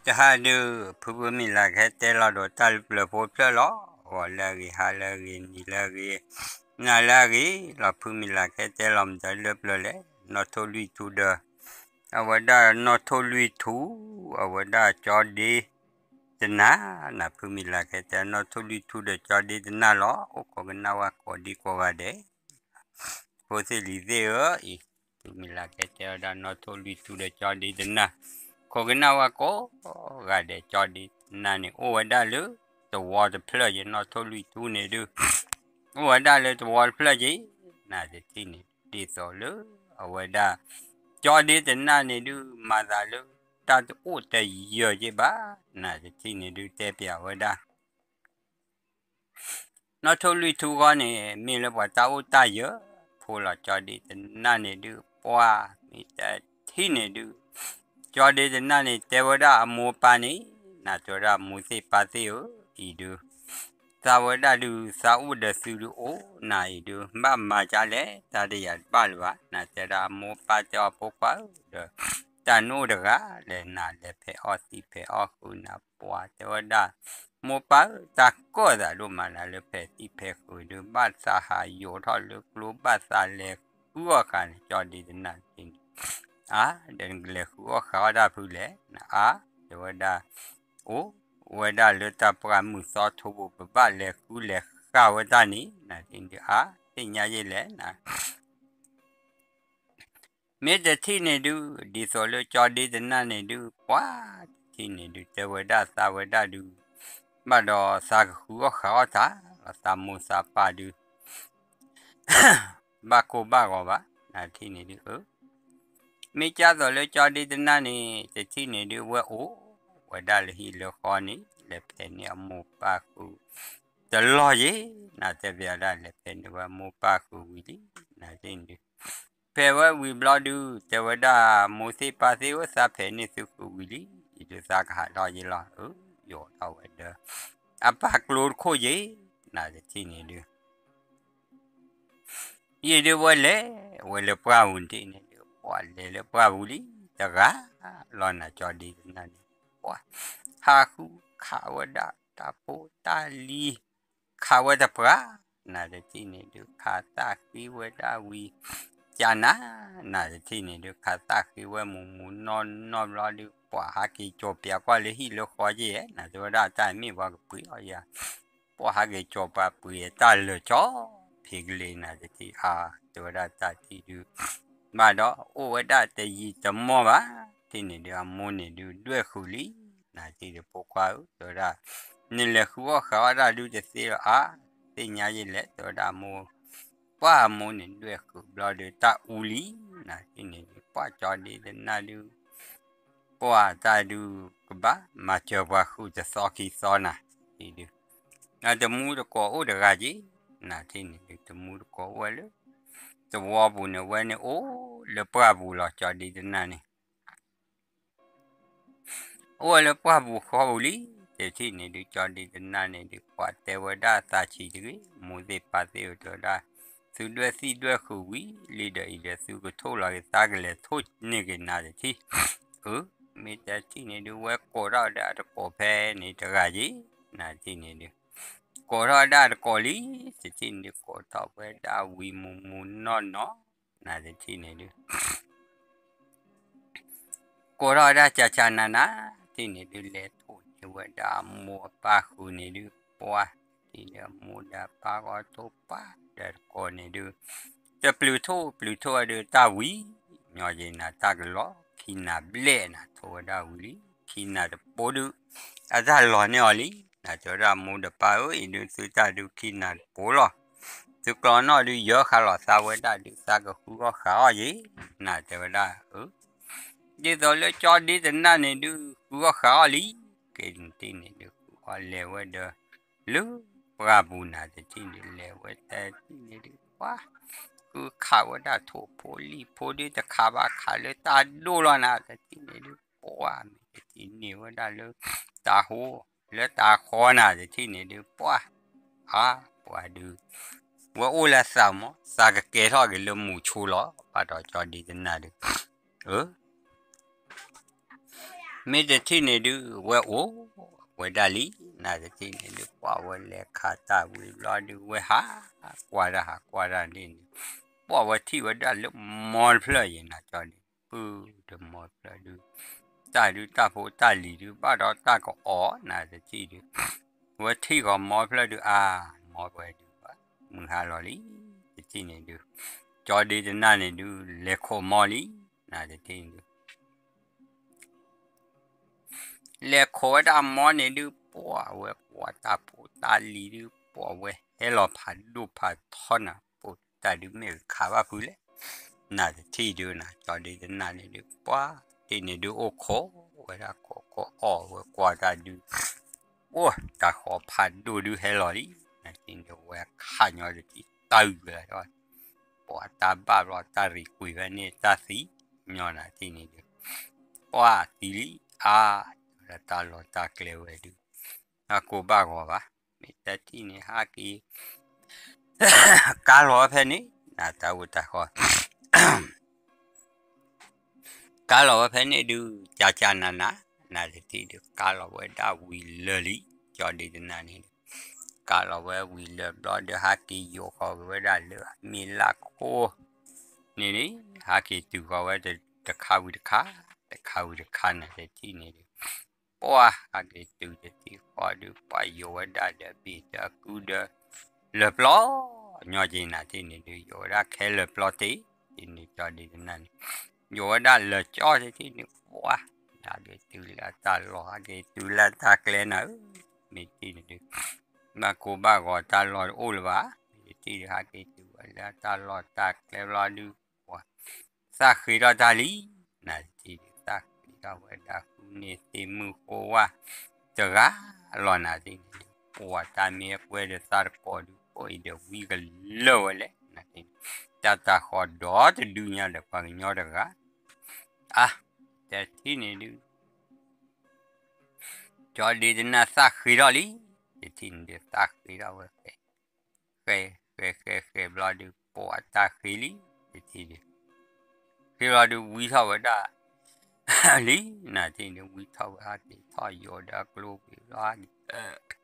တဟါဒုး ဖုဖုမုၢ်လၢ်ကဟဲတဲလီၤဒီးတၢ်လၢပျၢၤဖိဖျၢၣ်လီၤ. ဂီၤလၢအဂ့ၤ, ဟါလၢအဂ့ၤ, နံၤလၢအဂ့ၤ, နၤလၢအဂ့ၤလီၤ. ဖုမုၢ်လၢ်ကဟဲတဲလီၤမတၤလၢပျၢၤလဲၣ်, နီၣ်ထိၣ်လွံၢ်ထူဒီး အဝဲဒၣ်နီၣ်ထိၣ်လွံၢ်ထူ, အဝဲဒၣ်ကၠီဒ့တနၢ်, နၤဖုမုၢ်လၢ်ကဟဲတဲ နီၣ်ထိၣ်လွံၢ်ထူဒီးကၠီဒ့တနၢ်လီၤ. အိၣ်ခိးကနၣ်ဝဲကိးဒံကိးဂၤဒဲး ဖိသ့ၣ်လံၤသ့ၣ်ဧၢ, အံၤ ဖုမုၢ်လၢ်ကဟဲတဲဝဲဒၣ်နီၣ်ထိၣ်လွံၢ်ထူဒီးကၠီဒ့တနၢ်, ခိးကနၣ်ဝဲကိးဂၤဒဲး ကၠီဒ့တနၢ်န့ၣ် အိၣ်ဝဲဒၣ်လၢသဝီတဖျၢၣ်က့ၤ, နီၣ်ထိၣ်လွံၢ်ထူန့ၣ်ဒုး အိၣ်ဝဲဒၣ်လၢသဝီတဖျၢၣ်က့ၤ, နၤတထံၣ်န့ၣ် ဒ်သိးလၢအဝဲဒၣ် ကၠီဒ့တနၢ်န့ၣ်ဒုး မၤသးလၢတၢ်တအိၣ်တယၢၤက့ၤဘၣ်, နၤတထံၣ်န့ၣ်ဒုး တဲပျးဝဲဒၣ် နီၣ်ထိၣ်လွံၢ်ထူဃီန့ၣ် မ့ၢ်လၢပှၤတၢ်အိၣ်တၢ်ယၢၤဖိလီၤ. ကၠီဒ့တနၢ်န့ၣ်ဒုး ပှၢ်မ့ၢ်တထံၣ်န့ၣ်ဒုး ကၠီဒ့တနၢ်န့ၣ် တဲဝဲဒၣ်အမိၢ်ပၢ်န့ၣ်, နၤတဲဝဲဒၣ်မိၢ်သ့ၣ်ပၢ်သ့ၣ်ဧၢ, အံၤဒုး သးဝဲဒၣ်ဒုး သးအိၣ်ဒီးသုဒုးအိၣ်, နၤအံၤဒုး ဘၣ်မၤဒ်လဲၣ် တၢ်တယၤတဘၣ်လၢၤဘၣ်, နၤတဲဒၣ်အမိၢ်ပၢ်တဲအီၤဖိခွါဧၢ, ဒီးတၢ်နအိၣ်တဂၤလဲၣ်, နၤလဲၤဖဲးအီၣ်သံဖဲးအီၣ်ဃုာ်နၤ, ပှၢ်တဲဝဲဒၣ် မိၢ်ပၢ်ဧၢ, တၢ်ကီၢ်သးဒိၣ်မးနၤလၢဖဲးသံဖဲးဃုာ်ဒုး ဘၣ်သးဟးယိးထီၣ်လၢကျိ ဘၣ်သးလဲၤဃုအီၣ်ဃာ်န့ၣ် ကၠီဒ့တနၢ်န့ၣ်, အါ, ဒီးနကလဲၤဃုအီၣ်ဃာ်အီၣ်တၢ်ဖုလဲၣ်, နအါ, တဲဝဲဒၣ် အိၣ်ဝဲဒၣ်လၢတၢ်ပှၢ်မုၢ်သီထိပူၤ ပဘၣ်လဲၤဃုလဲၤဃာ်ဝဲတၢ်န့ၣ်, နၤတထံၣ်န့ၣ်ဒုး အါ, သ့ၣ်ညါယဲလဲၣ်, န မ့ၢ်တထံၣ်န့ၣ်ဒုး ဒ်သိးလၢကၠီဒ့တနၢ်န့ၣ်ဒုး ပှၢ်တထံၣ်န့ၣ်ဒုး တဲဝဲဒၣ်သးဝဲဒၣ်ဒုး ဘၣ်ဒီးသးကဃုအီၣ်ဃာ်အီၣ်တၢ်လီၤ, သးမိၢ်သးပၢ်ဒုး ဘၣ်ကိၢ်ဘၣ်ဂီၤဘၣ်, နၤတထံၣ်န့ၣ်ဒုး အၢ မ့ၢ်ကၢ်သိးလၢကၠီဒ့တနၢ်န့ၣ် တထံၣ်န့ၣ်ဒုး ဝဲအိၣ်ဝဲဒၣ်လၢဟံၣ်လၢဃီန့ၣ် လဲၤဖဲးန့ၢ်အမိၢ်ပၢ်ဃုာ်တလီၢ်ယ့ၣ်, နၤတဲပျးဒၣ်လဲၤဖဲးန့ၢ်ဝဲမိၢ်ပၢ်ဃုာ်ဝံၤလံ, နၤတထံၣ်န့ၣ်ဒုး ဖဲးဝဲဝံၤဘျီဒုး တဲဝဲဒၣ်မိၢ်သ့ၣ်ပၢ်သ့ၣ်ဧၢ, သးဖဲးန့ၢ်သုဃုာ်ဝံၤလံ, ယဒုးသးကဟးထီၣ်ယ့ၣ်လီၤ, အၢ ယိးထီၣ်ဝဲဒီး အပၢ်ကျိတခိၣ်ယ့ၣ်, နၤတထံၣ်န့ၣ်ဒုး ယ့ၣ်ဒုးဝဲလဲၤဝဲလၢပှၢ်ပူၤတထံၣ်န့ၣ်ဒုး ပှၢ်လဲၤလၢပှၢ်ပူၤလံ, တဂၤလီၤနၤ ကၠီဒ့တနၢ်န့ၣ် ပှၢ် ဟးဃုခးဝဲဒၣ်တၢ်ဖိတၢ်လံၤ ခးဝဲတပှၢ်, နၤတထံၣ်န့ၣ်ဒုး ခးသၣ်ဃ့ဝဲဒၣ်ဝံၤ ကနၤ, နၤတထံၣ်န့ၣ်ဒုး ခးသၣ်ဃ့ဝဲမူးမူးနီၢ်နီၢ်ဘျီဒုး ပှၢ်ဟးက့ၤကၠီၤပျးကွၢ်လၢဟံၣ်လၢဃီယ့ၣ်, နၤတဲဝဲဒၣ်တၢ်မ့ၢ်ပှၤကပှ့ၤအီၤယၤ ပှၢ်ဟးက့ၤကၠီၤပှၤပှ့ၤအတၢ်လၢာ်ကၠီ ဖံးကလ့ၤ နၤတထံၣ်အါ, တဲဝဲဒၣ်တၢ်ထံၣ်ဒုး ဘၣ်ဒီးအိၣ်ဝဲဒၣ်တယံာ်တမီၢ်ဘၣ်, ထံၣ်န့ၣ်ဒုး အမိၢ်န့ၣ်ဒုး ဒွဲၣ်ဃုာ်လံ, နၤတထံၣ်ဒုး ဖိခွါဧၢ, တဲဝဲဒၣ် နလဲၤဃုအီၣ်ဃာ်အီၣ်တၢ်ဒုးတသ့လီၤအါ, သ့ၣ်ညါယ့ၣ်လဲၣ်, တဲဝဲဒၣ်အမိၢ်, ပှၢ်အမိၢ်န့ၣ် ဒွဲၣ်ဃုာ်ဘျီဒုးတၢ်အူလံ, နၤတထံၣ်န့ၣ်ဒုး ပှၢ်ကၠီဒ့တနၢ်ဒုး ပှၢ်တၢ်ဒုးကဘၣ်မၤစၢၤပှၤဃုာ်တသီခံသီနၤ, တထံၣ်ဒုး တမူတကိးအိၣ်တဂၤက့ၤ, နၤတထံၣ်န့ၣ်ဒုး တမူတကိးအိၣ်ဝဲလၢ သဝီပူၤန့ၣ် ဝဲန့ၣ်အိၣ်လၢပှၢ်ပူၤလီၤ ကၠီဒ့တနၢ်န့ၣ် အိၣ်ဝဲလၢပှၢ်ပူၤဃီပူၤလံ, တထံၣ်န့ၣ်ဒုး ကၠီဒ့တနၢ်န့ၣ်ဒုး ပှၢ်တဲဝဲဒၣ်သးဆံးတဂ့ၤ, မိၢ်သ့ၣ်ပၢ်သ့ၣ်ဧၢ တဲဝဲဒၣ်, သုဒွဲၣ်သံၣ်ဒွဲၣ်ဃုာ်ဝံၤလံဒီးအံၤဒီး သုကထိၣ်လီၤက့ၤသးကလဲၤထိၣ်န့ၢ်က့ၤနၤတထံၣ်, အၢ, မ့ၢ်တထံၣ်န့ၣ်ဒုး ဝဲကိးထီၣ်ဝဲဒၣ်တကိးဖဲန့ၣ်တဂၤက့ၤ, နၤတထံၣ်န့ၣ်ဒုး ကိးထီၣ်ဝဲဒၣ်တကိးလံ, တထံၣ်န့ၣ်ဒုး ကိးထီၣ်ဝဲဒၣ်ဝံၤမူးမူးနီၢ်နီၢ်, နၤတထံၣ်န့ၣ်ဒုး ကိးထီၣ်ဝဲဒၣ်ကၢ်ကၢ်နၤနၤ, တထံၣ်န့ၣ်ဒုး လဲၤထိၣ်န့ၢ်ဝဲဒၣ်အမိၢ်အပၢ်ဃုာ်န့ၣ်ဒုး ပှၢ်, တထံၣ်န့ၣ်ဒုး အမိၢ်ဒီးအပၢ်ဂီၢ်ထိၣ်ပှၢ်ဒီးတကိးန့ၣ်ဒုး တပျုၤထိၣ်ပျုၤထိၣ်ဝဲဒုး တၢ်ဝံၤညီယ့ၣ်နၤ တၢ်ကလီၤခံနၤဘျဲၣ်နၤ ထိၣ်ဝဲဒၣ်ဝံၤလံ, ခံနၤတပိဒုး အတၢ်လီၤန့ၢ်အီၤလံ, နၤတဲဝဲဒၣ်မိၢ်ဒီးပၢ်ဧၢ အံၤဒုး သုတၢ်ဒုးခံနၤတပိလီၤ, သုကျီနီၣ်ဒုး ယၢဃာ်လီၤသးဝဲဒၣ်ဒုး သးကဃုအီၣ်ဃာ်အီၣ်ယ့ၣ်, နၤတဲဝဲဒၣ် အၢ ဒ်သိးလၢကၠီဒ့တနၢ်န့ၣ်ဒုး ဃုအီၣ်ဃာ်အီၣ်လံ, က့ၤတထံၣ်န့ၣ်ဒုး ဃုအီၣ်လဲၤဝဲဒီး လၢပှၢ်ပူၤနၤ တထံၣ်န့ၣ် လဲၤဝဲတထံၣ်န့ၣ်ဒုး ပှၢ် ဃုခးဝဲဒၣ်ထိၣ်ဖိလံၣ်ဖိဒုး တခးဘၣ်ခးလၢတၢ်ဒိၣ်လီၤနၤ တထံၣ်န့ၣ်ဒုး ပှၢ်မ့ၢ်တထံၣ်န့ၢ်ဝဲဒၣ်လၢ တၢ်ဟိ လၢတၢ်ဃီနၤ တထံၣ်န့ၣ်ဒုး ပှၢ် အါ ပှၢ်ဒုး ဝဲအိၣ်လၢသးမး သးကကဲထီၣ်က့ၤလၢမူးဆိလီၤ ဘၣ်ဒီးကၠီဒ့တနၢ်ဒုး အၢ မ့ၢ်တထံၣ်န့ၣ်ဒုး ဝဲအိၣ်ဝဲဒၣ်လံ, နတထံၣ်န့ၣ်ဒုး ပှၢ်ဝဲလဲၤခးတၢ်ဝံၤဘျီဒုး ဝဲဟးကွၢ်တၢ် ဟးကွၢ်တၢ်န့ၣ်န့ၣ်, ပှၢ်ဝဲထံၣ်ဝဲဒၣ်လၢမီတဖျၢၣ်ယဲၢ်နၤကၠီဒုး ပုၢ်တမီတဖျၢၣ်ဒုး, တၢ်ဒုးတၢ်ဖိတၢ်လံၤဒုး ဘၣ်ဒီးတၢ်ကအီၣ်နတထံၣ်ဒုး, ဝဲထံၣ်ဃီၤမီတဖျၢၣ်ဒုး အါ, မီဝဲဒုးဘၣ်, မုၢ်ဟါလီၤလံ, တထံၣ်န့ၣ်ဒုး, ကၠီဒ့တနၢ်န့ၣ်ဒုး လဲၤခိးမီလံ, နတထံၣ်န့ၣ်ဒုး လဲၤခိးဝဲဒၣ်မီန့ၣ်ဒုး ပှၢ်ဝဲကွၢ်တၢ်ဖိတၢ်လံၤဒုး ပှၢ်ဝဲဟဲလီၤဖးဒိၣ်ဖးထီနၤ ပိာ်တၢ်ဒုးမ့ၢ်ကခးဘၣ်ဖုလဲၣ်, နတထံၣ်ဒုးနၤ ကၠီဒ့တနၢ်န့ၣ်ဒုး ပှၢ်တထံၣ်န့ၣ်ဒုး အိၣ်ခိးဝဲဒၣ်ခိးခိးအီၣ်ဝဲကွၢ်တၢ်ဒုး အိၣ်တၢ်ဃီဖးဒိၣ်ဒုးဟဲလီၤလံ, နတထံၣ်န့ၣ်ဒုး ဝဲခးညီတထံၣ်တၢ်အုၣ်ဝဲလီၤ, ပှၢ်တၢ်ဘၣ်ဘျီတၢ်ရံးကွံာ်ဖဲန့ၣ် တၢ်သံညီနၤတထံၣ်န့ၣ်ဒုး ပှၢ်သံလံ, အါ, တၢ်လီၢ်တၢ်ကျဲဝဲဒုး ဘၣ်ကိၢ်ဘၣ်ဂီၤဘၣ်, မ့ၢ်တထံၣ်န့ၣ် ဟးက့ၤ ကါလီၤဝဲဖဲန့ၣ် နတၢ်အိၣ်တၢ်ဃီ ကါလီၤဝဲဖဲန့ၣ်ဒုး ကၢ်ကၢ်နးနး, နတထံၣ်ဒုး ကါလီၤဝဲဒၣ်ဝံၤလၢာ်လံ, ကၠီဒ့တနၢ်န့ၣ်ဒုး ကါလီၤဝဲဝံၤလၢာ်ဘျီဒီး ဟးက့ၤယိးဃီၤက့ၤဝဲဒၣ်လၢအမ့ၢ်လၢခိန့ၣ်န့ၣ်, ဟးက့ၤတုၤဃီၤဝဲတခါဝံၤတခါ, တခါဝံၤတခါနတထံၣ်န့ၣ်ဒုး ပှၢ်ဟးက့ၤတုၤတထံၣ်ဃီဒုး ပှၢ်ယိးဝဲဒၣ်ဒီးဘ့ၣ်ဒီးကူဒီး လၢာ်ပျီ ညီက့ၤနၤတထံၣ်န့ၣ်ဒုး ယိးဝဲဒၣ်ခဲလၢာ်ပျီတ့ၢ်, တထံၣ်န့ၣ် ကၠီဒ့တနၢ်န့ၣ် ယိးဝဲဒၣ်လၢာ်ကၠီတထံၣ်န့ၣ် ပှၢ် ဟးက့ၤတုၤလၢတၢ်လီၢ် ဟးက့ၤတုၤလၢတၢ်ကျဲနၤဧၢ, မ့ၢ်တထံၣ်န့ၣ်ဒုး ဘၣ်ကိၢ်ဘၣ်ဂီၤတၢ်လီၢ်တအိၣ်လၢၤဘၣ်, မ့ၢ်တထံၣ်ဒုး ဟးက့ၤတုၤဝဲလၢတၢ်လီၢ်တၢ်ကျဲဘျီဒုး ပှၢ် သးဃ့ထီၣ်တၢ်လံ, နတထံၣ်ဒုး သးဃ့ထီၣ်ဝဲဒၣ်ဃုန့ၢ်သ့ၣ်မုၢ်ဃိဝါ တဂၤလီၤနၤတထံၣ်န့ၣ်ဒုး ပှၢ်တၢ်မ့ၢ်ကွဲဒီးသးတကိးဒုး ကိးအံၤဒီးဝံကလၢာ်ဝဲလဲၣ်, နတထံၣ်န့ၣ် တၢ်တၢ်ဃီဒီတဒုညါဒီးပှၤကညီတဂၤ, အါ, တထံၣ်န့ၣ်ဒုး ကၠီဒ့တနၢ်သးဃ့ထီၣ်လံ, တထံၣ်န့ၣ်ဒုး သးဃ့ထီၣ်ဝဲဃဲ, ဃဲ, ဃဲ ဃဲ ဃဲဘျီဒုး ပှၢ်တၢ်ဃ့လံ, တထံၣ်ဒုး ဃ့ဘျီဒုး ဝံထီၣ်ဝဲဒၣ်လံ, နတထံၣ်န့ၣ်ဒုး ဝံထီၣ်ဝဲ ဟးက့ၤထီၣ်ယိးဒီးကျိကွံာ်ဘျီ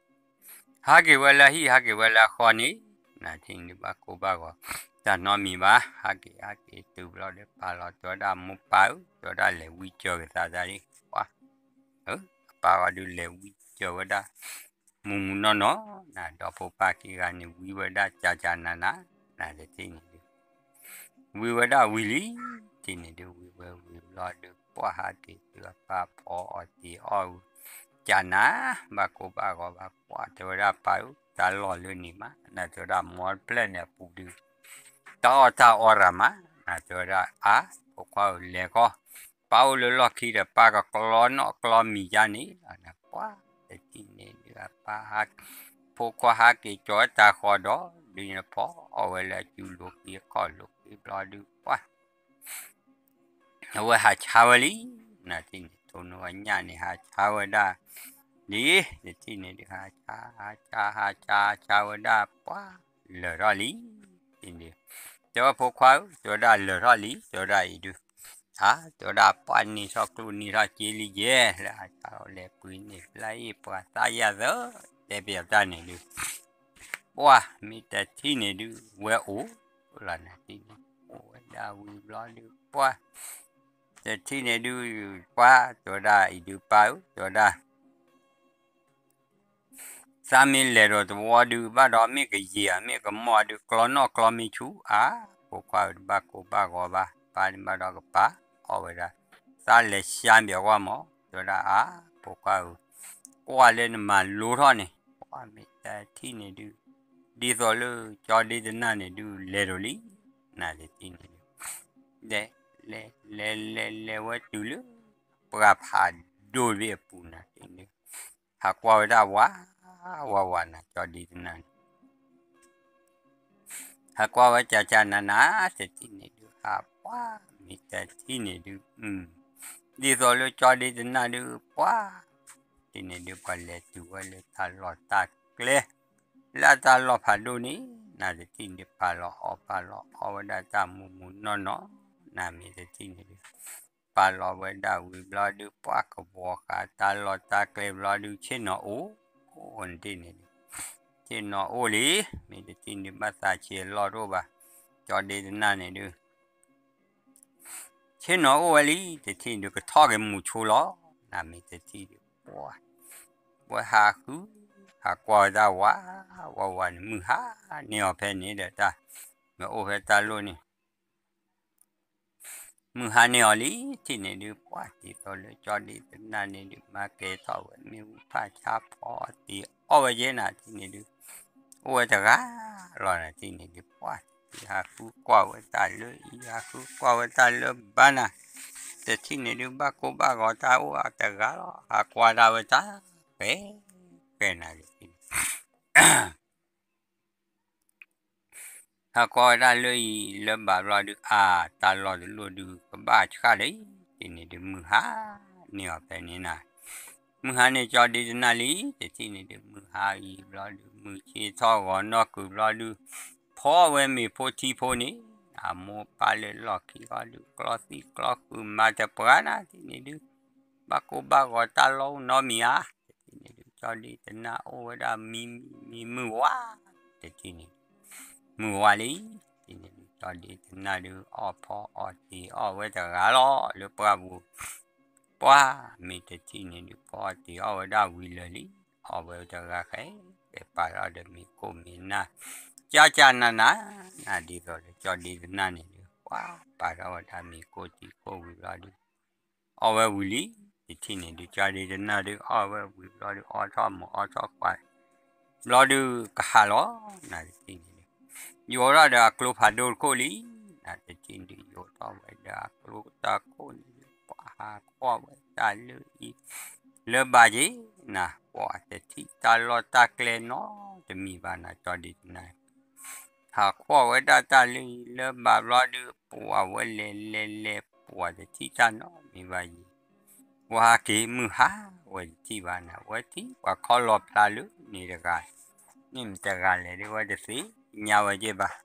ဟးက့ၤဝဲလၢဟံၣ် ဟးက့ၤဝဲလၢဃီန့ၣ်, နတထံၣ်န့ၣ်ဒုး ဘၣ်ကိၢ်ဘၣ်ဂီၤ တၢ်နီတမံၤဘၣ်, ဟးက့ၤ ဟးက့ၤတုၤဘျီဒီး ပာ်လီၤတဲဝဲဒၣ်မိၢ်ပၢ်ဧၢ, တဲဝဲဒၣ်လဲၤဝံစၢၤက့ၤသးတၢ်လံ, ပှၢ် အပၢ်ဂီၤဒုးလဲၤဝံစၢၤဝဲဒၣ် မုၢ်မုၢ်နီၢ်နီၢ်, နဒီဖိပၢ်ခံဂၤန့ၣ် ဝံဝဲဒၣ်ကၢ်ကၢ်နးနး, နတထံၣ်န့ၣ်ဒုး ဝံဝဲဒၣ်ဝံၤလံ, တထံၣ်န့ၣ်ဒုး ဝံဝဲဝံၤဘျီဒုး ပှၢ်ဟးက့ၤတုၤအပၢ်ဖီအီၣ်တ့ၤအီၣ်ဝံၤ, ကၢ်နး, ဘၣ်ကိၢ်ဘၣ်ဂီၤဘၣ် ပှၢ်တဲဝဲဒၣ်ပၢ်ဧၢ, တၢ်လီၢ်လၢန့ၣ်မး, နတဲဝဲဒၣ်မီတဖျၢၣ်န့ၣ်အပူၤဒုး တၢ်အီၣ်တၢ်အီရၤမး, နတဲဝဲဒၣ်အါ, ဖိခွါဧၢလဲၤဃီ, ပၢ်အိၣ်လၢလီၢ်ခံဒီး ပၢ်ကကျီနီၣ်ကျီမံၤယါန့ၣ်, ပှၢ်တထံၣ်န့ၣ်ဒုး အပၢ်ဟး ဖိခွါဟးက့ၤကၠီတၢ်ဃီဒီး ဒုးန့ၣ်ဖီအီၣ်ဝဲလၢအစုလိၤဃံအခီၣ်လိၤဃံဘျီဒုး ပှၢ် အဝဲဟးဆါဝဲလံ, နတထံၣ်န့ၣ် ထိၣ်နုာ်ဝဲညၣ်န့ၣ် ဟးဆါဝဲဒၣ်လံ, တထံၣ်န့ၣ်ဒုး ဟးဆါ ဟးဆါ ဟးဆါ ဟးဆါဝဲဒၣ် ပှၢ်လၢာ်ထီၣ်လံ, တထံၣ်န့ၣ်ဒုး တဲဝဲဖိခွါဧၢ, တဲဝဲဒၣ်လၢာ်ထီၣ်လံ, တဲဝဲဒၣ်အံၤဒုး အါ, တဲဝဲဒၣ်ပှၢ်န့ၢ်ထီၣ်ကျိၣ်န့ၢ်ထီၣ်စ့လံယဲၢ်, လၢဟးဆါထီၣ်လဲၤပှ့ၤန့ၢ်ဖျါအံၤ ပှၤသးယၤသၢ, တဲပယီၤတၢ်န့ၣ်ဒုး ပှၢ်မ့ၢ်တထံၣ်န့ၣ်ဒုး ဝဲအိၣ်လီၤနၤတထံၣ်န့ၣ် အိၣ်ဝဲဒၣ်ဝံၤဘျီဒုး ပှၢ် တထံၣ်န့ၣ်ဒုး ပှၢ် တဲဝဲဒၣ်အံၤဒုးပၢ်ဧၢ တဲဝဲဒၣ် သးမ့ၢ်လဲၤဒီးတဝီဒုး ဘၣ်ဒီးမ့ၢ်ကယံာ်ဧါ မ့ၢ်ကမီၢ်ဧါဒုး ကျီနီၣ်ကျီမ့ၢ်ဆူၣ်ဧါ, ဖိခွါဧၢ တဘၣ်ကိၢ်ဘၣ်ဂီၤဘၣ်, ပၢ်န့ၣ်ဘၣ်ဒီးကပၢ်အီၣ်ဝဲဒၣ်, သးလဲၤဆှါဘၣ်ကွၢ်မး တဲဝဲဒၣ်အါ, ဖိခွါဧၢ, ကွၢ်လၢနမၤလိထီၣ်န့ၣ်, ပှၢ်မ့ၢ်တထံၣ်န့ၣ်ဒုး, ဒ်သိးလၢကၠီဒ့တနၢ်န့ၣ်ဒုး လဲၤဒီးလံ, နၤတထံၣ်န့ၣ်ဒုး လဲၤ လဲၤ လဲၤ လဲၤဝဲတုၤလၢ ပှၢ်ဖးဒိၣ်တဘ့ၣ်အပူၤနၤတထံၣ်န့ၣ်ဒုး, ဟးကွၢ်ဝဲဒၣ်ဝး ဝး ဝးနၤ ကၠီဒ့တနၢ်န့ၣ် ဟးကွၢ်ဝဲကၠၢ်ကၠၢ်နးနး တထံၣ်န့ၣ်ဒုး ဟးပှၢ်မ့ၢ်တထံၣ်န့ၣ်ဒုး, ဒ်သိးလၢကၠီဒ့တနၢ်ဒုး ပှၢ် တထံၣ်န့ၣ်ဒုး ပှၤလဲၤတုၤဝဲလၢတၢ်လီၢ်တၢ်ကျဲ လၢတၢ်လီၢ်ဖးဒိၣ်န့ၣ်, နၤတထံၣ်န့ၣ်ဒုး ပာ်လီၤအီၣ်ပာ်လီၤအီဝဲဒၣ်တၢ်မုၢ်မုၢ်နီၢ်နီၢ်, နၤမ့ၢ်တထံၣ်န့ၣ်ဒုး ပာ်လီၤဝဲဒၣ်ဝံၤဘျီဒုး ပှၢ်ကဝီၤဃာ်တၢ်လီၢ်တၢ်ကျဲဘျီဒုး ဆ့ၣ်နီၤအိၣ်, အိၣ်န့ၣ်တထံၣ်န့ၣ်ဒုး, ဆ့ၣ်နီၤအိၣ်လံ, မ့ၢ်တထံၣ်န့ၣ်ဒုး ဘၣ်သးဆံးအလီၢ်တအိၣ်ဘၣ်, ကၠီဒ့တနၢ်န့ၣ်ဒုး ဆ့ၣ်နီၤအိၣ်ဝဲလံ, တထံၣ်န့ၣ်ဒုး ကထီၣ်က့ၤမူၤဆိလီၤ, နမ့ၢ်တထံၣ်ဒုး ပှၢ်, ဝဲဟးဃု, ဟးကွၢ်ဝဲတၢ်ဝး, ဝးဝးန့ၣ် မုၢ်ဟါန့ၢ်အီၤဖဲန့ၣ်ဒီးတၢ်, မ့ၢ်အိၣ်ဖဲတၢ်လီၢ်န့ၣ် မုၢ်ဟါန့ၢ်အီၤလံ, တထံၣ်န့ၣ်ဒုး ပှၢ်တံၤသိးလၢကၠီဒ့တနၢ်န့ၣ်ဒုး မၤကဲၤထီၣ်ဝဲမ့ၣ်အူဖၣ်ဆါဖီအီၤတ့ၤအီၣ်ဝဲက့ၤနၤ တထံၣ်န့ၣ်ဒုး, အိၣ်ဝဲတဂၤလီၤနၤ တထံၣ်န့ၣ်ဒုး ပှၢ်တံၤဟးဃုကွၢ်ဝဲတၢ်လၢအံၤ ဟးဃုကွၢ်ဝဲတၢ်လၢဘါနၤ, တထံၣ်န့ၣ်ဒုး ဘၣ်ကိၢ်ဘၣ်ဂီၤတၢ်အိၣ်အတဂၤလီၤ ဟးကွၢ်ဒၣ်ဝဲတၢ်, ဃဲ, ဃဲနၤ တထံၣ်န့ၣ် ဟးကွၢ်ဝဲဒၣ်လၢအံၤလၢဘၣ်ဘျီဒုး အါ တၢ်လီၢ်တလိၣ်ဒုး ကဘၣ်ဆှၣ်လံ, တထံၣ်န့ၣ်ဒုး မုၢ်ဟါန့ၢ်အီၤဖဲန့ၣ်နၤ, မုၢ်ဟါန့ၢ်ကၠီဒ့တနၢ်လံ, တထံၣ်န့ၣ်ဒုး မုၢ်ဟါအံၤဘျီဒုး မုၢ်ဆ့ၣ်ထီၣ်ဂီၤနီၢ်ကုာ်ဘျီဒုး ဖီဝဲမ့ၤဖိထံဖိန့ၣ်, အမိၢ်ပၢ်လၢလီၢ်ခံဂီၢ်ဒုး ကျီသံၣ်ကျီဃုာ်မၤတပှၢ်နၤ တထံၣ်န့ၣ်ဒုး ဘၣ်ကိၢ်ဘၣ်ဂီၤတၢ်လီၢ်အိၣ်နီတမံၤဧါ, တထံၣ်န့ၣ်ဒုး ကၠီဒ့တနၢ်အိၣ်ဝဲဒၣ်မံမံမုၢ်ဝါ, တထံၣ်န့ၣ် မုၢ်ဝါလံ, တထံၣ်န့ၣ်ဒုး ကၠီဒ့တနၢ်ဒုး အီၣ်ဖီအီၣ်တ့ၤအီၣ်ဝဲတဂၤလီၤ လၢပှၢ်ပူၤ, ပှၢ်မ့ၢ်တထံၣ်န့ၣ်ဒုး ဖီအီၣ်တ့ၤအီၣ်ဝဲဒၣ်ဝံၤလၢာ်လံ, အီၣ်ဝဲတဂၤဃဲ, ပာ်ထီၣ်ဒီးမ့ၤကိၢ်မ့ၤနၢ်, ကၠၢ်ကၠၢ်နးနး, နၤဒ်သိးလၢကၠီဒ့တနၢ်န့ၣ်ဒုး ပှၢ်ပာ်ထီၣ်ဝဲဒၣ်မ့ၤကိၢ်တံၤကိၢ်ဝံၤဘျီဒုး အီၣ်ဝဲဝံၤလံ, တထံၣ်န့ၣ်ဒုး ကၠီဒ့တနၢ်ဒုး အီၣ်ဝဲဝံၤဘျီဒုး အီထီၣ်မိၢ်အီထီၣ်ပှၢ်, ဘျီဒုးကဟးလီၤ, နၤတထံၣ်န့ၣ်ဒုး ယိးထီၣ်ဒီးအကျိဖးဒိၣ်တခိၣ်လံ, နၤတထံၣ်န့ၣ်ဒုး ယိးထီၣ်ဝဲဒီးအကျိတၢ်ခိၣ်န့ၣ်ဒုး ပှၢ်ဟးကွၢ်ဝဲတၢ်လၢအံၤ လၢဘၣ်က့ၤ, နၤပှၢ်တထံၣ်တၢ်လီၢ်တၢ်ကျဲနီတမံၤဘၣ်နၤ ကၠီဒ့တနၢ် ဟးကွၢ်ဝဲဒၣ်တၢ်လၢအံၤလၢဘၣ်ဘျီဒုး ပှၢ်ဝဲလဲၤလဲၤလဲၤ ပှၢ်တထံၣ်တၢ်နီတမံၤဘၣ်ယံၤ, ဝဲဟးက့ၤမုၢ်ဟါဝဲတထံၣ်ဘၣ်နၤ ဝဲထံၣ်ပှၤခီလီၤဖျါလၢန့ၣ်တဂၤ, န့ၣ်မ့ၢ်တဂၤလဲၣ်ဒုး ဝဲတသ့ၣ်ညါဝဲက့ၤဘၣ်,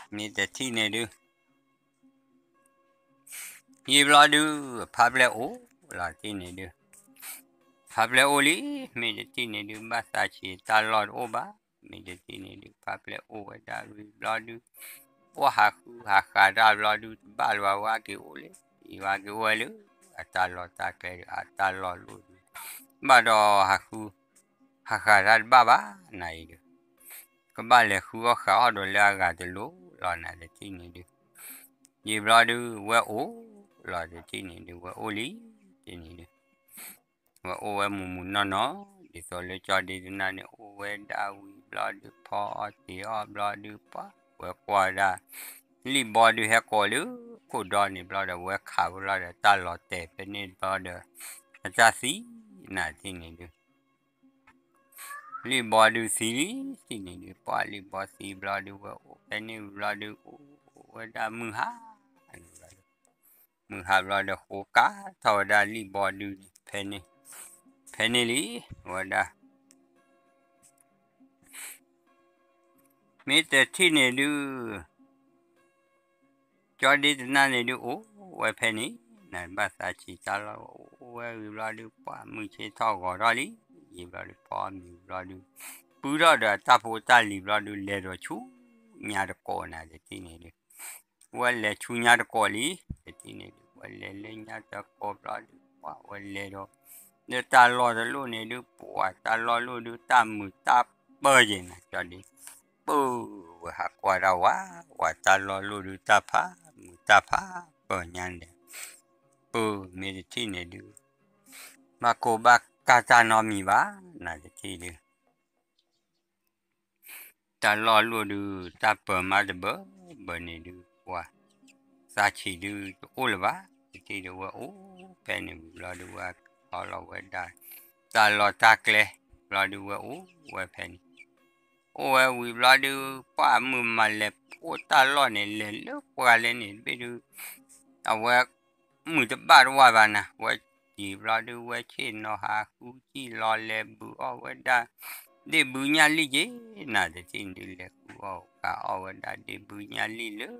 မ့ၢ်တထံၣ်န့ၣ်ဒုး ယံာ်ဘျီဒုး ဖးဖျဲၣ်အိၣ်လီၤတထံၣ်န့ၣ်ဒုး, ဖးဖျဲၣ်အိၣ်လံ, မ့ၢ်တထံၣ်န့ၣ်ဒုး ဘၣ်သးဆံးတၢ်လီၢ်တအိၣ်ဘၣ်, မ့ၢ်တထံၣ်န့ၣ်ဒုး ဖးဖျဲၣ်အိၣ်ဝဲဒၣ်ဝံၤဘျီဒုး, ပှၢ်ဟးဃုဟးဃးတၢ်ဘျီဒုး တဘၣ်လၢၤဘၣ်ဝဲဟဲက့ၤအိၣ်လၢ ယံာ်ဘၣ်က့ၤအိၣ်ဝဲလၢ အတၢ်လီၢ်တၢ်ကျဲဒုး အတၢ်လီၢ်လိၣ်ဒုး, ဘၣ်ဒီးဟးဃု ဟးဃးတၢ်တဘၣ်ဘၣ်နၤအံၤဒုး, ကဘၣ်လဲၤဃုအီၣ်ဃးအီၣ်ဒီးလၢအဂၤတလိၤလီၤနၤတထံၣ်န့ၣ်ဒုး, ယံာ်ဘျီဒုး ဝဲအိၣ်လီၤတထံၣ်န့ၣ်ဒုး ဝဲအိၣ်လံတထံၣ်န့ၣ်ဒုး, ဝဲအိၣ်ဝဲမုၢ်မုၢ်နီၢ်နီၢ်, ဒ်သိးလၢကၠီဒ့တနၢ်န့ၣ် အိၣ်ဝဲဒၣ်ဝံၤဘျီဒုး ဖီအီၣ်တ့ၤအီၣ်ဘျီဒုး ပှၢ်ဝဲကွၢ်ဝဲဒၣ် လံၣ်ဘီဒုးဟဲကိးလၢခိၣ်ဒီန့ၣ်ဘျီဒီး ဝဲခးဝဲလီၤဒီး တၢ်လီၤတဲာ်ဖဲန့ၣ်ဘျီဒီး အတၢ်သံနၤတထံၣ်န့ၣ်ဒုး လံၣ်ဘီဒုးသံလံတထံၣ်န့ၣ်ဒုး ပှၢ်လံၣ်ဘီသံဘျီဒုး ဝဲအိၣ်ဖဲန့ၣ်ဝံၤဘျီဒုး အိၣ်ဝဲဒၣ်မုၢ်ဟါန့ၣ်ဘျီဒုး မုၢ်ဟါဘျီဒီး ဃိကးထီၣ်ဝဲဒၣ်လံၣ်ဘီဒုးန့ၣ် ဖဲန့ၣ်, ဖဲန့ၣ်လံ, ဝဲဒၣ် မ့ၢ်တထံၣ်န့ၣ်ဒုး ကၠီဒ့တနၢ်န့ၣ်ဒုး အိၣ်ဝဲဖဲန့ၣ်, နဘၣ်သးဆံးတၢ်လီၢ် အိၣ်ဝဲဝံၤဘျီဒုး ပှၢ်မုၢ်ဆ့ၣ်ထီၣ်ဂီၤထီၣ်လံ, ယံာ်ဘျီဒုး ဖီမ့ၤဘျီဒုး ပုၢ်ထီၣ်ဒီးအတၢ်ဖိတၢ်လံၤဘျီဒုး လဲၤဒီးဆူညါတကိးနၤတထံၣ်န့ၣ်ဒုး ဝဲလဲၤဆူညါတကိးလံ, တထံၣ်န့ၣ်ဒုး ဝဲလဲၤလၢညါတကိးဘျီဒုး ပှၢ်ဝဲလဲၤဒီး လၢတၢ်လီၢ်တလိၣ်န့ၣ်ဒုး ပှၢ်တၢ်လီၢ်လိၣ်ဒုး တၢ်မုာ်တၢ်ပၢၢ်ယဲၢ်နၤ ကၠီဒ့ ပၢ်ဝဲဟးကွၢ်ဒၣ်ဝဲ, ဝဲတၢ်လီၢ်လိၣ်ဒုး တၢ်ဖးမုာ်တၢ်ဖးပၢၢ်ညါန့ၣ်, ပၢ်မ့ၢ်တထံၣ်န့ၣ်ဒုး ဘၣ်ကိၢ်ဘၣ်ကၢ်တၢ်နီတမံၤဘၣ်, နတထံၣ်ဒုး တၢ်လီၢ်လိၣ်ဒုး တၢ်ပၢၢ်မးတဘၢဘၢန့ၣ်ဒုး ပှၢ်သးဆံးဒုးတအိၣ်လၢၤဘၣ်, တထံၣ်ဒုးဝဲအိၣ်ဖဲန့ၣ်ဝံၤဘျီဒုး ဝဲခီလီၤဝဲဒၣ် တၢ်လီၢ်တၢ်ကျဲ ဘျီဒုးဝဲအိၣ်ဝဲဖဲန့ၣ် အိၣ်ဝဲဝံၤဘျီဒုး ပှၢ်မုၢ်မၤလဲၤဖှိၣ်တၢ်လီၢ်န့ၣ် လဲၤလၢပှၢ်လဲၣ်န့ၣ် တဘ့ၣ်ဒုး အဝဲ မုၢ်တဘၣ်တဝၢ်ဘၣ်နၤ, ဝဲစံးဘျီဒုး ဝဲဆ့ၣ်နီၤဟးဃုစံၣ်လီၤလဲၤဘုးအီၣ်ဝဲဒၣ် ဒ့ၣ်ဘုညၣ်လံၣ်က့ၤနၤ တထံၣ်ဒုး လဲၤဃုအီၣ်ဃုအီၣ်ဝဲဒၣ် ဒ့ၣ်ဘုညၣ်လံၣ်လၢ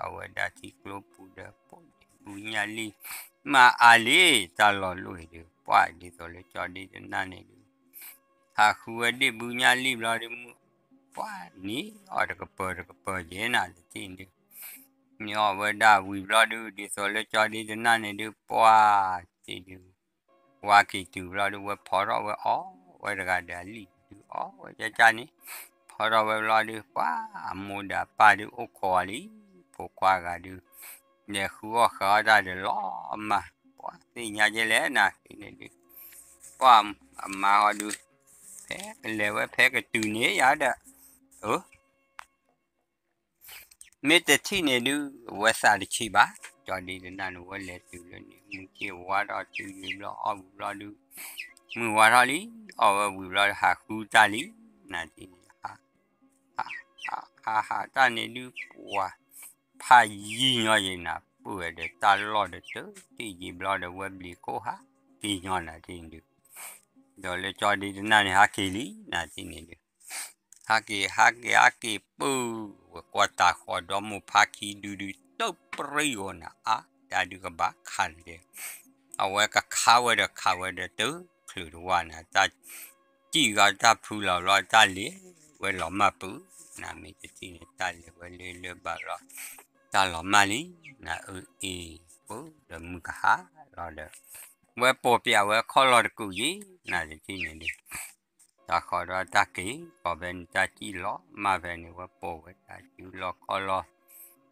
အဝဲဒၣ်ထံကျိပူၤဒီး ပိာ်ဒ့ၣ်ဘုညၣ်လံၣ် မ့ၢ်အါလံ တၢ်လီၢ်လိၣ်အံၤဒုး ပှၤဒ်သိးလၢကၠီဒ့တနၢ်န့ၣ်ဒုး ဟးဃုဝဲဒ့ၣ်ဘုညၣ်လံၣ်ဘျီဒုး မုၢ်ပှၤန့ၢ်အီၤ တကပၤတကပၤကဲနၤတထံၣ်န့ၣ်ဒုး န့ၢ်အီၤဝဲဒၣ်ဝံၤဘျီဒုး ဒ်သိးလၢကၠီဒ့တနၢ်န့ၣ်ဒုး ပှၤတထံၣ်ဒုး ဝါက့ၤတုၤဘျီဒုး ဝဲဖီထီၣ်ဝဲအီၣ်ဝဲတဂၤဒီးအလံၣ်ဒုး အီၣ်ဝဲကၠၢ်ကၠၢ်န့ၣ် ဖီထီၣ်ဝဲဘျီဒုး ပှၤအမိၢ်ဒီးအပၢ်ဒုးအိၣ်ခိးအီၤလံ ဖိခွါဂၤဒုး လဲၤဃုအီၣ်ဃုအီၣ်တၢ်ဒီးလီၤမၢ် ပှၤသ့ၣ်ညါကဲလဲၣ်နၤ တထံၣ်န့ၣ်ဒုး ပှၤအမါဟီဒုး ဖဲကလဲၤဝဲဖဲကတုၤန့ၣ်ယၤဒီး အၢ မ့ၢ်တထံၣ်န့ၣ်ဒုး အဝဲသးတဆံးဘၣ် ကၠီဒ့တနၢ်န့ၣ် ဝဲလဲၤတုၤလၢန့ၣ် မုၢ်ဆ့ၣ်ဝါထီၣ်တုၤယံၤဘျီ အီၣ်ဝံၤဘျီဒုး မုၢ်ဝါထီၣ်လံ အီၣ်ဝဲဝံၤဘျီ ဟးဃုတၢ်လံ နၤတထံၣ်န့ၣ် ဟး ဟးဟးတၢ်န့ၣ်ဒုး ပှၤဖးယံာ်ညီယံာ်နၤ ပှဲၤဒီးတၢ်လီၢ်ဒီးတထံၣ်ယံၤဘျီဒီး ဝဲဘျံးခိၣ်ဟးက့ၤညီနၤတထံၣ်န့ၣ်ဒုး ဒီးလၢကၠီဒ့တနၢ်န့ၣ် ဟးက့ၤလံ နၤတထံၣ်န့ၣ်ဒုး ဟးက့ၤ ဟးက့ၤ ဟးက့ၤပၢၢ် ဝဲကွၢ်တၤဃီဒီမိၢ်ဖါခံဒုဒုး တပြံၢ်အီၤနၤ အါ တၢ်ဒုးကဘၣ်ခးန့ၣ်ဒဲး အဝဲကခးဝဲဒီးခးဝဲဒီးတချုးတဝါနၤ တၢ်စံၣ်ဂီၤတၢ်ဖုလီၤဘျီ တၢ်လဲၤဝဲလီၤမၢ်ပုၢ် နၤမ့ၢ်တထံၣ်န့ၣ် တၢ်လဲၤဝဲလၢလၢဘၣ်ဘျီ တၢ်လီၤမၢ်လံ နၤအၢအ့ၤ ပၢၢ်ဒီးမုၢ်ကဟါလီၤဒီး ဝဲပိာ်ပၠးဝဲခီၣ်လီၢ်တကူာ်ယံၤ နၤတထံၣ်န့ၣ်ဒုး တၤဃီဒီးတၢ်က့ၤ ကိးဖဲန့ၣ် တၢ်စံၣ်လီၤမၢ်ဖဲန့ၣ် ဝဲပိာ်ဝဲဒၣ်စုလီၢ်ခီၣ်လီၢ်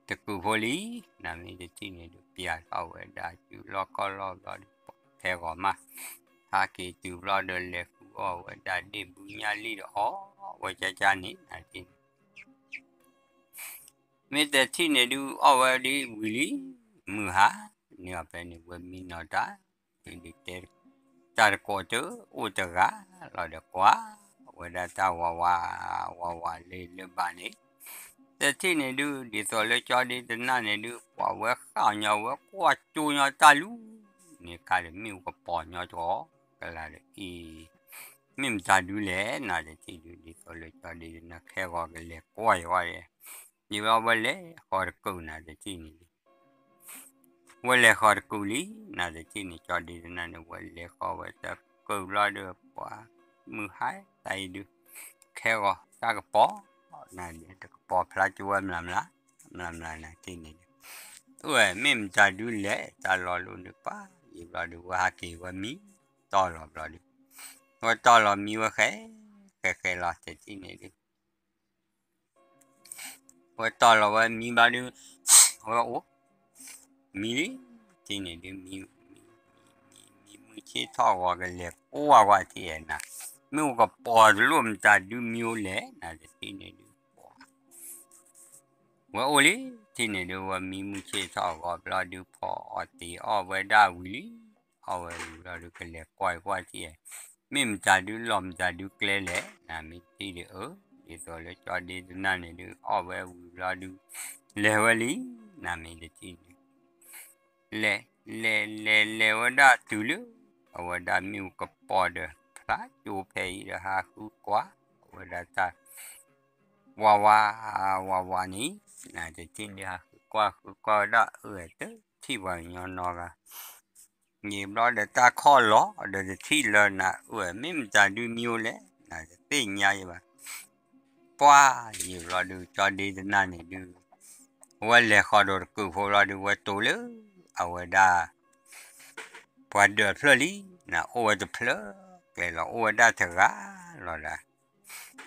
တကူာ်ဖိလံ နၤမ့ၢ်တထံၣ်န့ၣ်ဒုး ပၠးထီၣ်ဝဲဒၣ်စုလီၢ်ခီၣ်လီၢ်ဘျီဒုး ခဲဂီၤမး ဟးက့ၤတုၤဘျီဒီး လဲၤဃုအီၣ်ဝဲဒၣ်ဒ့ၣ်ဘုညၣ်လံၣ်ဒီးအီၣ်ဝဲကၠၢ်ကၠၢ်န့ၣ် နၤတထံၣ်န့ၣ် မ့ၢ်တထံၣ်န့ၣ်ဒုး အီၣ်ဝဲဒ်ဝံၤလံ မုၢ်ဟါ န့ၢ်အီၤဖဲန့ၣ် ဝဲမံနီၤတၢ် ဒုးတဲ တၢ်တကိးတအိၣ်တဂၤလီၤဒီးကွၢ် ဝဲဒၣ်တၢ်ဝးဝး ဝးဝးလၢလၢဘၣ်န့ၣ် တထံၣ်န့ၣ်ဒုး ဒ်သိးလၢကၠီဒ့တနၢ်န့ၣ်ဒုး ပှၤဝဲဃၣ်ညီ ဝဲကွၢ်ကၠိညီတၢ်လူၤန့ၣ် ခါဒီးမ့ၣ်အူကပီၤညီတဂီၤ ကလၤဒီးအံၤ မ့ၢ်မတၤဒုလဲၣ် နၤတထံၣ်ဒုး ဒ်သိးလၢကၠီဒ့တနၢ် ခဲဂီၤကလဲၤကွၢ်ယဝဲဒၣ် ယဝဲဝဲလဲၤဃီတကုာ် နၤတထံၣ်န့ၣ်ဒုး ဝဲလဲၤဃီတကုာ်လံ နၤတထံၣ်န့ၣ် ကၠီဒ့တနၢ်န့ၣ် ဝဲလဲၤဃီဝဲတကုာ်ဘျီဒီး ပှၤမုၢ်ဟါတၢ်အံၤဒုး ခဲဂီၤတၢ်ကပီၤ နၤဒုးတကပီၤဖျါကၠိဝဲမျးမျး မျးမျး နၤတထံၣ်န့ၣ်ဒုး အိၣ်ဝဲ မ့ၢ်မတၤဒုလဲၣ် တၢ်လီၤလိၣ်ဒုး ပၢ်ယံၤဘျီဒုး ဝဲဟးက့ၤဝဲမံ တီၢ်လီၤဘျီဒုး ဝဲတီၢ်လီၤမံဝဲဃဲ ဃဲဃဲလီၤ တထံၣ်န့ၣ်ဒုး ဝဲတီၢ်လီၤဝဲမံဘျီဒုး ဝဲအိၣ် မံလံ တထံၣ်န့ၣ်ဒုး မံ မံ မံ မံမုၢ်ဆ့ၣ်ထီၣ်ဂီၤကလဲၤကွၢ်ကွၢ်ထံၣ်နၤ မ့ၣ်အူကပီၤတလိၣ်မတၤဒုမံအိၣ်လဲၣ် နၤတထံၣ်န့ၣ်ဒုး ဝဲအိၣ်လံ တထံၣ်န့ၣ်ဒုး ဝဲမံမုၢ်ဆ့ၣ်ထီၣ်ဂီၤဘျီဒုး ဖီအီၣ်တ့ၤအီၣ်ဝဲဒၣ်ဝံၤလံ အီၣ်ဝဲဝံၤဘျီဒုး ကလဲၤကွၢ်ကွၢ်ထံၣ် မ့ၢ်မတၤဒုလီၤမတၤဒုကျဲလဲၣ် နၤမ့ၢ်တထံၣ်ဒုး အၢ ဒ်သိးလၢကၠီဒ့တနၢ်န့ၣ်ဒုး အီၣ်ဝဲဝံၤဘျီဒုး လဲၤဝဲလံ နၤမ့ၢ်တထံၣ်န့ၣ် လဲၤ လဲၤ လဲၤ လဲၤဝဲဒၣ်တုၤလၢ အဝဲဒၣ်မ့ၣ်အူကပီၤဒီး ဖျါကၠိဖဲအံၤဒီး ဟးဃုကွၢ် အဝဲဒၣ်တၢ် ဝးဝး ဝးဝးန့ၣ် နၤတထံၣ်ဒုး ဟးဃုကွၢ်ဃုကွၢ်ဝဲဒၣ် အၢ တထံၣ်ပှၤကညီနီတဂၤ ယံာ်ဘျီဒီးတၢ်ခီၣ်လီၤဒီးတထံၣ်လၢနၤ အၢ မ့ၢ်မတၤဒုမံအိၣ်လဲၣ် နၤတသ့ၣ်ညါယံၤဘၣ် ပှၤယံာ်ဘျီဒုး ကၠီဒ့တနၢ်န့ၣ်ဒုး ဝဲလဲၤဃီဒီးတကုာ်ဖိဘျီဒုး ဝဲတိၤလၢ အဝဲဒၣ် ပှၤဒၢးဖျၢၣ်လံ နၤအိၣ်ဝဲတဖျၢၣ်ကျဲလီၤ အိၣ်ဝဲဒၣ်တဂၤလီၤဒၣ်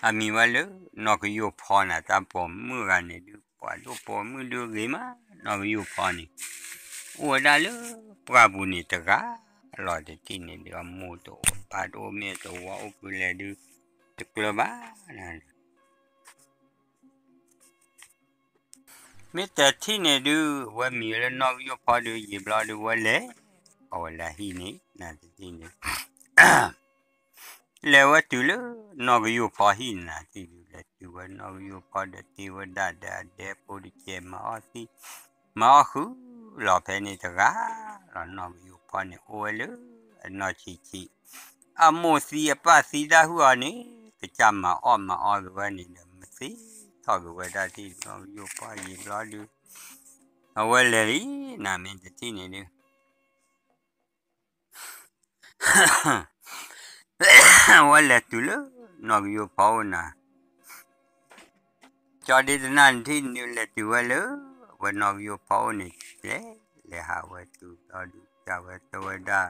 အမံၤဝဲလၢ နီၢ်ကယိၢ်ဖီနၤ တၢ်ပိာ်မုၣ်ဂၤန့ၣ်ဒုး ပှၤဒိၣ်ပိာ်မုၣ်ဒုးဂ့ၤမး နီၢ်ကယိၢ်ဖီန့ၣ် အိၣ်ဝဲဒၣ်လၢပှၢ်ပူၤန့ၣ်တဂၤလီၤ တထံၣ်န့ၣ်ဒုး အမိၢ်တအိၣ်ပၢ်တအိၣ် မ့ၢ်တဝီအိၣ်ဖုလဲၤဒုး တကျၢၤဘၣ် မ့ၢ်တထံၣ်န့ၣ်ဒုး ဝဲမံၤလၢနီၢ်ကယိၢ်ဖီဒုး ယံာ်ဘျီဒုး ဝဲလဲၤ အဝဲလဲၤဟံၣ်န့ၣ် နၤတထံၣ်န့ၣ် လဲၤဝဲတုၤလၢနီၢ်ကယိၢ်ဖီဟံၣ်နၤ တထံၣ်ဒုး လဲၤတုၤဝဲနီၢ်ကယိၢ်ဖီဒီးတ့ဝဲဒၣ်ဒီးအဒဲဖိတကဲး မၤအီၣ်သံ မၤအီၣ်ဃုာ်လီၤဖဲန့ၣ်တဂၤလီၤ နီၢ်ကယိၢ်ဖီန့ၣ် အိၣ်ဝဲလၢအနီၢ်ဆံးဆံး အမိၢ်သံအပၢ်သံတၢ်ဟုၣ်အီၤန့ၣ် ကစၢ်မၤအီၣ်မၤအီက့ၤဝဲန့ၣ်ဒီး မၤသံထီၣ်က့ၤဝဲဒၣ်တထံၣ် နီၢ်ကယိၢ်ဖီယံာ်ဘျီဒုး အဝဲလဲၤလံ နၤမ့ၢ်တထံၣ်န့ၣ်ဒုး ဝဲလဲၤတုၤလၢနီၣ်ဂံၢ်ယိၤဖီအိၣ်နၤ, ကၠီဒ့တနၢ်န့ၣ်ထံၣ်န့ၣ်ဒုး လဲၤတုၤဝဲလၢ ဝဲနီၣ်ဂံၢ်ယိၤဖီအိၣ်န့ၣ် လဲၤ လဲၤဟးဝဲတုၤဒီးဒုး တဲဝဲ တဲဝဲဒၣ်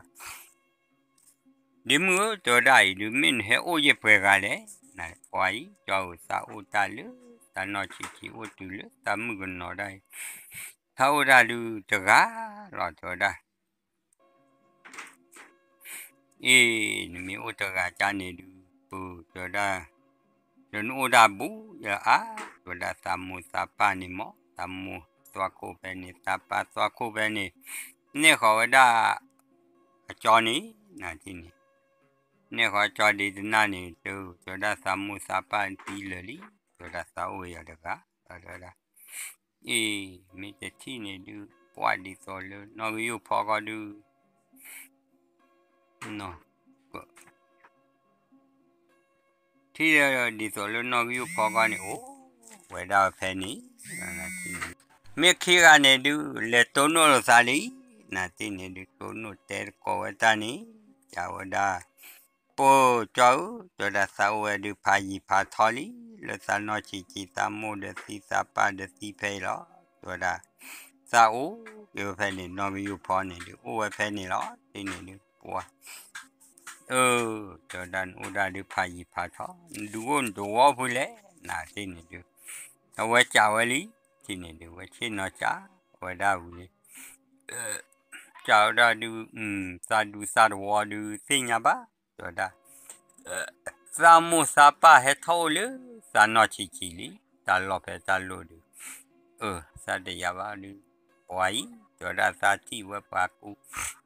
ဒ့မုၣ်ဧၢ တဲဝဲဒၣ်အံၤဒုး မ့ၢ်နဟဲအိၣ်ယဲၢ်ပှဲၤဂၤလဲၣ်, နကွၢ်အံၤ ကၠီဧၢ သးအိၣ်တၢ်လၢ သးနီၢ်ဆံးဆံးအိၣ်တုၤလၢ သးမုၣ်ကနီၤဒၣ်အံၤ, သးအိၣ်တၢ်ဒုးတဂၤလီၤ တဲဝဲဒၣ် အ့ နမ့ၢ်အိၣ်တဂၤကၢ်န့ၣ်ဒုး ပတဲဝဲဒၣ် ဒီးနအိၣ်ဒၣ်ဘူးယၤအါ, တဲဝဲဒၣ်သးမိၢ်သးပၢ်န့ၣ်မ့ၢ် သးမိၢ်သွါခိၣ်ဖဲန့ၣ် သးပၢ်သွါခိၣ်ဖဲန့ၣ် နဲၣ်ဃီၤဝဲဒၣ် အကၠီန့ၣ် နထံၣ်န့ၣ် နဲၣ်ဃီၤကၠီဒ့တနၢ်န့ၣ် တဲဝဲဒၣ်သးမိၢ်သးပၢ်သံလၢာ်လံ, တဲဝဲဒၣ်သးအိၣ်ဝဲယၤတဂၤ, တဲဝဲဒၣ် အ့ မ့ၢ်တထံၣ်န့ၣ်ဒုး ပှၢ်ဒ်သိးလၢနီၣ်ဂံၢ်ယိၤဖီကီၢ်ဒုး ထံၣ်ဒ်သိးလၢနီၣ်ဂံၢ်ယိၤဖီကီၢ်န့ၣ် အိၣ်ဝဲဒၣ်ဖဲန့ၣ်, မ့ၢ်ခံဂၤန့ၣ်ဒုး လဲၤတိၢ်နီၣ်လိာ်သးလံ, နထံၣ်န့ၣ်ဒုး တိၢ်နီၣ်တဲသကိးဝဲတၢ်န့ၣ်, တဲဝဲဒၣ် ပၢ်ကၠီဧၢ, တဲဝဲဒၣ်သးအိၣ်ဝဲဒုး ဖးယံၤဖးထီလံ, လၢသးနီၢ်ဆံးဆံး သးမိၢ်ဒီးသံ သးပၢ်ဒီးသံဖဲအံၤလီၤ, တဲဝဲဒၣ် သးအိၣ်က့ၤဝဲဖဲန့ၣ် နီၣ်ဂံၢ်ယိၤဖီန့ၣ်ဒုး အိၣ်ဝဲဖဲန့ၣ်လီၤ, တထံၣ်န့ၣ်ဒုးပှၢ် အၢ တဲဝဲဒၣ်နအိၣ်ဒၣ်ဒုး ဖးယံၤဖးထီ, နဒုးအိၣ်နတဝီပူၤလဲၣ်, နထံၣ်န့ၣ်ဒုး အဝဲစံးဝဲလံ, ထံၣ်န့ၣ်ဒုး ဝဲဆ့ၣ်နီၤစံး ဝဲဒၣ်ဝံၤလံ စံးဝဲဒၣ်ဒုး သးဒူသးတဝီဒုး သ့ၣ်ညါဘၣ်, တဲဝဲဒၣ် သးမိၢ်သးပၢ်ဟဲထီၣ်အိၣ်လၢ သးနီၢ်ဆံးဆံးလံ, တၢ်လီၢ်ဖဲတၢ်လိၣ်ဒုး အၢ သးတယာ်ဘၣ်ဒုး ပှၤအံၤ တဲဝဲဒၣ်သးထံၣ်ဝဲပှၤကူ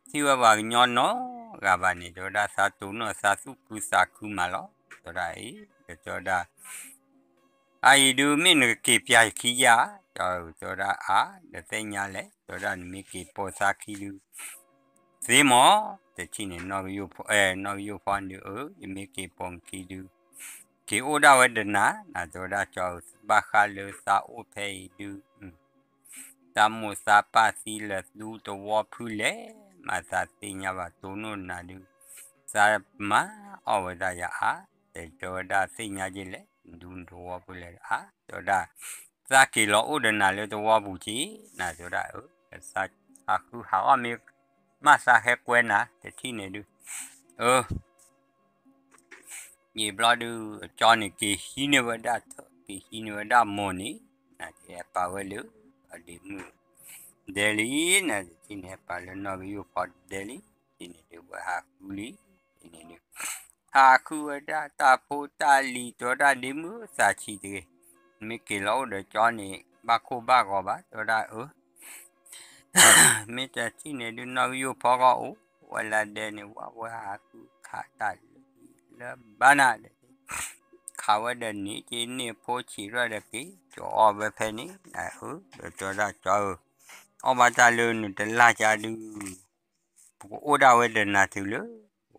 ထံၣ်ဝဲပှၤကညီနီတဂၤဘၣ်န့ၣ် တဲဝဲဒၣ်သးတိၢ်နီၣ်သးသူၣ်ခုသးခုမးလီၤ, တဲဝဲဒၣ်အံၤ ဒီးတဲဝဲဒၣ် အအံၤဒုး မ့ၢ်နကက့ၤပျၢ်ယခံယါ, တဲဝဲဒၣ်အါ ဒီးသ့ၣ်ညါလဲၣ်, တဲဝဲဒၣ်နမ့ၢ်က့ၤပိာ်သးခံဒုး သ့မး, တထံၣ်န့ၣ် နီၣ်ဂံၢ်ယိၤဖီန့ၣ်ဒုး အၢ ယမ့ၢ်က့ၤပိာ်နခံဒုး က့ၤအိၣ်ဒၣ်ဝဲဒီးနၤ, နတဲဝဲဒၣ်ကၠီဧၢ ဘၣ်ဃးလၢသးအိၣ်ဖဲအံၤဒုး သးမိၢ်သးပၢ်သံလၢာ်ဒူတဝီဖုလဲၣ်, မၤသးသ့ၣ်ညါဘၣ် တိၢ်နီၣ်နၤဒုး သးမၤအီၣ်ဝဲဒၣ်ယၤအါ, တဲတဲဝဲဒၣ်သ့ၣ်ညါက့ၤလဲၣ်, ဒူတဝီဖုလဲၣ်အါ, တဲဝဲဒၣ် သးက့ၤလီၤအိၣ်ဒီးနၤလၢတဝီပူၤက့ၤ, နတဲဝဲဒၣ်အၢ သးဟးဃုဟးအီၣ်မ့ၢ် မၤသးဟဲကွဲနၤ တထံၣ်န့ၣ်ဒုး အၢ ယံာ်ဘျီဒုး ကၠီန့ၣ် က့ၤဟံးန့ၢ်ဝဲဒၣ်ထၢၣ် က့ၤဟံးန့ၢ်ဝဲဒၣ်မိၢ်န့ၣ် နကဟဲပာ်ဝဲလၢ အဒ့မုၣ်ဒဲလံ, နတထံၣ်န့ၣ် ဟဲပာ်လၢနီၣ်ဂံၢ်ယိၤဖီဒဲလံ, တထံၣ်န့ၣ်ဒုး ဝဲဟးဃုလံ, တထံၣ်န့ၣ်ဒုး ဟးဃုဝဲဒၣ်တၢ်ဖိတၢ်လံၤ တဲဝဲဒၣ်ဒ့မုၣ်သးဆံးတဂ့ၤ, မ့ၢ်က့ၤလီၤအိၣ်ဒီးကၠီန့ၣ် ဘၣ်ခိၣ်ဘၣ်ဂီၤဘၣ် တဲဝဲဒၣ်အၢ မ့ၢ်တထံၣ်န့ၣ်ဒုး နီၣ်ဂံၢ်ယိၤဖီကီၢ်အိၣ်ဝဲလၢဒဲန့ၣ် ဝဲဝဲဟးဃုခးတၢ်လၢလၢဘၣ်နၤဒီး ခးဝဲဒီးန့ၣ်က့ၤန့ၢ်ဖိဆံးထီၣ်ဒီးက့ၤ ကၠီအီၣ်ဝဲဖဲန့ၣ် အၢ ဒီးတဲဝဲဒၣ်ကၠီဧၢ အီၣ်ဘၣ်တၢ်လၢနတလၢ်ကါဒုး ပကအိၣ်ဒၣ်ဝဲဒီးနၤတုၤလၢ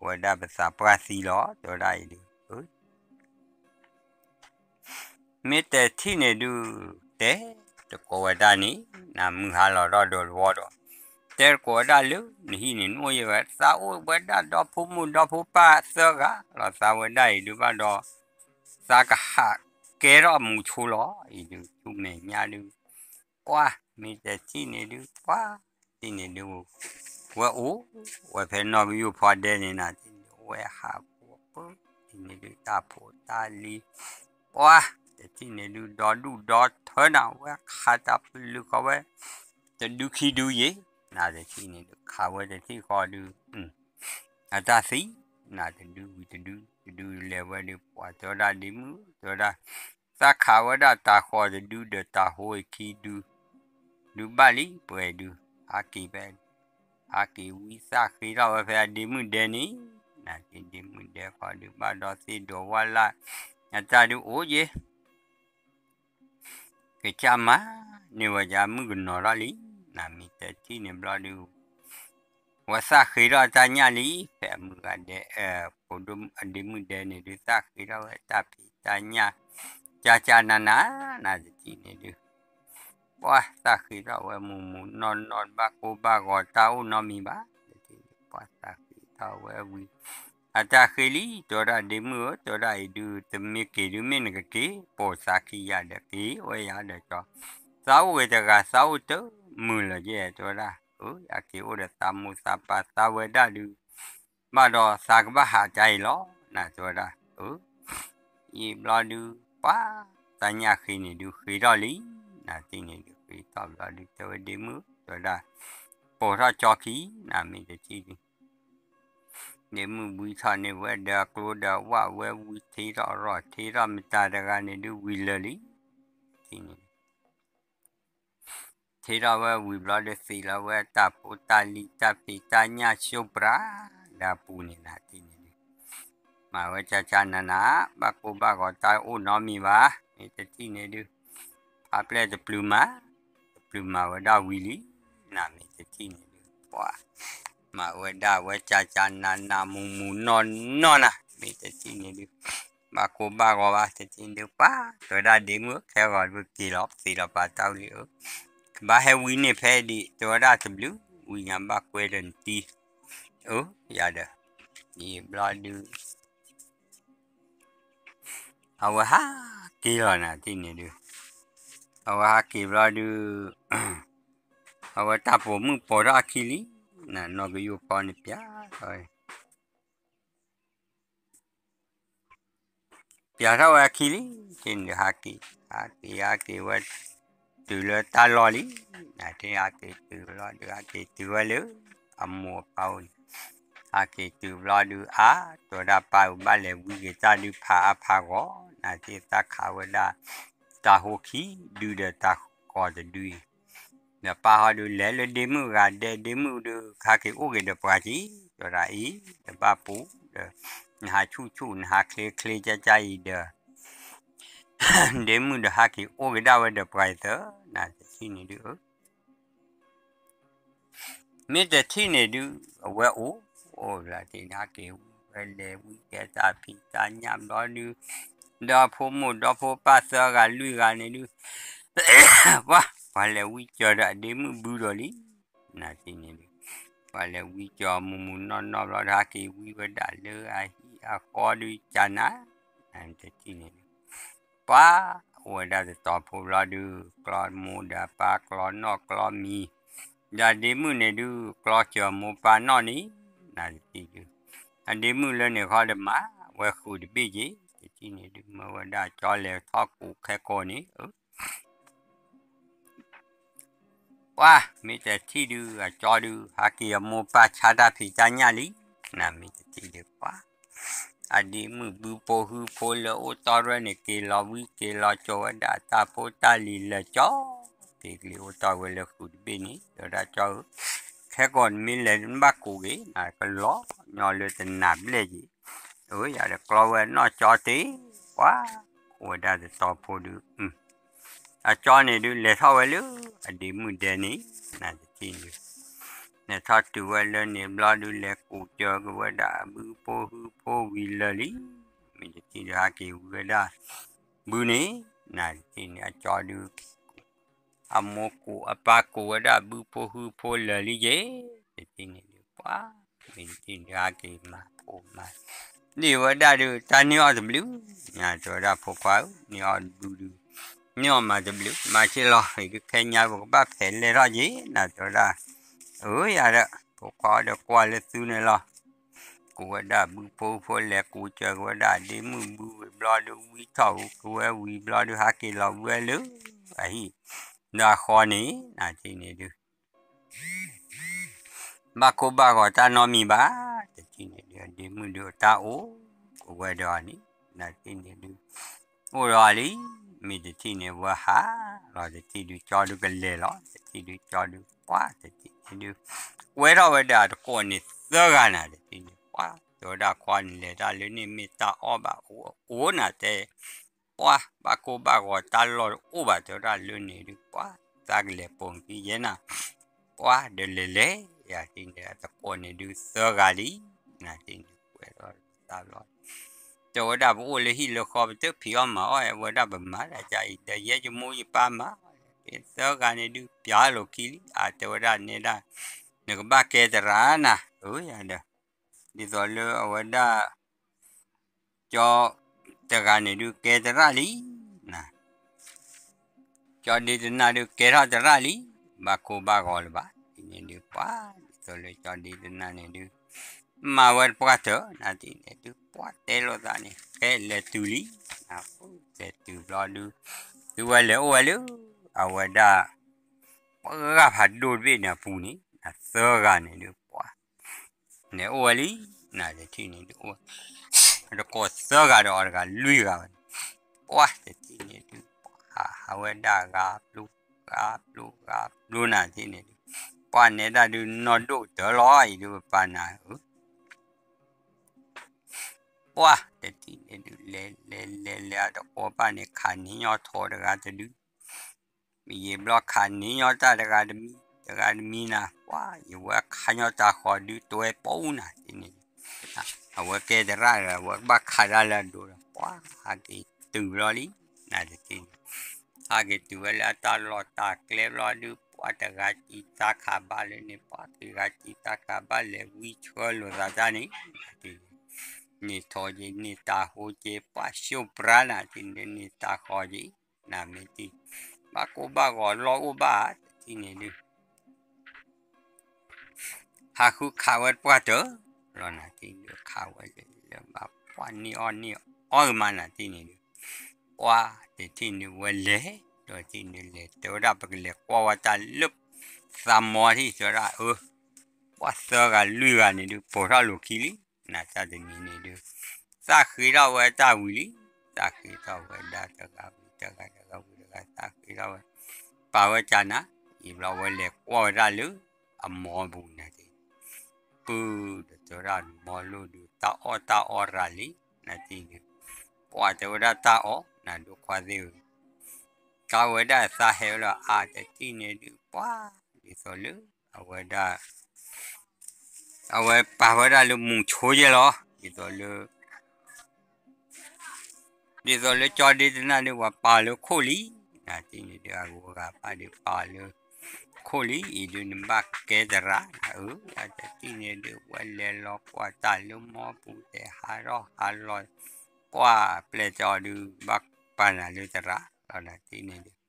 ဝဲဒၣ်ပသးပှၢ်သံလီၤ တဲဝဲဒၣ်အံၤဒုး မ့ၢ်တထံၣ်န့ၣ်ဒုး တဲတကိးဝဲဒၣ်န့ၣ် နမုၢ်ဟါလီၤထီၣ်ဒီးတဝီဒီး တဲတကိးဝဲဒၣ်လၢ နဟံၣ်န့ၣ် နအိၣ်ယဲၢ်ဝဲ သးအိၣ်ဝဲဒၣ်ဒီဖိမိၢ်ဒီဖိပၢ်သၢဂၤလီၤ သးဝဲဒၣ်အံၤဒုးဘၣ်ဒီး သးကဟးကဲထီၣ်မူဆိလီၤ အံၤဒုး ဆူမဲာ်ညါဒုး ပှၤ မ့ၢ်တထံၣ်န့ၣ်ဒုး ပှၤ တထံၣ်န့ၣ်ဒုး ဝဲအိၣ်ဝဲဖဲနီၣ်ဂံၢ်ယိၤဖီဒဲန့ၣ်နၤ တထံၣ်န့ၣ်ဒုး ဝဲဟးပှၤပၢ တထံၣ်န့ၣ်ဒုး တၢ်ဖိတၢ်လံၤ ပှၤ တထံၣ်န့ၣ်ဒုး ဒီဒူၣ်ဒီထၢနၤ ဝဲခးတၢ်ပလုးဃီဝဲ တဒုခံဒုယဲၢ် နတထံၣ်န့ၣ်ဒုး ခးဝဲတထံၣ်ဃီဒုး အတၢ်သံ နတဒုဝံၤတဒု တဒုလဲၤဝဲဒုး ပှၤတဲဝဲဒၣ်ဒ့မုၣ် တဲဝဲဒၣ် သးခးဝဲဒၣ်တၢ်ဃီတဒုဒီးတၢ်ဟိအခံဒု ဒုးဘၣ်လံ ပှဲၤဒုး ဟးက့ၤဖဲ ဟးက့ၤဝံသးဃ့ထီၣ်ဝဲဖဲအဒ့မုၣ်ဒဲန့ၣ် နတဒ့မုၣ်ဒဲဃီဒုးဘၣ်ဒီးသ့ၣ်ဒိးဝၣ်လၢ် အတၢ်ဒုးအိၣ်ယဲၢ် ကစၢ်မၤန့ၢ်ဝဲဒၣ်မုၣ်ကနီၤထီၣ်လံ နမ့ၢ်တထံၣ်န့ၣ်ဘျီဒုး ဝဲသးဃ့ထီၣ်တၢ်ညၣ်လံ ဖဲအမုၢ်ဂၤဒဲ အဒ့မုၣ်ဒဲန့ၣ်ဒုး သးဃ့ထီၣ်ဝဲတၢ်ဖံးတၢ်ညၣ် ကၢ်ကၢ်နၤနၤ နတထံၣ်န့ၣ်ဒုး ပှၤသးဃ့ထီၣ်ဝဲမူးမူးနီၢ်နီၢ် ဘၣ်ကိၢ်ဘၣ်ဂီၤတၢ်အိၣ်နီတမံၤဘၣ် တထံၣ်န့ၣ် ပှၤသးဃ့ ထီၣ်ဝဲဝံၤ, အတၢ်ဃ့လံ တဲဝဲဒၣ် ဒ့မုၣ်ဧၢ တဲဝဲဒၣ်အံၤဒုး တမ့ၢ်က့ၤဒုး မ့ၢ်နကက့ၤ ပိာ်သးခံယၤဒီးက့ၤဝဲယၤဒီးကၠီ, သးအိၣ်ဂ့ၤတဂၤ သးအိၣ်တမုာ်လၢၤယဲၢ် တဲဝဲဒၣ်, အက့ၤအိၣ်ဒီးသးမိၢ်သးပၢ်သးဝဲဒၣ်ဒုး ဘၣ်ဒီးသးကဘၣ်ဟးတၢ်အံၤလီၤ နၤတဲဝဲဒၣ်, အံၤဘျီဒုး ပှၤ သးညၣ်ဃ့န့ၣ်ဒုး ဃ့ထီၣ်လံ, နၤတထံၣ်န့ၣ်ဒုး ဃ့ထီၣ်ဘျီဒုး တဲဝဲဒ့မုၣ် တဲဝဲဒၣ်, ပိာ်ထီၣ်ကၠီခံ နၤမ့ၢ်တထံၣ်ဒုး ဒ့မုၣ်ဘှံးထီၣ်န့ၢ်ဝဲဒီးကျိဒီးဝၣ်ဝဲဝံၤထ့ထီၣ်ရီၣ်ထ့ထီၣ်မတၤတဂၤန့ၣ်ဒုးဝံၤလၢာ်လံ, ထံၣ်န့ၣ် ထ့ထီၣ်ဝဲဝံၤဘျီဒုးသံးလီၤဝဲတၢ်ဖိတၢ်လံၤတၢ်ဖံးတၢ်ညၣ်ဆိပြး ဒီးအပူၤန့ၣ်နၤထံၣ်န့ၣ်ဒုး, မၤဝဲကၢ်ကၢ်နးနး ဘၣ်ကိၢ်ဘၣ်ဂီၤတၢ်အိၣ်နီတမံၤဘၣ်, မ့ၢ်တထံၣ်န့ၣ်ဒုး, ဖးပျဲၢ်တပျုၤမၤ, တပျုၤမၤဝဲဒၣ်ဝံၤလံ, နၤမ့ၢ်တထံၣ်န့ၣ်ဒုး, ပှၤ မၤဝဲဒၣ်ဝဲကၢ်ကၢ်နးနးမူၤမူၤနီၢ်နီၢ်နၤ မ့ၢ်တထံၣ်န့ၣ်ဒုး, ဘၣ်ကိၢ်ဘၣ်ဂီၤဘၣ် တထံၣ်န့ၣ်ဒုး ပှၤ တဲဝဲဒၣ်ဒ့မုၣ် ခဲဂီၤဒုးက့ၤလီၤ သံးလီၤပာ်တၢ်ဝံၤလံဧၢ, ကဘၣ်ဟဲဝံန့ၢ်ဖဲဒံး တဲဝဲဒၣ်တဘျုး ဝံညါဘၣ်ကွဲဒီးနတံၤ, အၢ ယၤဒီး, ဒ်ဘျီဒုး အဝဲဟးက့ၤလီၤနၤထံၣ်န့ၣ်ဒုး, အဝဲဟးက့ၤဘျီဒုး, အဝဲတၢ်ပိာ်မုၣ်ပိာ်ထီၣ်အခံလံ, နနီၢ်ကယိၢ်ဖီန့ၣ်ပျးထီၣ်ဝဲ ပျးထီၣ်ဝဲအခံလံ, ထံၣ်န့ၣ်ဒုးဟးက့ၤ, ဟးက့ၤဟးက့ၤဝဲ, တုၤလၢတၢ်လီၢ်လံ, နထံၣ်ဟးက့ၤတုၤဘျီဒုး ဟးက့ၤတုၤဝဲလၢ, အမိၢ်အပၢ်အိၣ်န့ၣ်, ဟးက့ၤတုၤဘျီဒုးအါ, တဲဝဲဒၣ်ပၢ်ဧၢ ဘၣ်လဲၤဝံက့ၤတၢ်ဒုးဖးအါဖးဂီၤ, နထံၣ်သၣ်ခးဝဲဒၣ်, တၢ်ဟိခံဒုဒီးတၢ်ဃီတဒုအံၤ ဒီးပၢ်ဟီဒုးလဲၤလၢဒ့မုၣ်ဂၤဒဲး ဒ့မုၣ်ဒုး ဟးက့ၤအိၣ်က့ၤဒီးပှၤက့ၤ, တဲဝဲဒၣ်အံၤ, တဘၣ်ပူၤဒီး, နဟးဆူၣ်ဆူၣ် နဟးချ့ချ့ကၢ်ကၢ်အံၤဒီး, ဒ့မုၣ်ဒီးဟးက့ၤအိၣ်က့ၤဒၣ်ဝဲဒီးပှၤအံၤသၢ, နတထံၣ်န့ၣ်ဒုး မ့ၢ်တထံၣ်န့ၣ်ဒုး အဝဲအိၣ်, အိၣ်လၢထံၣ်န့ၣ် ဟးက့ၤဝံဝဲလဲၤဝံကဲတၢ်ဖံးတၢ်ညၣ်ဘျီဒုး, ဒီဖိမိၢ်ဒီဖိပၢ်သၢဂၤလွံၢ်ဂၤန့ၣ်ဒုး, ပှၤ ပှၤလဲၤဝံကၢၤဒီးအဒ့မုၣ်ဘုဒီးလံ, နတထံၣ်န့ၣ်ဒုး, ပှၤလဲၤဝံကၢၤမူၤမူၤနီၢ်နီၢ်ဘျီဒီး ဟးက့ၤဝံဝဲဒၣ်လၢအဟံၣ်အဃီဒုးကနၤ, နတထံၣ်န့ၣ်ဒုး ပှၤ အိၣ်ဝဲဒၣ်တတီၤဖိဘျီဒုး ကျီမိၢ်ဒီးပၢ်ကျီနီၢ်ကျီမံၤ, ဒီးအဒ့မုၣ်န့ၣ်ဒုး ကျီစၢၤမိၢ်ပၢ်နီၢ်န့ၣ်, နတထံၣ်ဒုး, အဒ့မုၣ်လၢန့ၣ်ဃီဒီးမၤဝဲဃုာ်တဘ့ၣ်က့ၤ, တထံၣ်န့ၣ်ဒုး မၢဝဲဒၣ်ကၠီလဲၤထီၣ်ကူးခဲကိာ်န့ၣ် ပှၤ မ့ၢ်တထံၣ်ဒုး အကၠီဒုး ဟးက့ၤအမိၢ်ပၢ်ဆါတၢ်ဖံးတၢ်ညၣ်လံ, နမ့ၢ်တထံၣ်ဒုး ပှၤ အဒ့မုၣ်ဘုဖိဟုဖိလၢအိၣ်တီၢ်ရဲၣ်န့ၣ် က့ၤလီၤဝံက့ၤလီၤစိာ်ဝဲဒၣ်တၢ်ဖိတၢ်လံၤလၢာ်ကၠီ, က့ၤက့ၤအိၣ်တီၢ်ဝဲလၢဃုာ်တဘ့ၣ်န့ၣ် တဲဝဲဒၣ်ကၠီဧၢ, ခဲကိာ်နမ့ၢ်လဲၤနဘၣ်ကူးက့ၤ နကလီၤညီလၢတနၤဘျဲၣ်က့ၤ, အၢ ယၤဒီးကျီဝဲနီၢ်ကၠီတ့ၢ်, ပှၤ အိၣ်ဝဲဒၣ်တတီၤဖိဒုး အကၠီန့ၣ်ဒုး လဲၤထီၣ်ဝဲလၢ အဒ့မုၣ်ဒဲန့ၣ် နတထံၣ်ဒုး, လဲၤထီၣ်တုၤဝဲလၢန့ၣ်ဘျီဒုး လဲၤကူးစၢၤက့ၤဝဲဒၣ် ဘုဖိဟုဖိဝံၤလၢာ်လံ, မ့ၢ်တထံၣ်ဒုး ဟးက့ၤဝံၤဝဲဒၣ် ဘုန့ၣ်, နတထံၣ်န့ၣ် အကၠီဒုး အမိၢ်ကူးအပၢ်ကူးဝဲဒၣ် ဘုဖိဟုဖိလၢာ်လံက့ၤ, တထံၣ်န့ၣ်ဒုး ပှၤ မ့ၢ်တထံၣ်ဒုး ဟးက့ၤမၤဖိမၤ န့ၢ်ဝဲဒၣ်ဒုး တၢ်န့ၢ်အီၣ်တဘျုး, နတဲဝဲဒၣ်ဖိခွါဧၢ န့ၢ်အီၣ်တဘျုးဒုး, န့ၢ်အီၣ်မၤတဘျုး မၤဆ့ၣ်လီၤ အံၤဒုးခဲညါပကဘၣ်ဖဲးလဲၢ်ထီၣ်က့ၤ နတဲဝဲဒၣ်, အၢ ယၤဒီး ဖိခွါဒီးကွၢ်လၢသုန့ၣ်လီၤ, ကူးဝဲဒၣ်ဘုဖိဟုဖိလဲၤကူးစၢၤက့ၤဝဲဒၣ် ဒ့မုၣ်ဘုဝံၤဘျီဒုး ဝံထီၣ်က့ၤဝဲဝံၤဘျီဒုး ဟးက့ၤလီၤဝဲလၢ အဟံၣ် ဒီးအဃီန့ၣ် နတထံၣ်န့ၣ်ဒုး ဘၣ်ကိၢ်ဘၣ်ဂီၤတၢ်နီတမံၤဘၣ်, တထံၣ်န့ၣ်ဒုး အဒ့မုၣ်ဒုးတၢ်အိၣ်က့ၤဝဲဒီးအီၤန့ၣ် နတထံၣ်န့ၣ်ဒုး အိၣ်ဒီးအီၤလံ, မ့ၢ်တထံၣ်န့ၣ် ဝဲဟးလီၤ တထံၣ်ဒုးကၠီဒုးကလဲၤလီၤ တထံၣ်ဒုးကၠီဒုး ပှၤ တထံၣ်န့ၣ်ဒုး ကွဲထီၣ်ဝဲဒၣ်တကိးန့ၣ်သၢဂၤနၤ တထံၣ်န့ၣ် ပှၤ တဲဝဲဒၣ်ခွါန့ၣ် လဲၤတၢ်လၢန့ၣ်မ့ၢ်တၢ်အီၣ်ဘၣ်အိၣ်အိၣ်နၤတဲ ပှၤ ဘၣ်ကိၢ်ဘၣ်ဂီၤတၢ်လီၢ်တအိၣ်ဘၣ် တဲဝဲဒၣ်လၢန့ၣ်ဒုး ပှၤ သးကလဲၤပိာ်ကံယဲနၤ, ပှၤ ဒီးလဲၤလဲၤ ယၤတထံၣ်န့ၣ် တကိးန့ၣ်ဒုးသၢဂၤလံ, နတထံၣ်န့ၣ် ကွဲထီၣ်တၢ်လီၢ် တဲဝဲဒၣ်ပအိၣ်လၢဟံၣ်လၢဃီ ပတဖံးအီၣ်မၤအီၣ် ဝဲဒၣ်ပမၤဒၣ်ကါအံၤ ဒီးယဲယမိၢ်ယပၢ်မၤ, သၢဂၤန့ၣ်ဒုးပျးလိာ်ခံလံ, အါ တဲဝဲဒၣ်နဲဒၣ် နကဘၣ်ကဲသရၣ်နၤ, အၢ ယၤဒီး ဒ်သိးလၢအဝဲဒၣ် ကၠီတဂၤန့ၣ်ဒုးကဲသရၣ်လံ, ကၠီဒ့တနၢ်ဒုးကဲထီၣ်သရၣ်လံ, ဘၣ်ကိၢ်ဘၣ်ဂီၤလၢၤဘၣ်, ဒ်န့ၣ်ဒုးပှၤ ဒ်သိးလၢကၠီဒ့တနၢ်န့ၣ်ဒုး မၤဝဲတပှၢ်တၢၢ် နၤဒ်န့ၣ်ဒုး ပှၤတဲလိာ်သးန့ၣ် ကဲလဲၤတုၤလံ, လဲၤတုၤဘျီဒုး သုဝဲလဲၤအိၣ်ဝဲလၢ အဝဲဒၣ် ပှၤဂၤဖးဒိၣ်တဘ့ၣ်န့ၣ်အပူၤန့ၣ် သၢဂၤန့ၣ်ဒုးပှၤ လဲၤအိၣ်ဝဲလံ, နၤတထံၣ်န့ၣ်ဒုးအိၣ် တကိးသၢဂၤဒီးအီၤတဂၤလွံၢ်ဂၤဝဲန့ၣ်, ပှၤတထံၣ်န့ၣ်ဒုး ပှၤဟးဝဲဒၣ်ဂၤပျိ ဂၤပျိ ဂၤပျိ နၤတထံၣ်န့ၣ်ဒုး ပှၤနဲဒၣ်ဒုးနီၢ်ဒိၣ်ကတၢၢ်လီၤ အံၤဒုးပပာ်နၤဧၢ ပှၤတထံၣ်န့ၣ်ဒုး လဲၤလဲၤလဲၤလဲၤ အတကိးပၢ်န့ၣ် ခးန့ၢ်ညီထီၣ်တဂၤတဒု မ့ၢ်ယံာ်ဘျီခးန့ၢ်ညီတၢ်တဂၤတမံၤ တဂၤတမံၤနၤ ပှၤ ယဝဲခးညီတၢ်ဃီဒုး တွဲပီနၤ တထံၣ်န့ၣ်ဒုး အဝဲကဲသရၣ်ဒီး အဝဲကဘၣ်ခးတၢ်လၢအဒိဒီး ပှၤဟးက့ၤတုၤဘျီလံ နၤတထံၣ်န့ၣ် ဟးက့ၤတုၤဝဲလၢအတၢ်လီၢ်တၢ်ကျဲဘျီဒုး ပှၤတဂၤစံးတၢ်ခးဘၣ်လၢန့ၣ် ပှၤတဂၤစံးတၢ်ခးဘၣ်လဲၤဝံဆှၢလိာ်သးတၢ်န့ၣ် နၤတထံၣ်န့ၣ် န့ၢ်ထီၣ်က့ၤန့ၢ်တၢ်ဟိက့ၤ ပှၤ ရှုံးပြါနၤတထံၣ်န့ၣ်ဒုး န့ၢ်တၢ်ဃီက့ၤ နၤမ့ၢ်တထံၣ် ဘၣ်ကိၢ်ဘၣ်ဂီၤလီၢ်အိၣ်ဘၣ် တထံၣ်န့ၣ်ဒုး ဟးဃုခးဝဲတပှၢ်တၢၢ်လီၤ နၤတထံၣ်န့ၣ်ဒုး ခးဝဲလၢလၢဘၣ် ပှၤန့ၢ်အီၣ်န့ၢ်အီၣ်ကမး နၤတထံၣ်န့ၣ်ဒုး ပှၤတထံၣ်န့ၣ်ဝဲလဲၤ ဒီးတထံၣ်န့ၣ်လဲၤ တဲဝဲဒၣ်ပကလဲၤကွၢ်ဝဲတၢ်လၢ သးမီထံၣ် တဲဝဲဒၣ်အၢ ပှၤသၢဂၤလွံၢ်ဂၤန့ၣ်ဒုး ပိာ်ထီၣ်လိာ်ခံလံ နၤတၢ်တနံၤန့ၣ်ဒုး သးဃ့ထီၣ်ဝဲတၢ်ဝံၤလံ သးဃ့ထီၣ်ဝဲဒၣ်တဂၤဝံၤတဂၤ တဂၤဝံၤတဂၤ သးဃ့ထီၣ်ဝဲ ပာ်ဝဲကနၤ ယံာ်ဘျီဝဲလဲၤကွၢ်ဝဲဒၣ်လၢ အမီပူၤနၤတထံၣ် ပုၢ်ဒီးတဲဝဲဒၣ်မီလိၣ်ဒုး တၢ်အီၣ်တၢ်အီရၤလံ နၤတထံၣ်န့ၣ် ပှၤတဲဝဲဒၣ်တၢ်အီၣ် နၤဒိခွါသ့ၣ်ဧၢ ကးဝဲဒၣ်သးဟဲဝဲလီၤ အါ တထံၣ်န့ၣ်ဒုး ပှၤ ဒ်သိးလၢ အဝဲဒၣ် အဝဲပာ်ဝဲဒၣ်လၢမူဆိယဲလီၤ ဒ်သိးလၢ ဒ်သိးလၢကၠီဒ့တနၢ်ဒုး ပှၤပာ်လၢခိၣ်လံ နၤတထံၣ်န့ၣ်ဒုး အဂုၤအဂၤဘၣ်ဒုးပာ်လၢ ခိၣ်လံ အံၤဒုးနဘၣ်ကဲသရၣ် အၢ အတထံၣ်န့ၣ်ဒုး ဝဲလဲၤလီၤကွၢ်တၢ်လၢမီပူၤ တဲဟးထီၣ်ဟးလီၤ ကွၢ်ပျဲၢ်တီဒုး ဘၣ်ပာ်နၤလၢသရၣ်လီၤ နၤတထံၣ်န့ၣ်ဒုး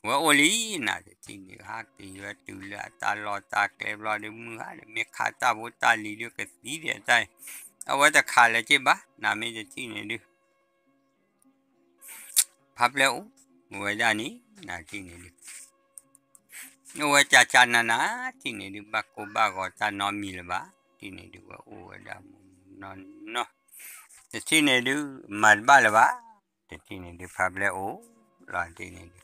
ဝဲအိၣ်လံ နၤတထံၣ်န့ၣ် ဟးက့ၤဝဲတုၤလၢအတၢ်လီၢ်တၢ်ကျဲဘျီဒုး မုၢ်ဟါဒီး မ့ၢ်ခးတၢ်ဖိတၢ်လံၤဒုး ကသံဒဲးတၢ် အဝဲတခးလၢၤက့ဘၣ် နၤမ့ၢ်တထံၣ်န့ၣ်ဒုး ဖးပျဲၢ်အိၣ်ဝဲဒၣ်န့ၣ် နၤတထံၣ်န့ၣ်ဒုး အိၣ်ဝဲကၢ်ကၢ်နးနး တထံၣ်န့ၣ်ဒုး ဘၣ်ကိၢ်ဘၣ်ဂီၤတၢ်နီတမံၤလၢၤဘၣ် တထံၣ်န့ၣ်ဒုး ဝဲအိၣ်ဝဲဒၣ်မုၢ်မုၢ်နီၢ်နီၢ် တထံၣ်န့ၣ်ဒုး မၤတဘၣ်လၢၤဘၣ် တထံၣ်န့ၣ်ဒုး ဖးပျဲၢ်အိၣ်လီၤ တထံၣ်န့ၣ်ဒုး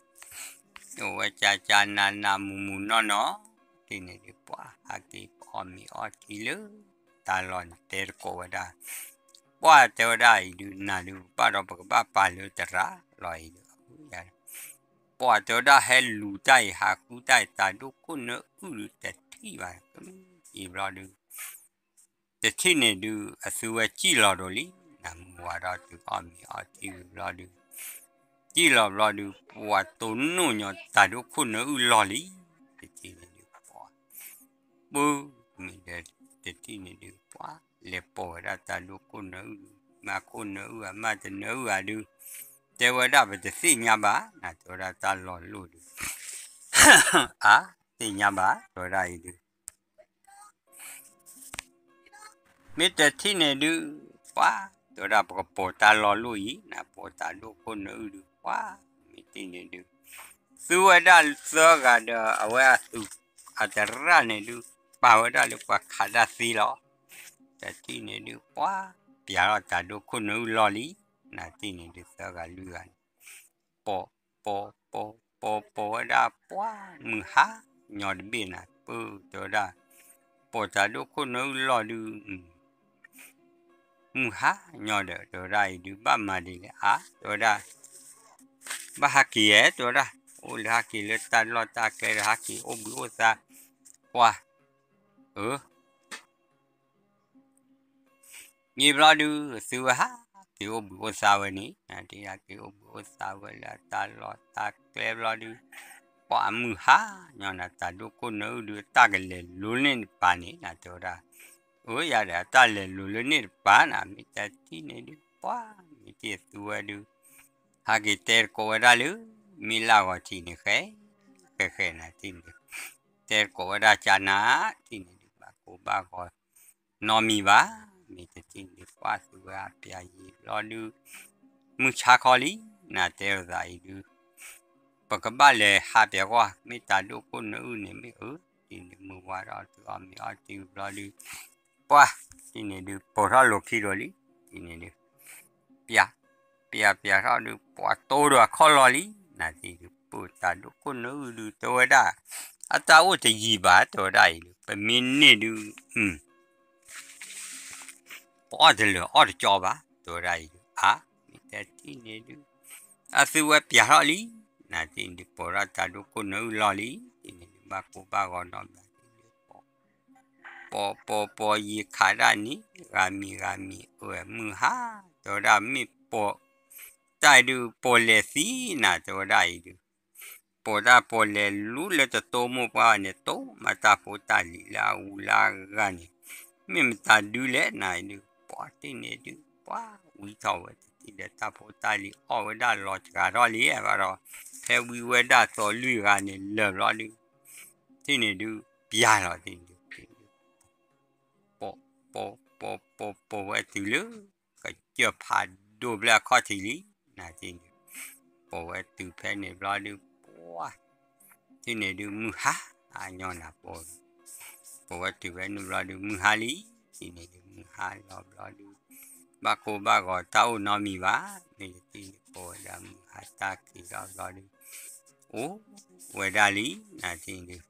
အိၣ်ဝဲကၢ်ကၢ်နးနးမုၢ်မုၢ်နီၢ်နီၢ် တထံၣ်န့ၣ်ဒုး ပှၤဟးက့ၤအီၣ်မ့ၤအီထံလၢ တၢ်လီၢ်န့ၣ် တဲတကိးဝဲဒၣ် ပှၤတဲဝဲဒၣ်အံၤဒုး နၤဒုး ဘၣ်ဒီးပကဘၣ်ပာ်လၢသရၣ်လီၤအံၤဒုး ပှၤတဲဝဲဒၣ်ဟဲလူၤတၢ်အံၤ ဟးဃုတၢ်အံၤ တၢ်ဒိၣ်ခိၣ်နၢအုၣ်ဒုး တထံၣ်ဘၣ် အံၤဘျီဒုး တထံၣ်န့ၣ်ဒုး အသုဝဲစံၣ်လီၤဒိးလံ နၤမုၢ်ဝါဒီးတုၤအီၣ်မ့ၤအီထံဝံၤဘျီဒုး စံၣ်လီၤဘျီဒုး ပှၤတိၢ်နီၣ်ညီတၢ်ဒိၣ်ခိၣ်နၢအုၣ်လီၢ်လံ တထံၣ်န့ၣ်ဒုး ပှၤ ပုၢ်မ့ၢ်ဒီး တထံၣ်န့ၣ်ဒုး ပှၤလဲၤပိာ်ဝဲဒၣ်တၢ်ဒိၣ်ခိၣ်နၢအုၣ်ဒုး မၤခိၣ်နၢအုၣ်ဧါ မၤတနၢအုၣ်ဧါဒုး တဲဝဲဒၣ်ပတသ့ၣ်ညါဘၣ် နၤတဲဝဲဒၣ်တၢ်လီၢ်လိၣ်ဒုး အါ သ့ၣ်ညါဘၣ် တဲဝဲဒၣ်အံၤဒုး မ့ၢ်တထံၣ်န့ၣ်ဒုး ပှၤ တဲဝဲဒၣ်ပကပိာ်တၢ်လီၢ်လိၣ်အံၤ နၤပိာ်တၢ်ဒိၣ်ခိၣ်နၢအုၣ်ဒုး ပှၤ မ့ၢ်တထံၣ်န့ၣ်ဒုး သုဝဲဒၣ်သၢဂၤဒီး အဝဲအသုး အသရၣ်န့ၣ်ဒုး ပာ်ဝဲဒၣ်လၢပှၤခးတၢ်သ့လီၤ. တထံၣ်န့ၣ်ဒုး ပှၤ ပျးထီၣ်တၢ်ဒိၣ်ခိၣ်နၢအုၣ်လီၢ်လံ. နထံၣ်န့ၣ်ဒုး သၢဂၤလွံၢ်ဂၤန့ၣ် ပိာ် ပိာ် ပိာ် ပိာ် ပိာ်ဝဲဒၣ် ပှၤ မုၢ်ဟါညီတဘ့ၣ်နၤ ပၢၢ်တဲဝဲဒၣ် ပိာ်တၢ်ဒိၣ်ခိၣ်နၢအုၣ်လီၢ်ဒုး မုၢ်ဟါညီဒီး တဲဝဲဒၣ်အံၤဒုး ဘၣ်မၤဒ်လဲၣ်အါ တဲဝဲဒၣ် ဘၣ်ဟးက့ၤဧါ တဲဝဲဒၣ် အိၣ်လၢဟးက့ၤလၢတၢ်လီၢ်တၢ်ကျဲဒီး ဟးက့ၤအိၣ်ဘှံးအိၣ်သါ ပှၤ အၢ ယံာ်ဘျီဒုး သုဝဲဟးက့ၤအိၣ်ဘှံးအိၣ်သါဝဲန့ၣ် နထံၣ်ဟးက့ၤအိၣ်ဘှံးအိၣ်သါဝဲလၢအတၢ်လီၢ်တၢ်ကျဲဘျီဒုး ပှၤမုၢ်ဟါညီနၤ တၢ်ဒိၣ်ခိၣ်နၢအုၣ်ဒုး တၢ်ကလဲၤလိန့ၢ်နပၤန့ၣ် နတဲဝဲဒၣ် အၢယၤဒီး အတၢ်လဲၤလိၤလၢန့ၣ်တပၤနၤ မ့ၢ်တထံၣ်န့ၣ်ဒုး ပှၤ မ့ၢ်တ့ၢ်သူဝဲဒုး ဟဲက့ၤတဲတကိးဝဲဒၣ်လၢ မ့ၢ်လၢဂီၤထံးန့ၣ် ဃဲ ဃဲဃဲနၤထံၣ်န့ၣ်ဒုး တဲတကိးဝဲဒၣ်ကနၤ ထံၣ်န့ၣ်ဒုး ဘၣ်ကိၢ်ဘၣ်ဂီၤ နီတမံၤဘၣ် မ့ၢ်တထံၣ်န့ၣ်ဒုး ပှၤသူဝဲအပျးယံာ်ဘျီဒုး မုၢ်ဆါခီလံ နၤတဲလိာ်သးအံၤဒုး ပကဘၣ်လဲၤဟးပၠးကွၢ် မ့ၢ်တၢ်ဒိၣ်ခိၣ်နၢအုၣ်န့ၣ် မ့ၢ်အၢ ထံၣ်န့ၣ်မုၢ်ဝါထီၣ်တုၤအီၣ်မ့ၤအီၣ်တုၤဘျီဒုး ပှၤ ထံၣ်န့ၣ်ဒုး ပိာ်ထီၣ်လိာ်ခံဒီးလံ ထံၣ်န့ၣ်ဒုး ပျး ပျးပျးထီၣ်ဒုး ပှၤတိဒီးအခီၣ်လီၤလံ နၤထံၣ်ဒုး ပၢတၢ်ဒိၣ်ခိၣ်နၢအုၣ်ဒုး တဲဝဲဒၣ် အတၢ်အိၣ်တယံာ်ဘၣ် တဲဝဲဒၣ်အံၤဒုး ပမ့ၢ်န့ၢ်ဒုး ပအီၣ်တလၢာ်အီၣ်တကၠီဘၣ် တဲဝဲဒၣ်အံၤဒုး အါ မ့ၢ်တဲထံၣ်န့ၣ်ဒုး အသုဝဲပျးထီၣ်လံ နၤထံၣ်န့ၣ်ဒုး ပိာ်ထီၣ်တၢ်ဒိၣ်ခိၣ်နၢအုၣ်လီၤလံ ထံၣ်န့ၣ်ဒုး ဘၣ်ကိၢ်ဘၣ်ဂီၤနီတမံၤ ပိာ်ပိာ်ပိာ်ယံာ်ခးဒၣ်န့ၣ် ဂၤမံၤဂၤမံၤ အၢ မုၢ်ဟါ တဲဝဲဒၣ်မ့ၢ်ပိာ် တၢ်အံၤဒုး ပိာ်လဲၤသံနၤ တဲဝဲဒၣ်အံၤဒုး ပိာ်တၢ်ပိာ်လဲၤလူလၢတတိမိၢ်ပှၢ်န့ၣ် တိမးတၢ်ဖိတၢ်လံၤလၢအဂုၤလၢအဂၤန့ၣ် မ့ၢ်မတၤဒုလဲၣ်နၤအံၤဒုး ပှၤထံၣ်န့ၣ်ဒုး ပှၤဝံထီၣ်ဝဲတထံၣ်ဒီး တၢ်ဖိတၢ်လံၤအီၣ်ဝဲဒၣ်လီၤစှၤထီၣ်လံဘၣ်ဒီး ဖဲဝံဝဲဒၣ်သိးလွံၢ်ဂၤန့ၣ် လၢာ်ဘျီဒုး ထံၣ်န့ၣ်ဒုး ပျးလီၤထံၣ်န့ၣ်ဒုး ပိာ် ပိာ် ပိာ် ပိာ် ပိာ်ဝဲတုၤလၢ ကစၢၢ်ဖးဒိၣ်ဖျၢၣ်အခီၣ်ထံးလံ နၤထံၣ်န့ၣ် ပိာ်ဝဲတုၤဖဲန့ၣ်ဘျီဒုး ပှၤ ထံၣ်န့ၣ်ဒုး မုၢ်ဟါ အညီနၤပိာ် ပိာ်ဝဲတုၤဖဲန့ၣ်ဘျီဒုး မုၢ်ဟါလံ ထံၣ်န့ၣ်ဒုး မုၢ်ဟါလီၤဘျီဒုး ဘၣ်ကိၢ်ဘၣ်ဂီၤတၢ်အိၣ်နီတမံၤဘၣ် မ့ၢ်တထံၣ်န့ၣ် ပိာ်ဝဲဒၣ်မုၢ်ဟါတၢ်က့ၤထီၣ်ဘျီဒုး အိၣ်ဝဲဒၣ်လံ နၤထံၣ်န့ၣ်ဒုး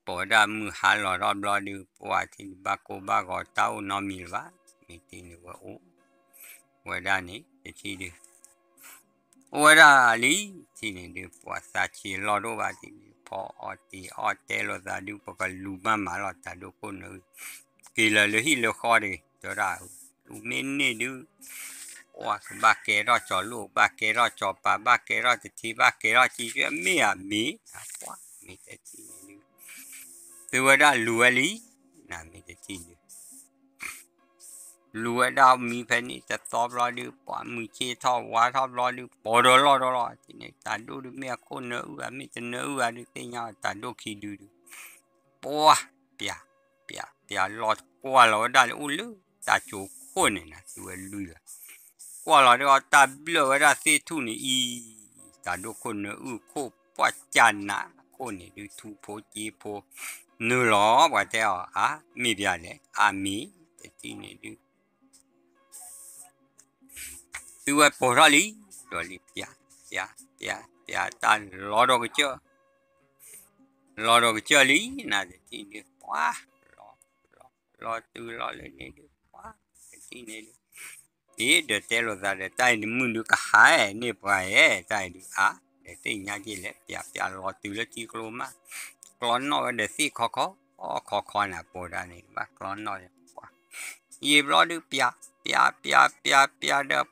ပိာ်ဝဲဒၣ်မုၢ်ဟါလီၤထီၣ်ဘျီဒုး ပှၤထံၣ်န့ၣ် ဘၣ်ကိၢ်ဘၣ်ဂီၤတၢ်အိၣ်နီတမံၤလၢၤဘၣ် မ့ၢ်တထံၣ်န့ၣ်ဝဲအိၣ် ဝဲဒၣ်န့ၣ် တထံၣ်ဒုး အိၣ်ဝဲဒၣ်လံ ထံၣ်န့ၣ်ဒုး ပှၤသးဆံးလီၢ်ဒိၣ်ဘၣ် ထံၣ်န့ၣ် ဖီအီၣ်တ့ၤအီၣ်တဲလိာ်သးဒုး ပကလူၤမၤမးလီၤ တၢ်ဒိၣ်ခိၣ်နၢအုၣ် က့ၤလၢာ်လၢဟံၣ်လၢဃီတဂ့ၤ တဲဝဲဒၣ် လူၤမ့ၢ်န့ၢ်ဒုး ပှၤကဘၣ်ကဲထီၣ်ကၠီၤလိၣ် ဘၣ်ကဲထီၣ်ကၠီၤပၤ ဘၣ်ကဲထီၣ်တထံ ဘၣ်ကဲထီၣ်ကံကၢၢ် မ့ၢ်ဧါမ့ၢ် ပှၤမ့ၢ်တထံၣ်န့ၣ်ဒုး သုဝဲဒၣ်လူၤဝဲလံ နၤမ့ၢ်တထံၣ်ဒုး လူၤဝဲဒၣ်မံဖဲန့ၣ်တသီဘျီဒုး ပှၤမုၢ်ဆ့ၣ်ထီၣ်ဝါထီၣ်ဘျီဒုး ပိာ်ဒီးလီၢ်ဒီးလီၢ် ထံၣ်န့ၣ် တၢ်ဒိၣ်ဒုးမ့ၢ်အခိၣ်နၢအုၣ်ဧါ မ့ၢ်တနၢအုၣ်ဧါဒုး သ့ၣ်ညါအီၤ တၢ်ဒိၣ်ခံဒုဒုး ပှၤ ပျး ပျး ပျးလီၤကွၢ်လီၤဝဲဒၣ်လၢအိၣ်လၢတၢ်ကၠိခိၣ်န့ၣ်နၤ သုဝဲလွံၢ်ဂၤ ကွၢ်လီၤဒုးအီၤ တၢ်ဘျၢၣ်ဝဲဒၣ်သ့ၣ်ထူၣ်န့ၣ်အံၤ တၢ်ဒိၣ်ခိၣ်နၢအုၣ်ခိၣ် ပှၤကၢ်နးခိၣ်န့ၣ်ဒုး ထူဖိက့ဖိ နုာ်လီၤ ပှၤတဲအီၤ အါ မ့ၢ်ပျးလဲၣ် အါမ့ၢ် တထံၣ်န့ၣ်ဒုး သုဝဲပိာ်ထီၣ်လံ ဒီးလံ ပျး ပျး ပျး ပျး တၢ်လီၤဒီးကစၢၢ် လီၤဒီးကစၢၢ်လံ နၤတထံၣ်ဒုး ပှၤ လီၤ လီၤ လီၤတုၤလီၤလၢန့ၣ်ဒုး ပှၤ တထံၣ်န့ၣ်ဒုး အ့ ဒီးတဲလိာ်သးဒီး တၢ်အံၤနမုၢ်ဒုးကဟါန့ၢ်ပှၤဧဲ တၢ်အံၤဒုး အါ ဒီးသ့ၣ်ညါက့ၤလဲၣ် ပျး ပျးလီၤတုၤလၢထံကျိမး ကျီနီၣ်ဝဲဒီးသ့ၣ်ခီခီ ခီခီနၤ ပိာ်ဒၣ်န့ၣ် ဘၣ်ကျီနီၣ် ပှၤ ယံာ်ဘျီဒုး ပျး ပျး ပျး ပျး ပျးဒီး ပှၤထီၣ်လၢကစၢၢ်တလူၢ်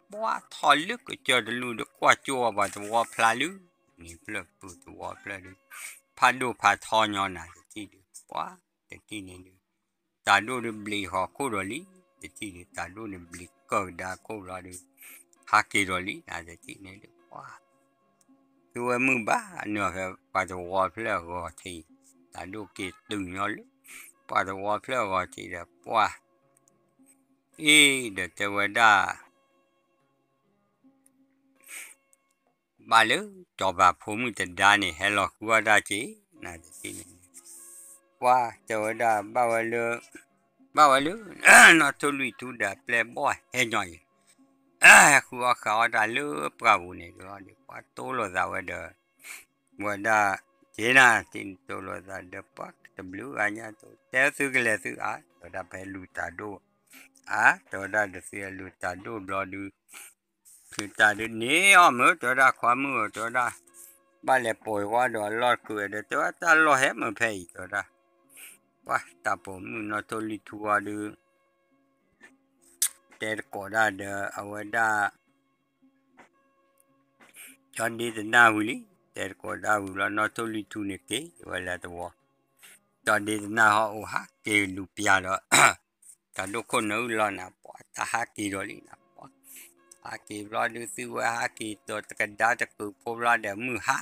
ဒီး ကွၢ်ကၠိအီၤပှၤသဝီဖျါလၢ န့ၣ်ဖျၢၣ်ပူၤသဝီဖျၢၣ်ဒုး ဖးဒိၣ်ဖးထီညီနၤ တထံၣ်ဒုး ပှၤ တထံၣ်န့ၣ်ဒုး တၢ်ဒိၣ်ဒုးဘျံးဟီၣ်ခိၣ်ဒီးလံ တထံၣ်ဒုး တၢ်ဒိၣ်န့ၣ်ဘျံးကၢၢ်ကဒါခိၣ်ဘျီဒုး ဟးက့ၤဒီးလံ နၤတထံၣ်န့ၣ်ဒုး ပှၤ သုဝဲမုၢ်ဘၣ်နုာ်ဖဲပှၤသဝီဖျၢၣ်အဂီၤထံး တၢ်ဒိၣ်က့ၤတုၤညီလၢ ပှၤသဝီဖျၢၣ်အဂီၤထံးဒီးပှၤ အ့ ဒီးတဲဝဲဒၣ် ဘၣ်လၢစီၤပၤဖိမုၣ်တဒါန့ၣ် ဟဲလီၤဃုအီၣ်တၢ်က့ၤ နၤတထံၣ်န့ၣ် ပှၤတဲဝဲဒၣ် ဘၣ်ဝဲလၢ ဘၣ်ဝဲလၢ နီၣ်ထိၣ်လွံၢ်ထူဒီးပျဲၢ်ဘီၣ်ဟဲညီအံၤ ဟဲဃုအီၣ်ဃုအီၣ်တၢ်လၢပှၢ်ပူၤန့ၣ်ဒီး ပှၤတိလိာ်သးဝဲဒီး ဝဲဒၣ် က့ၤနၤ တထံၣ်န့ၣ်တိလိာ်သးဒီး ပှၤတဘျုးဂၤညါတိ တဲသုကလဲၤသုအါ တဲဝဲဒၣ် ပဟဲလူၤတၢ်ဒိၣ် အါ တဲဝဲဒၣ် ဒီးသုဟဲလူၤတၢ်ဒိၣ်ဘျီဒုး ဖုတၢ်ဒုးန့ၢ်အီၤမုၢ် တဲဝဲဒၣ် ခွါမုၣ်ဧၢ တဲဝဲဒၣ် ဘၣ်လဲၤပိာ်ယဝဲဒီးအလီၢ်တကုာ်ဒီး တဲဝဲတၢ်လီၢ်ဟဲမုၢ်ဖဲအံၤ တဲဝဲဒၣ် ပှၤတၢ်ပိာ်မုၣ်နီၣ်ထိၣ်လွံၢ်ထူအီၤဒုး တဲတကိးဒၣ်ဒီး အဝဲဒၣ် ကၠီဒ့တနၢ်ဝံၤလံ တဲတကိးဒၣ်ဝံၤဘျီ နီၣ်ထိၣ်လွံၢ်ထူန့ၣ်က့ၤဝဲလၢသဝီ တ စီၤဒ့တနၢ်ဟီၣ်အိၣ်ဟးက့ၤလူၤပျၢ်ဒီး တၢ်ဒိၣ်ခိၣ်နၢအုၣ်လီၢ်နၤ ပှၤတၢ်ဟးက့ၤဒီးလံနၤ ပှၤ ဟးက့ၤဘျီဒုး သုဝဲဟးက့ၤဒီးတကဒါတကုးဖိဘျီဒီး မုၢ်ဟါ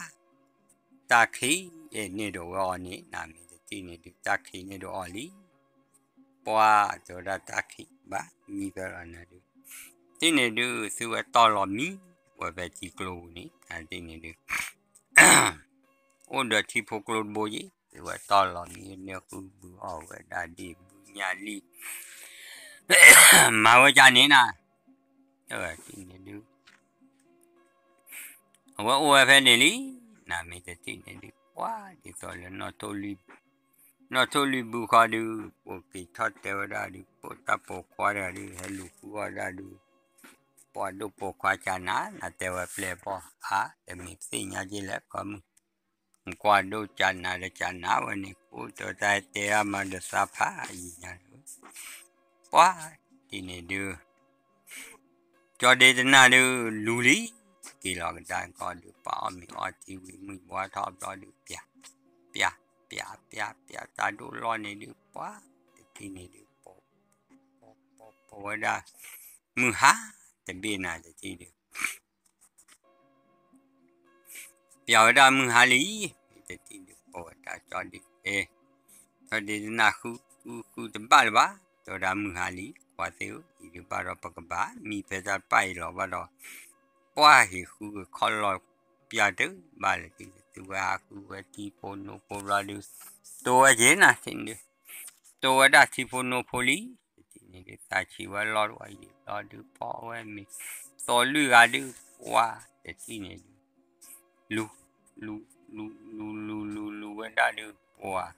တၢ်ခံးန့ၣ်ဒိးဝဲအီၤန့ၣ် နမ့ၢ်တထံၣ်န့ၣ်ဒုး တၢ်ခံးန့ၣ်ဒိးအီၤလံ ပှၤတဲဝဲဒၣ် တၢ်ခံးဘၣ် မံဖဲလီၤနၤဒုး တထံၣ်န့ၣ်ဒုး သုဝဲတီၢ်လီၤမံ ဝဲဖဲထံကျိပူၤန့ၣ် နတထံၣ်န့ၣ်ဒုး အိၣ်ဒီးထံဖိကျိတဘိယ့ၣ် သုဝဲတီၢ်လီၤမံန့ၣ် ဃုဘုအီၣ်ဝဲဒၣ်ဒ့ၣ်ဘုညၣ်လံၣ် မၤဝဲဒ်န့ၣ်နၤ တထံၣ်န့ၣ်ဒုး အဝဲအိၣ်ဝဲဖဲန့ၣ်လံ နမ့ၢ်တထံၣ်န့ၣ်ဒုး ပှၤဒ်သိးလၢ နီၣ်ထိၣ်လွံၢ်ဘုဃီဒုး ပိာ်က့ၤထီၣ်တဲဝဲဒၣ်ဒုး ပိာ်တၢ်ပိာ်ခွါတဂၤဒုး ဟဲလူၤဃုအီၣ်ဒၣ်ဒုး ပှၤဒိၣ်ပိာ်ခွါကနၤ နတဲဝဲပျဲၢ်ဘီၣ် အါ တမ့ၢ်ပသ့ၣ်ညါက့လဲၣ် ခီမုၢ် နကွၢ်ဒိၣ်ကနၤဒီးကနၤဝဲန့ၣ် ကိးတၢ်တဲအါမးဒီးသးဖးအံၤညါ ပှၤတထံၣ်န့ၣ်ဒုး ကၠီဒ့တနၢ်ဒုး လူၤလံ က့ၤလီၤကဒါကီဒုး ပှၤအီၣ်မ့ၤအီထံဝံၤ မုၢ်ဘှါထီၣ်ဘျီဒုး ပျၢ် ပျၢ် ပျၢ် ပျၢ် တၢ်ဒိၣ်လီၢ်န့ၣ်ဒုး ပှၤတထံၣ်န့ၣ်ဒုး ပိာ် ပိာ် ပိာ် ပိာ်ဝဲဒၣ် မုၢ်ဟါတဘ့ၣ်နၤတထံၣ်ဒုး ပျၢ်ဝဲဒၣ်မုၢ်ဟါလံ, မ့ၢ်တထံၣ်ဒုးပိာ်ဝဲဒၣ်ကၠီဒ့, ကၠီဒ့တနၢ်ဃုဃုဃုတဘၣ်လၢၤဘၣ်, တဲဝဲဒၣ်မုၢ်ဟါလံ, ကွၢ်သ့ၣ်ဧၢ, အံၤဒုးဘၣ်ဒီးပကဘၣ်မံဖဲတၢ်တပၣ်အံၤလီၤဘၣ်ဒီး, ပှၢ်ဟ့ၣ်ဃုကခီလီၤပျၢ်တဘၣ်လၢၤ သုဝဲဟးဃုဝဲထံဖိနိဖိဘျီဒုး, တိဝဲက့ၤနၤတထံၣ်ဒုး, တိဝဲဒၣ်ထံဖိနိဖိလံ, တထံၣ်န့ၣ်ဒုး သးဆံးဝဲလီၤတဝီယံာ်ဘျီဒုး ဖီဝဲမ့ၤ, သီလွံၢ်ဂၤဒုး ပှၢ်တထံၣ်န့ၣ်ဒုး လူၤ လူၤ လူၤ လူၤ လူၤ လူၤဝဲဒၣ်ဒုး ပှၢ်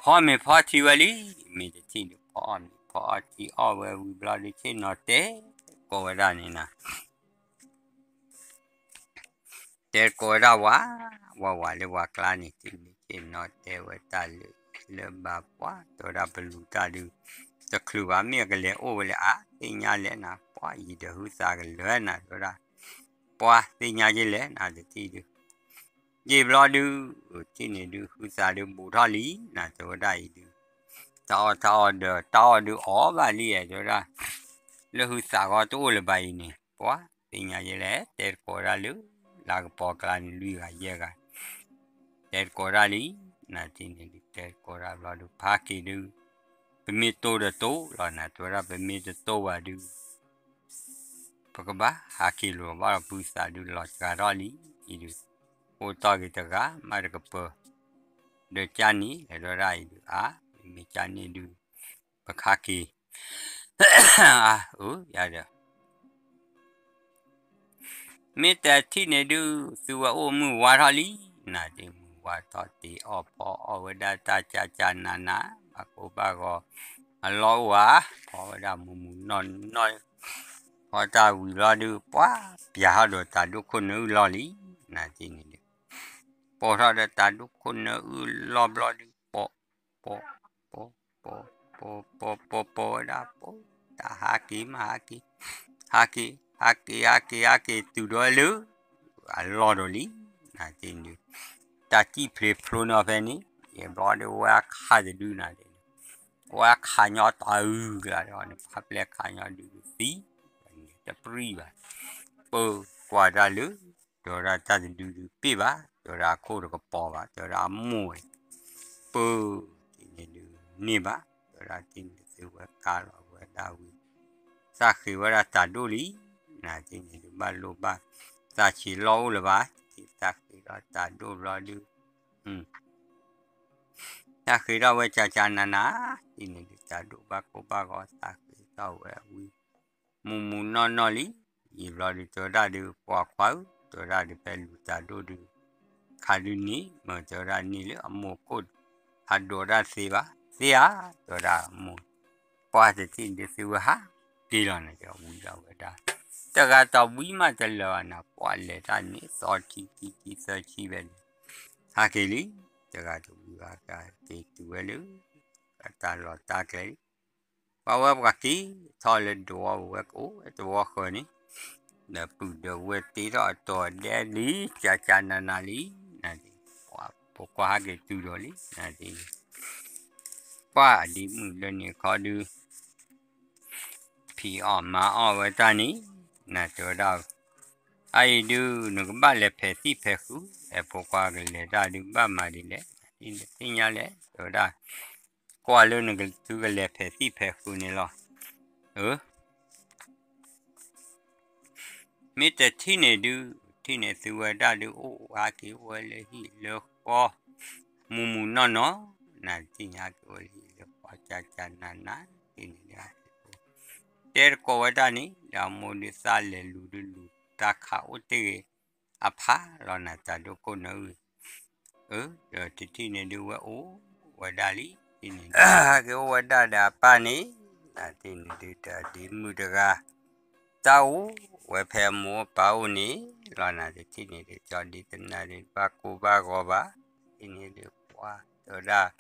ဖီမ့ၤဖီထံဝဲလံ, မ့ၢ်တထံၣ်ဒုး ဖီအီၣ်မ့ၤဖီအီၣ်ထံအီၣ်ဝဲဝံၤဘျီဒုး ဆ့ၣ်နီၤတဲကိးဝဲဒၣ်န့ၣ်နၤ, တဲကိးဝဲဒၣ်ဝၤ, ဝၤဝၤလၢပှၤကျါန့ၣ် တထံၣ်ဒုး ဆ့ၣ်နီၤတဲဝဲတၢ်လၢ လၢဘၣ်ပှၢ် တဲဝဲဒၣ်ပလူၤတၢ်ဒုး တချုးဘၣ် မ့ၢ်အကလဲၤအိၣ်ဝဲလဲၣ် အါ သ့ၣ်ညါလဲၣ်နၤ ပှၢ်ယံာ်ဒီးဟုသးကလၢၤနၤ တဲဝဲဒၣ်, ပှၢ်သ့ၣ်ညါယလဲၣ်နၤ တထံၣ်ဒုး ယံာ်ဘျီဒုး တထံၣ်န့ၣ်ဒုး ဟုသးဒုးဘူးထီၣ်လံနၤ တဲဝဲဒၣ်အံၤဒုး, တၢ်အီၣ်တၢ်အီဒီး တၢ်အီၣ်ဒုးအီၣ်ဘၣ်လံဧါ တဲဝဲဒၣ်, လၢဟုသးဂီၢ်တအိၣ်လၢၤဘၣ်အံၤန့ၣ် ပှၢ်သ့ၣ်ညါယလဲၣ် တဲတကိးဒၣ်လၢ လၢကပီၤကျါန့ၣ် လွံၢ်ဂၤယဲၢ်ဂၤ တဲတကိးဒၣ်လံ, နၤတထံၣ်န့ၣ်ဒုး တဲတကိးဒၣ်ဘျီဒုး ဖးက့ၤဒုး, ပမ့ၢ်တိၢ်ဒီးတိၢ်လီၤနၤ တဲဝဲဒၣ် ပမ့ၢ်တတိၢ်ဘၣ်ဒုး ပကဘၣ်ဟးက့ၤလိာ်ဘၣ်ဒီး ပုၢ်သးဒုးလီၤစှၤထီၣ်လံ, အံၤဒုး အိၣ်တ့ၢ်က့ၤတဂၤ မၤတကပၤ ဒီးကၢ်န့ၣ် လဲၤဒီးဒၣ်အံၤဒုး အါ မ့မ့ၢ်ကၢ်န့ၣ်ဒုး ပခါက့ၤ အါ အၢ ယၤဒီး မ့ၢ်တထံၣ်န့ၣ်ဒုး သုဝဲအိၣ်မုၢ်ဝါထီၣ်လံ, နၤဒုးမုၢ်ဝါထီၣ်တ့ၢ်အီၣ်ဖီအီၣ်ဝဲဒၣ်တၢ်ကၢ်ကၢ်နးနး ဘၣ်ကိၢ်ဘၣ်ဂီၤ အလီၢ်အိၣ်ဧါ, ဖီဝဲဒၣ်မူးမူးနီၢ်နီၢ်, ဖီတၢ်ဝံၤဘျီဒုး ပှၢ်ပျၢ်ထီၣ်ဒီးတၢ်ဒိၣ်ခိၣ်နၢအုၣ်လီၢ်လံ, နၤတထံၣ်န့ၣ်ဒုး ပိာ်ထီၣ်ဒီးတၢ်ဒိၣ်ခိၣ်နၢအုၣ်လီၢ်ဘျီဒုး ပိာ် ပိာ် ပိာ် ပိာ် ပိာ် ပိာ် ပိာ်ဝဲဒၣ် ပိာ် တၢ်ဟးက့ၤမးဟးက့ၤ, ဟးက့ၤ ဟးက့ၤ ဟးက့ၤ ဟးက့ၤ တုၤဒီးလၢ အလီၢ်ဒီးလံ, နၤတထံၣ်ဒုး တၢ်စံၣ်ဖျ့ဖျိနီၤဖဲန့ၣ်, ယဘျီဒုးဝဲအခးတဒုနၤဒုး, ဝဲအခးညီတၢ်အုၣ်ကျါဒီးန့ၣ် ဖးပျဲခးညီဒုးသံ, တပြံၢ်ဘၣ်, ပၢၤကွၢ်တၢ်လၢ တဲဝဲဒၣ်တၢ်တဒုဒုးပ့ၢ်ဘၣ်, တဲဝဲဒၣ်အခိၣ်တကပီၤဘၣ်, တဲဝဲဒၣ်အမိၢ်ဝဲ, ပၢၤတထံၣ်န့ၣ်ဒုးန့ၢ်ဘၣ်, တဲဝဲဒၣ်တထံၣ်န့ၣ်ဒုးသုဝဲကါလီၤဝဲဒၣ်ဝံၤ, သးဃ့ဝဲဒၣ်တၢ်ဒိၣ်လံ, နၤတထံၣ်န့ၣ်ဒုးဘၣ်လိၣ်ဘၣ်, သးဆံးလီၢ်အိၣ်လၢၤဘၣ်, တထံၣ်သးဃ့ဒီးတၢ်ဒိၣ်ဘျီဒုး သးဃ့ထီၣ်ဝဲကၢ်ကၢ်နးနး, တထံၣ်န့ၣ်ဒုးတၢ်ဒိၣ်ဘၣ်ကိၢ်ဘၣ်ဂီၤ သးဃ့ထီၣ်ဝဲဝံၤ, မူးမူးနီၢ်နီၢ်လံ, ယံာ်ဘျီဒုးတဲဝဲဒၣ်ဒုး ပိာ်ခွါဧၢ, တဲဝဲဒၣ်ဒုးဖဲလူၤတၢ်ဒိၣ်ဒုး, ခးဒုးန့ၣ် မ့ၢ်တဲဝဲဒၣ်န့ၣ်လၢအမိၢ်ခိၣ်, ဟးဒိးဒၣ်သ့ဘၣ်, သ့ဧါ, တဲဝဲဒၣ်အမိၢ်, ပှၢ်တထံၣ်ဒုးသုဝဲဟးက့ၤလီၤန့ၣ် တဲဝံၤဒီးဝဲဒၣ်, တဂၤတဝံၤမးတလၢာ်ဘၣ်နၤ ပှၢ်လဲၤတၢ်န့ၣ် သီခံဆံခံသၢဆံဖဲန့ၣ်, ဟးက့ၤလံ, တဂၤတဝံၤဘၣ်က့ၤတုၤဝဲလၢ အတၢ်လီၢ်တၢ်ကျဲလံ, ပှၤဝဲပှၤက့ၤထီၣ်လၢဒိးဝဲကအိၣ်ဝဲတဝီဃၢၤန့ၣ်, ဒီးပုၢ်ဒီးဝဲၢ်တ့ထီၣ်အတီၤဒဲလံ, ကၢ်ကၢ်နးနးလံ, နၤဒုး, ပှၢ် ဖိခွါဟဲက့ၤတုၤဒီးလံ, နၤဒ်န့ၣ် ပှၢ်ဒ်မုၣ်လၢန့ၣ်ခီဒုး ဖံးအီၣ်မၤအီၣ်ဝဲတၢ်န့ၣ်, နၤတဲဝဲဒၣ်, အအံၤဒုး နကဘၣ်လဲၤဖဲးသံၣ်ဖဲးဃု, အဲ ဖိခွါကလဲၤတၢ်ဒုးဘၣ်မၤဒ်လဲၣ်, သ့ၣ်ညါလဲၣ် တဲဝဲဒၣ်, ကွၢ်လၢနကသုကလဲၤဖဲးသံၣ်ဖဲးဃုန့ၣ်လီၤ. အၢ မ့ၢ်တထံၣ်န့ၣ်ဒုး, ထံၣ်န့ၣ်သုဝဲဒၣ်ဒုး အိၣ်ဟးက့ၤအိၣ်ဝဲလၢဟံၣ်လၢဃီ, မူမူနီၢ်နီၢ်, နၤတထံၣ်န့ၣ်ဟးက့ၤအိၣ်လၢဟံၣ်လၢဃီ ကၠၢ်ကၠၢ်နးနး, တထံၣ်န့ၣ်ဒုး တဲတကိးဝဲဒၣ်န့ၣ် ဒီးအမိၢ်ဒုးသးလဲၤလူၤဒုးလူၤ တၢ်ခးအိၣ်တ့ၢ်ဂ့ၤအဖးလီၤ နၤတၢ်ဒိၣ်ခိၣ်နၢအုၣ်, အၢ ဒီးတထံၣ်န့ၣ်ဒုးဝဲအိၣ်ဝဲဒၣ်လံ, တထံၣ်န့ၣ်ဒုး ဟဲက့ၤအိၣ်ဝဲဒၣ်ဒီးအပၢ်န့ၣ်, နၤတထံၣ်န့ၣ်ဒုး ဒီးဒ့မုၣ်တဂၤ တၢ်အိၣ်ဝဲဖဲအမိၢ်အပၢ်အိၣ်န့ၣ်လီၤ, နၤတထံၣ်န့ၣ်ဒုး ကၠီဒ့တနၤဒုး ဘၣ်ကိၢ်ဘၣ်ဂီၤဘၣ်, တထံၣ်န့ၣ်ဒုး ပှၢ်တဲဝဲဒၣ်,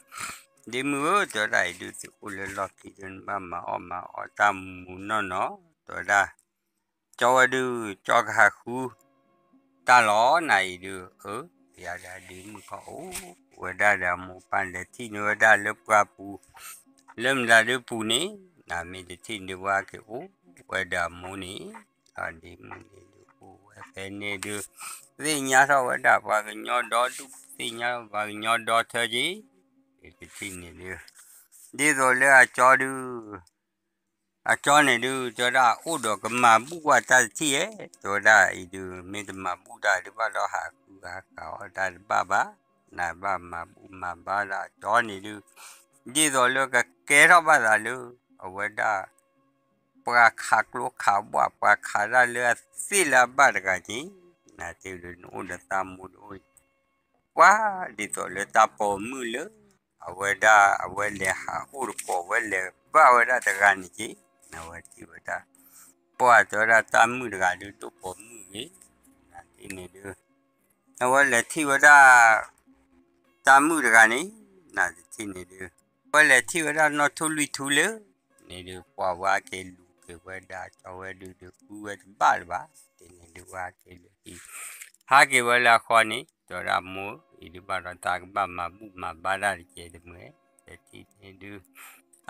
ဒ့မုၣ်ဧၢ တဲဝဲဒၣ်အံၤဒုး သုအိၣ်လၢလီၢ်ခံဒုး နဘၣ်မၤအီၣ်မၤအီတၢ်မူမူနီၢ်နီၢ်, တဲဝဲဒၣ် ကၠီဝဲဒုး ကၠီကဟးဃုတၢ်လီၤ, နၤအံၤဒုး အၢ ယၤဒီးဒ့မုၣ်ခီအိၣ်ဝဲဒၣ်ဒီးအမိၢ်ပၢ်လဲၤထံၣ်န့ၢ်ဝဲဒၣ်လၢပှၢ်ပူၤ လၢမတၤဒုးပူၤန့ၣ်, နၤမ့ၢ်တထံၣ်န့ၣ်ဒုး ဝဲဟဲက့ၤအိၣ်ဝဲဒီးအမိၢ်န့ၣ်, ဒီးဒ့မုၣ်န့ၣ်ဒုးအိၣ်ဝဲဖဲန့ၣ်ဒုး သ့ၣ်ညါထီၣ်ဝဲဒၣ်ပှၤကညီဒီဒူၣ် သ့ၣ်ညါထီၣ်ပှၤကညီဒီထၢက့ၤ, တထံၣ်န့ၣ်ဒုး ဒ်သိးလၢအကၠီဒုး အကၠီန့ၣ်ဒုး တဲဝဲဒၣ် အိၣ်ဒီးကမၤဘူၣ်ကွၢ်တၢ်တထံၣ်ဧဲ, တဲဝဲဒၣ်အံၤဒုး မ့ၢ်တမၤဘူၣ်တၢ်ဒုးဘၣ်ဒီးဟးဃုဟးဃုအီၣ်တၢ်တဘၣ်ဘၣ်, နဘၣ်မၤဘူၣ်မၤဘါဒၣ်အကၠီန့ၣ်ဒုး ဒ်သိးလၢကကဲထီၣ်ဘၣ်သးလၢ အဝဲဒၣ် ပှၤခးကျိခးဘှၣ် ပှၤခးတၢ်လၢအသ့ၣ်လၢအဘၣ်တဂၤက့ၤ, နၤတထံၣ်ဒုး နအိၣ်ဒီးသးမိၢ်ဒုးအိၣ် ပှၢ်ဒ်သိးလၢတၢ်ပိာ်မုၣ်လၢ အဝဲဒၣ်အဝဲလဲၤဟးအိၣ်တကိးဝဲလဲၤဘၣ်ဝဲဒၣ်တဂၤန့ၣ်က့ၤ, နဝဲထံၣ်ဝဲဒၣ် ပှၢ်တဲဝဲဒၣ်တၢ်မုၣ်တဂၤဒုးဒိၣ်ပိာ်မုၣ်ဂ့ၤ, နၤတထံၣ်န့ၣ်ဒုး အဝဲလဲၤထံၣ်ဝဲဒၣ် တၢ်မုၣ်တဂၤန့ၣ်, နၤတထံၣ်န့ၣ်ဒုး အဝဲလဲၤထံၣ်ဝဲဒၣ်နီၢ်ထူလွံၢ်ထူလၢ န့ၣ်ဒုး ပှၢ်ဝဲဟဲက့ၤလူၤက့ၤဝဲဒၣ်ကၠီဝဲဒုး ဒုးဃုဝဲတဘၣ်လၢၤဘၣ်, တထံၣ်န့ၣ်ဒုးဝဲဟဲက့ၤလူၤက့ၤ ဟးက့ၤဝဲလၢအဃီန့ၣ် တဲဝဲဒၣ်မိၢ် အံၤဒုးဘၣ်ဒီးတၢ်ကဘၣ်မၤဘူၣ်မၤဘါတၢ်တကဲတမုာ်, တထံၣ်န့ၣ်ဒုး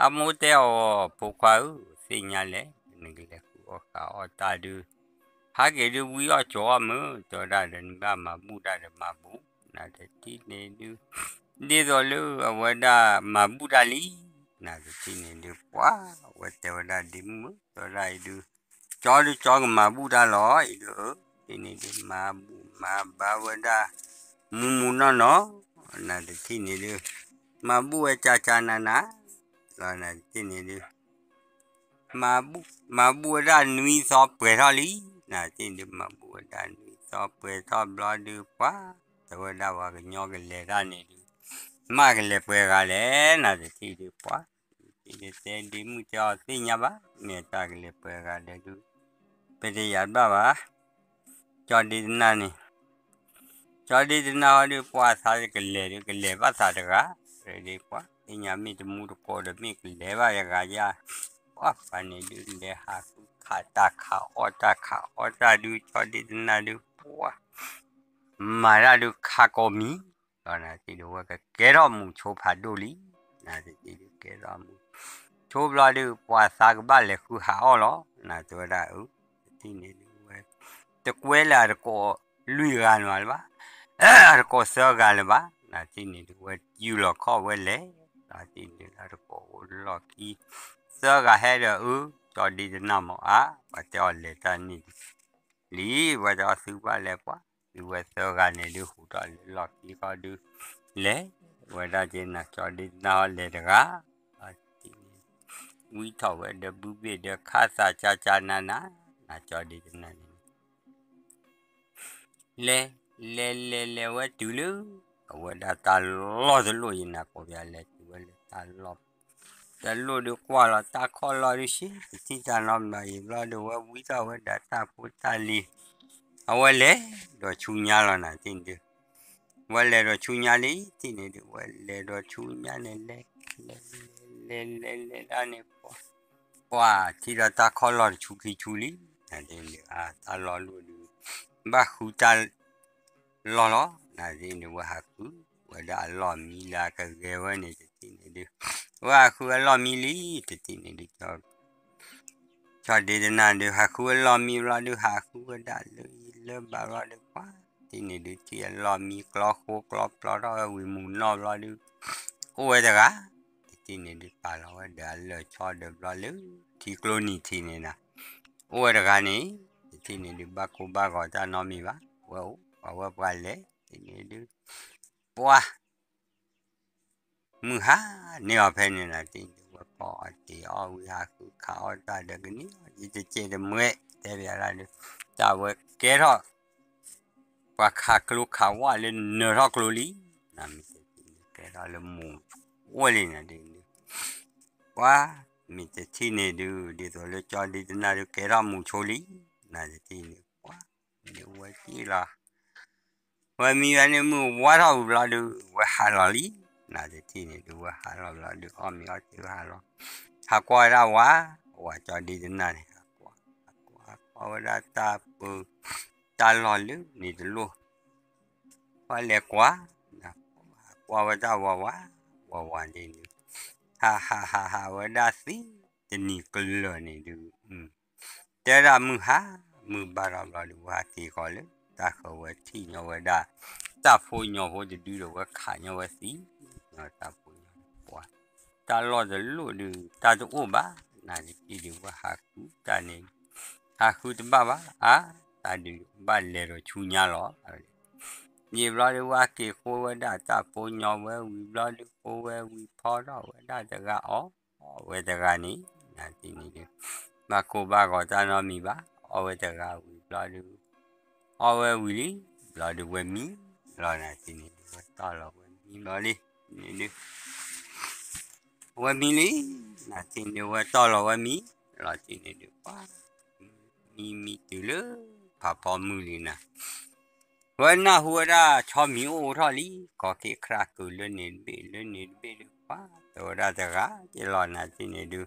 အမိၢ်တဲအီၤ ဖိခွါဧၢ သ့ၣ်ညါလဲၣ် နကလဲၤဃုအီၣ်ဃုအီၣ်တၢ်ဒုး ဟးက့ၤဒုးဝံအီၣ်ကၠီအီၣ်မုၢ် တဲဝဲဒၣ်ဒီးနဘၣ်မၤဘူၣ်တၢ်ဒီးမၤဘူၣ်, နၤတထံၣ်န့ၣ်ဒုး ဒ်သိးလၢအဝဲဒၣ်မၤဘူၣ်တၢ်လံ, နၤတထံၣ်န့ၣ်ဒုး ပှၢ်ဝဲတဲဝဲဒၣ်ဒ့မုၣ် တဲဝဲဒၣ်အံၤဒုး ကၠီဒုးကၠီကမၤဘူၣ်တၢ်လီၤ အံၤဒုး အၢ တထံၣ်န့ၣ်ဒုး မၤဘူၣ်မၤဘါဝဲဒၣ် မူမူနီၢ်နီၢ်, နၤတထံၣ်န့ၣ်ဒုး မၤဘူၣ်ဝဲကၠၢ်ကၠၢ်နးနး, လီၤနၤတထံၣ်န့ၣ်ဒုး မၤဘူၣ်ဝဲဒၣ်နွံသီပှဲၤထီၣ်လံ, နၤတထံၣ်န့ၣ်ဒုး မၤဘူၣ်ဝဲဒၣ်နွံသီပှဲၤထီၣ်ဘျီဒုး ပှၢ်တဲဝဲဒၣ်ပှၤကညီကလဲၤတၢ်န့ၣ်ဒုး မ့ၢ်ကလဲၤပှဲၤဂၤလဲၣ်, နၤတထံၣ်ဒုး ပှၢ် တထံၣ်န့ၣ်တဲဒ့မုၣ်တဲအီၤသ့ၣ်ညါဘၣ် မ့ၢ်တၢ်ကလဲၤပှဲၤဂၤလဲၣ်ဒုး ပတယၤဘၣ်ဘၣ်, ကၠီဒ့တနၤန့ၣ် ကၠီဒ့တနၤဟီဒုး ပှၢ်သးကလဲၤဒုး ကလဲၤဘၣ်သးတဂၤ, ဒ်ပှၢ်သ့ၣ်ညါမ့ၢ်တမူတကိးဒီး မ့ၢ်ကလဲၤဘၣ်ယဂၤယၤ, ပှၢ်ပှၤန့ၣ်ဒုး လဲၤဟးဃုခးတၢ်ခးအီၣ်တၢ်ခးအီၣ်တၢ်ဒုး ကၠီဒ့တနၤဒုး ပှၢ် မၤတၢ်ဒုးခးကိးမံၤ, ဒီးနၤတထံၣ်ဒုး ဝဲကကဲထီၣ်မူဆိဖးဒိၣ်လံ, နၤတထံၣ်ဒုးကဲထီၣ်မူ ဆိဘျီဒုး ပှၤသးကဘၣ်လဲၤဃုဟးအီၣ်လီၤ, နၤတဲဝဲဒၣ်အၢ တထံၣ်န့ၣ်ဒုးဝဲ တကွဲလၢအတကိးလွံၢ်ဂၤလၢၤဘၣ်လၢၤဘၣ်, အတကိးသၢဂၤလၢၤဘၣ်, နၤတထံၣ်န့ၣ်ဒုး ဝဲယူၢ်လီၤခီၣ်ဝဲလဲၤ, နၤတထံၣ်န့ၣ်ဒုး အတကိးအိၣ်လီၢ်ခံ သၢဂၤဟဲဒီးအၢ ကၠီဒ့တနၤမ့ၢ်အါ, ပှၤတဲအီၤလဲၤတၢ်န့ၣ်လံ, ပှၤတဲအီၤသုဘၣ်လဲၤပှၢ်, ဒုးဝဲသၢဂၤန့ၣ်ဒုး ဟူးထီၣ်လၢလီၢ်ခံဃီဒုး လဲၤဝဲဒၣ်က့ၤ နၤကၠီဒ့တနၤဟီလဲၤတဂၤ, ဝံထီၣ်ဝဲဒီးဘုဘ့ၣ်ဒီးခါသးကၠၢ်ကၠၢ်နးနး, နၤကၠီဒ့တနၤန့ၣ် လဲၤ လဲၤလဲၤလဲၤဝဲတုၤလၢ အဝဲဒၣ်တၢ်လီၢ်တလီၢ် ယနၤကိးပၠးလဲၤတုၤဝဲလၢတၢ်လီၢ် တလီၢ်ဒုးကွၢ်လီၤတၢ်ခီၣ်လီၢ်ဒုး ဆံးတထံၣ်တၢ်နီတဘျီအံၤဘျီဒီး ဝဲဝံထီၣ်ဝဲဒၣ်တၢ်ဖိတၢ်လံၤ, အဝဲလဲၤဒီးဆူညါလီၤနၤတထံၣ်န့ၣ်ဒုး, ဝဲလဲၤဒီးဆူညါလံတထံၣ်န့ၣ်ဒုး ဝဲလဲၤဒီးဆူညါန့ၣ်လဲၤ လဲၤ လဲၤ လဲၤ လဲၤဒၣ်န့ၣ် ပှၤ ပှၤထံၣ်ဒီးတၢ်ခီၣ်လီၢ်တဆူခံဆူလံ, နၤတထံၣ်န့ၣ်ဒုး အတၢ်လီၢ်လီၢ်ဒုး ဘၣ်ဃုတၢ် လီၢ်လီၤ, နၤတထံၣ်န့ၣ်ဒုး ဝဲဟးဃု ဝဲ ဝဲဒၣ်အလီၢ်မံလၢအကဂဲၤဝဲန့ၣ် တထံၣ်န့ၣ်ဒုး ဝဲဟးဃုအလီၢ်မံလံ တထံၣ်န့ၣ်ဒုး ကၠီဒ့တနၢ်ဒုး ဟးဃုအလီၢ်မံဘျီဒုး ဟးဃုဝဲဒၣ်လၢယလၢဘၣ်ဘျီဒုး ပှၤတထံၣ်န့ၣ်ဒုး ထံၣ်အလီၢ်မံကျီဃိကျီပျီထီၣ်ဝဲဝံၤမုၢ်နီၢ်ဘျီဒုး အိၣ်ဝဲတဂၤ တထံၣ်န့ၣ်ဒုး ပာ်လီၤဝဲဒီးအလၢၢ်ဆီဒီးဘျီလၢ ထံကျိနံၤထံးန့ၣ်နၤ အိၣ်ဝဲတဂၤန့ၣ် တထံၣ်န့ၣ်ဒုး ဘၣ်ကိၢ်ဘၣ်ဂီၤတၢ်နီတမံၤဘၣ် ဝဲအိၣ်ပှၤဝဲပှၤလဲၤ တထံၣ်န့ၣ်ဒုး ပှၤ မုၢ်ဟါန့ၢ်အီၤဖဲန့ၣ်နၤ တထံၣ်န့ၣ်ဒုး ဝဲဖီအီၣ်တ့ၢ်အီၣ်ဝံၤ ဟးဃုခးအီၣ်တၢ်ဒီးကန့ၢ်အီၤ ယတကဲတမှဲ တဲဘၣ်ဒၣ်ဒုး တၢ်ဝဲကဲထီၣ် ပှၤခးကျိခးဝၣ်လၢနၢၤထီၣ်ကျိလံ နမ့ၢ်တထံၣ်န့ၣ် ကဲထီၣ်လၢမူၤအိၣ်လံနၤ တထံၣ်န့ၣ်ဒုး ပှၤ မ့ၢ်တထံၣ်န့ၣ်ဒုး ဒ်သိးလၢကၠီဒ့တနၢ်ဒုး ကဲထီၣ်မူၤဆိလံ နတထံၣ်န့ၣ် ပှၤ ဒုးဝဲက့ၢ်လီၤ ဝဲမံဝဲန့ၣ် မုၢ်ဝါထီၣ်ဝံၤဘျီဒုး ဝဲဟးလီၤလံ နတထံၣ်န့ၣ်ဒုး ဝဲဟးလီၤဘျီဒုး အီၣ်မ့ၤအီထံဝဲဟးလီၤ ဟးကွၢ်ဝဲဒၣ်ဝၤ ဝၤကၠီဒ့တနၢ်န့ၣ် ဟးကွၢ် ဟးကွၢ် ဟးကွၢ်ဝဲဒၣ်တၢ်ပၢ တၢ်လီၢ်လၢန့ၣ်တလိၣ် ပှၤလဲၤကွၢ် ဟးကွၢ်ဝဲဒၣ်ဝၤဝၤ ဝၤဝၤဒ်န့ၣ် ဟးဟးဟးဟးဝဲဒၣ်သံ တနံၤကလၢာ်န့ၣ်ဒုး တဲဒၣ်မုၢ်ဟါ မုၢ်ဘၣ်ထီၣ်ဘျီဒုး ဝဲဟးက့ၤဃီၤလၢ တၢ်ဃၢၤဝဲထံၣ်ညီဝဲဒၣ် တၢ်ဖိညီဖိတဒုဒီး ဝဲခးညီဝဲသံ ညီတၢ်ဖိညီပှၤ တၢ်လီၢ်တလိၣ်ဒုး တၢ်တအိၣ်ဘၣ် နတထံၣ်ဒုး ဝဲဟးဃုတၢ်န့ၣ် ဟးဃုတဘၣ်ဘၣ် အါ တၢ်ဒုးဘၣ်လဲၤဒီးဆူညါလီၤ ယံာ်ဘျီဒုး ဝဲက့ၤဃိဝဲဒၣ်တၢ်ဖိညီဝဲဝံၤဘျီဒုး ဃိဝဲဝံၤဖီထီၣ်ဝဲဒၣ်တဂၤအီၣ် အီၣ်ဝဲတဂၤန့ၣ် နတထံၣ်န့ၣ်ဒုး ဘၣ်ကိၢ်ဘၣ်ဂီၤတၢ်နီတမံၤဘၣ် အီၣ်ဝဲတဂၤဝံၤဘျီဒုး အီၣ်ဝဲဝံၤလံ ဘျီဒုးဝဲမံ လီၤနတထံၣ်န့ၣ်ဒုး ဝဲတီၢ်လီၤဝဲမံဘျီလံ န့ၣ်ဒုး ဝဲမံလံ နတထံၣ်န့ၣ်ဒုး ဝဲတီၢ်လီၤဝဲမံ လီၤတထံၣ်န့ၣ်ဒုး ပှၤ မံမံတုၤလၢ ဖးဖီမုၢ်လံနၤ ဝဲနၢ်ဟူဝဲဒၣ်ဆီမံၤအိၣ်ထီၣ်လံ ကီၤခ့ၣ်ခရၣ်ကုာ်လၢန့ၣ်တဘ့ၣ် လၢန့ၣ်တဘ့ၣ်ဒုး ပှၤ တဲဝဲဒၣ်တဂၤ ယလီၤနၤတထံၣ်န့ၣ်ဒုး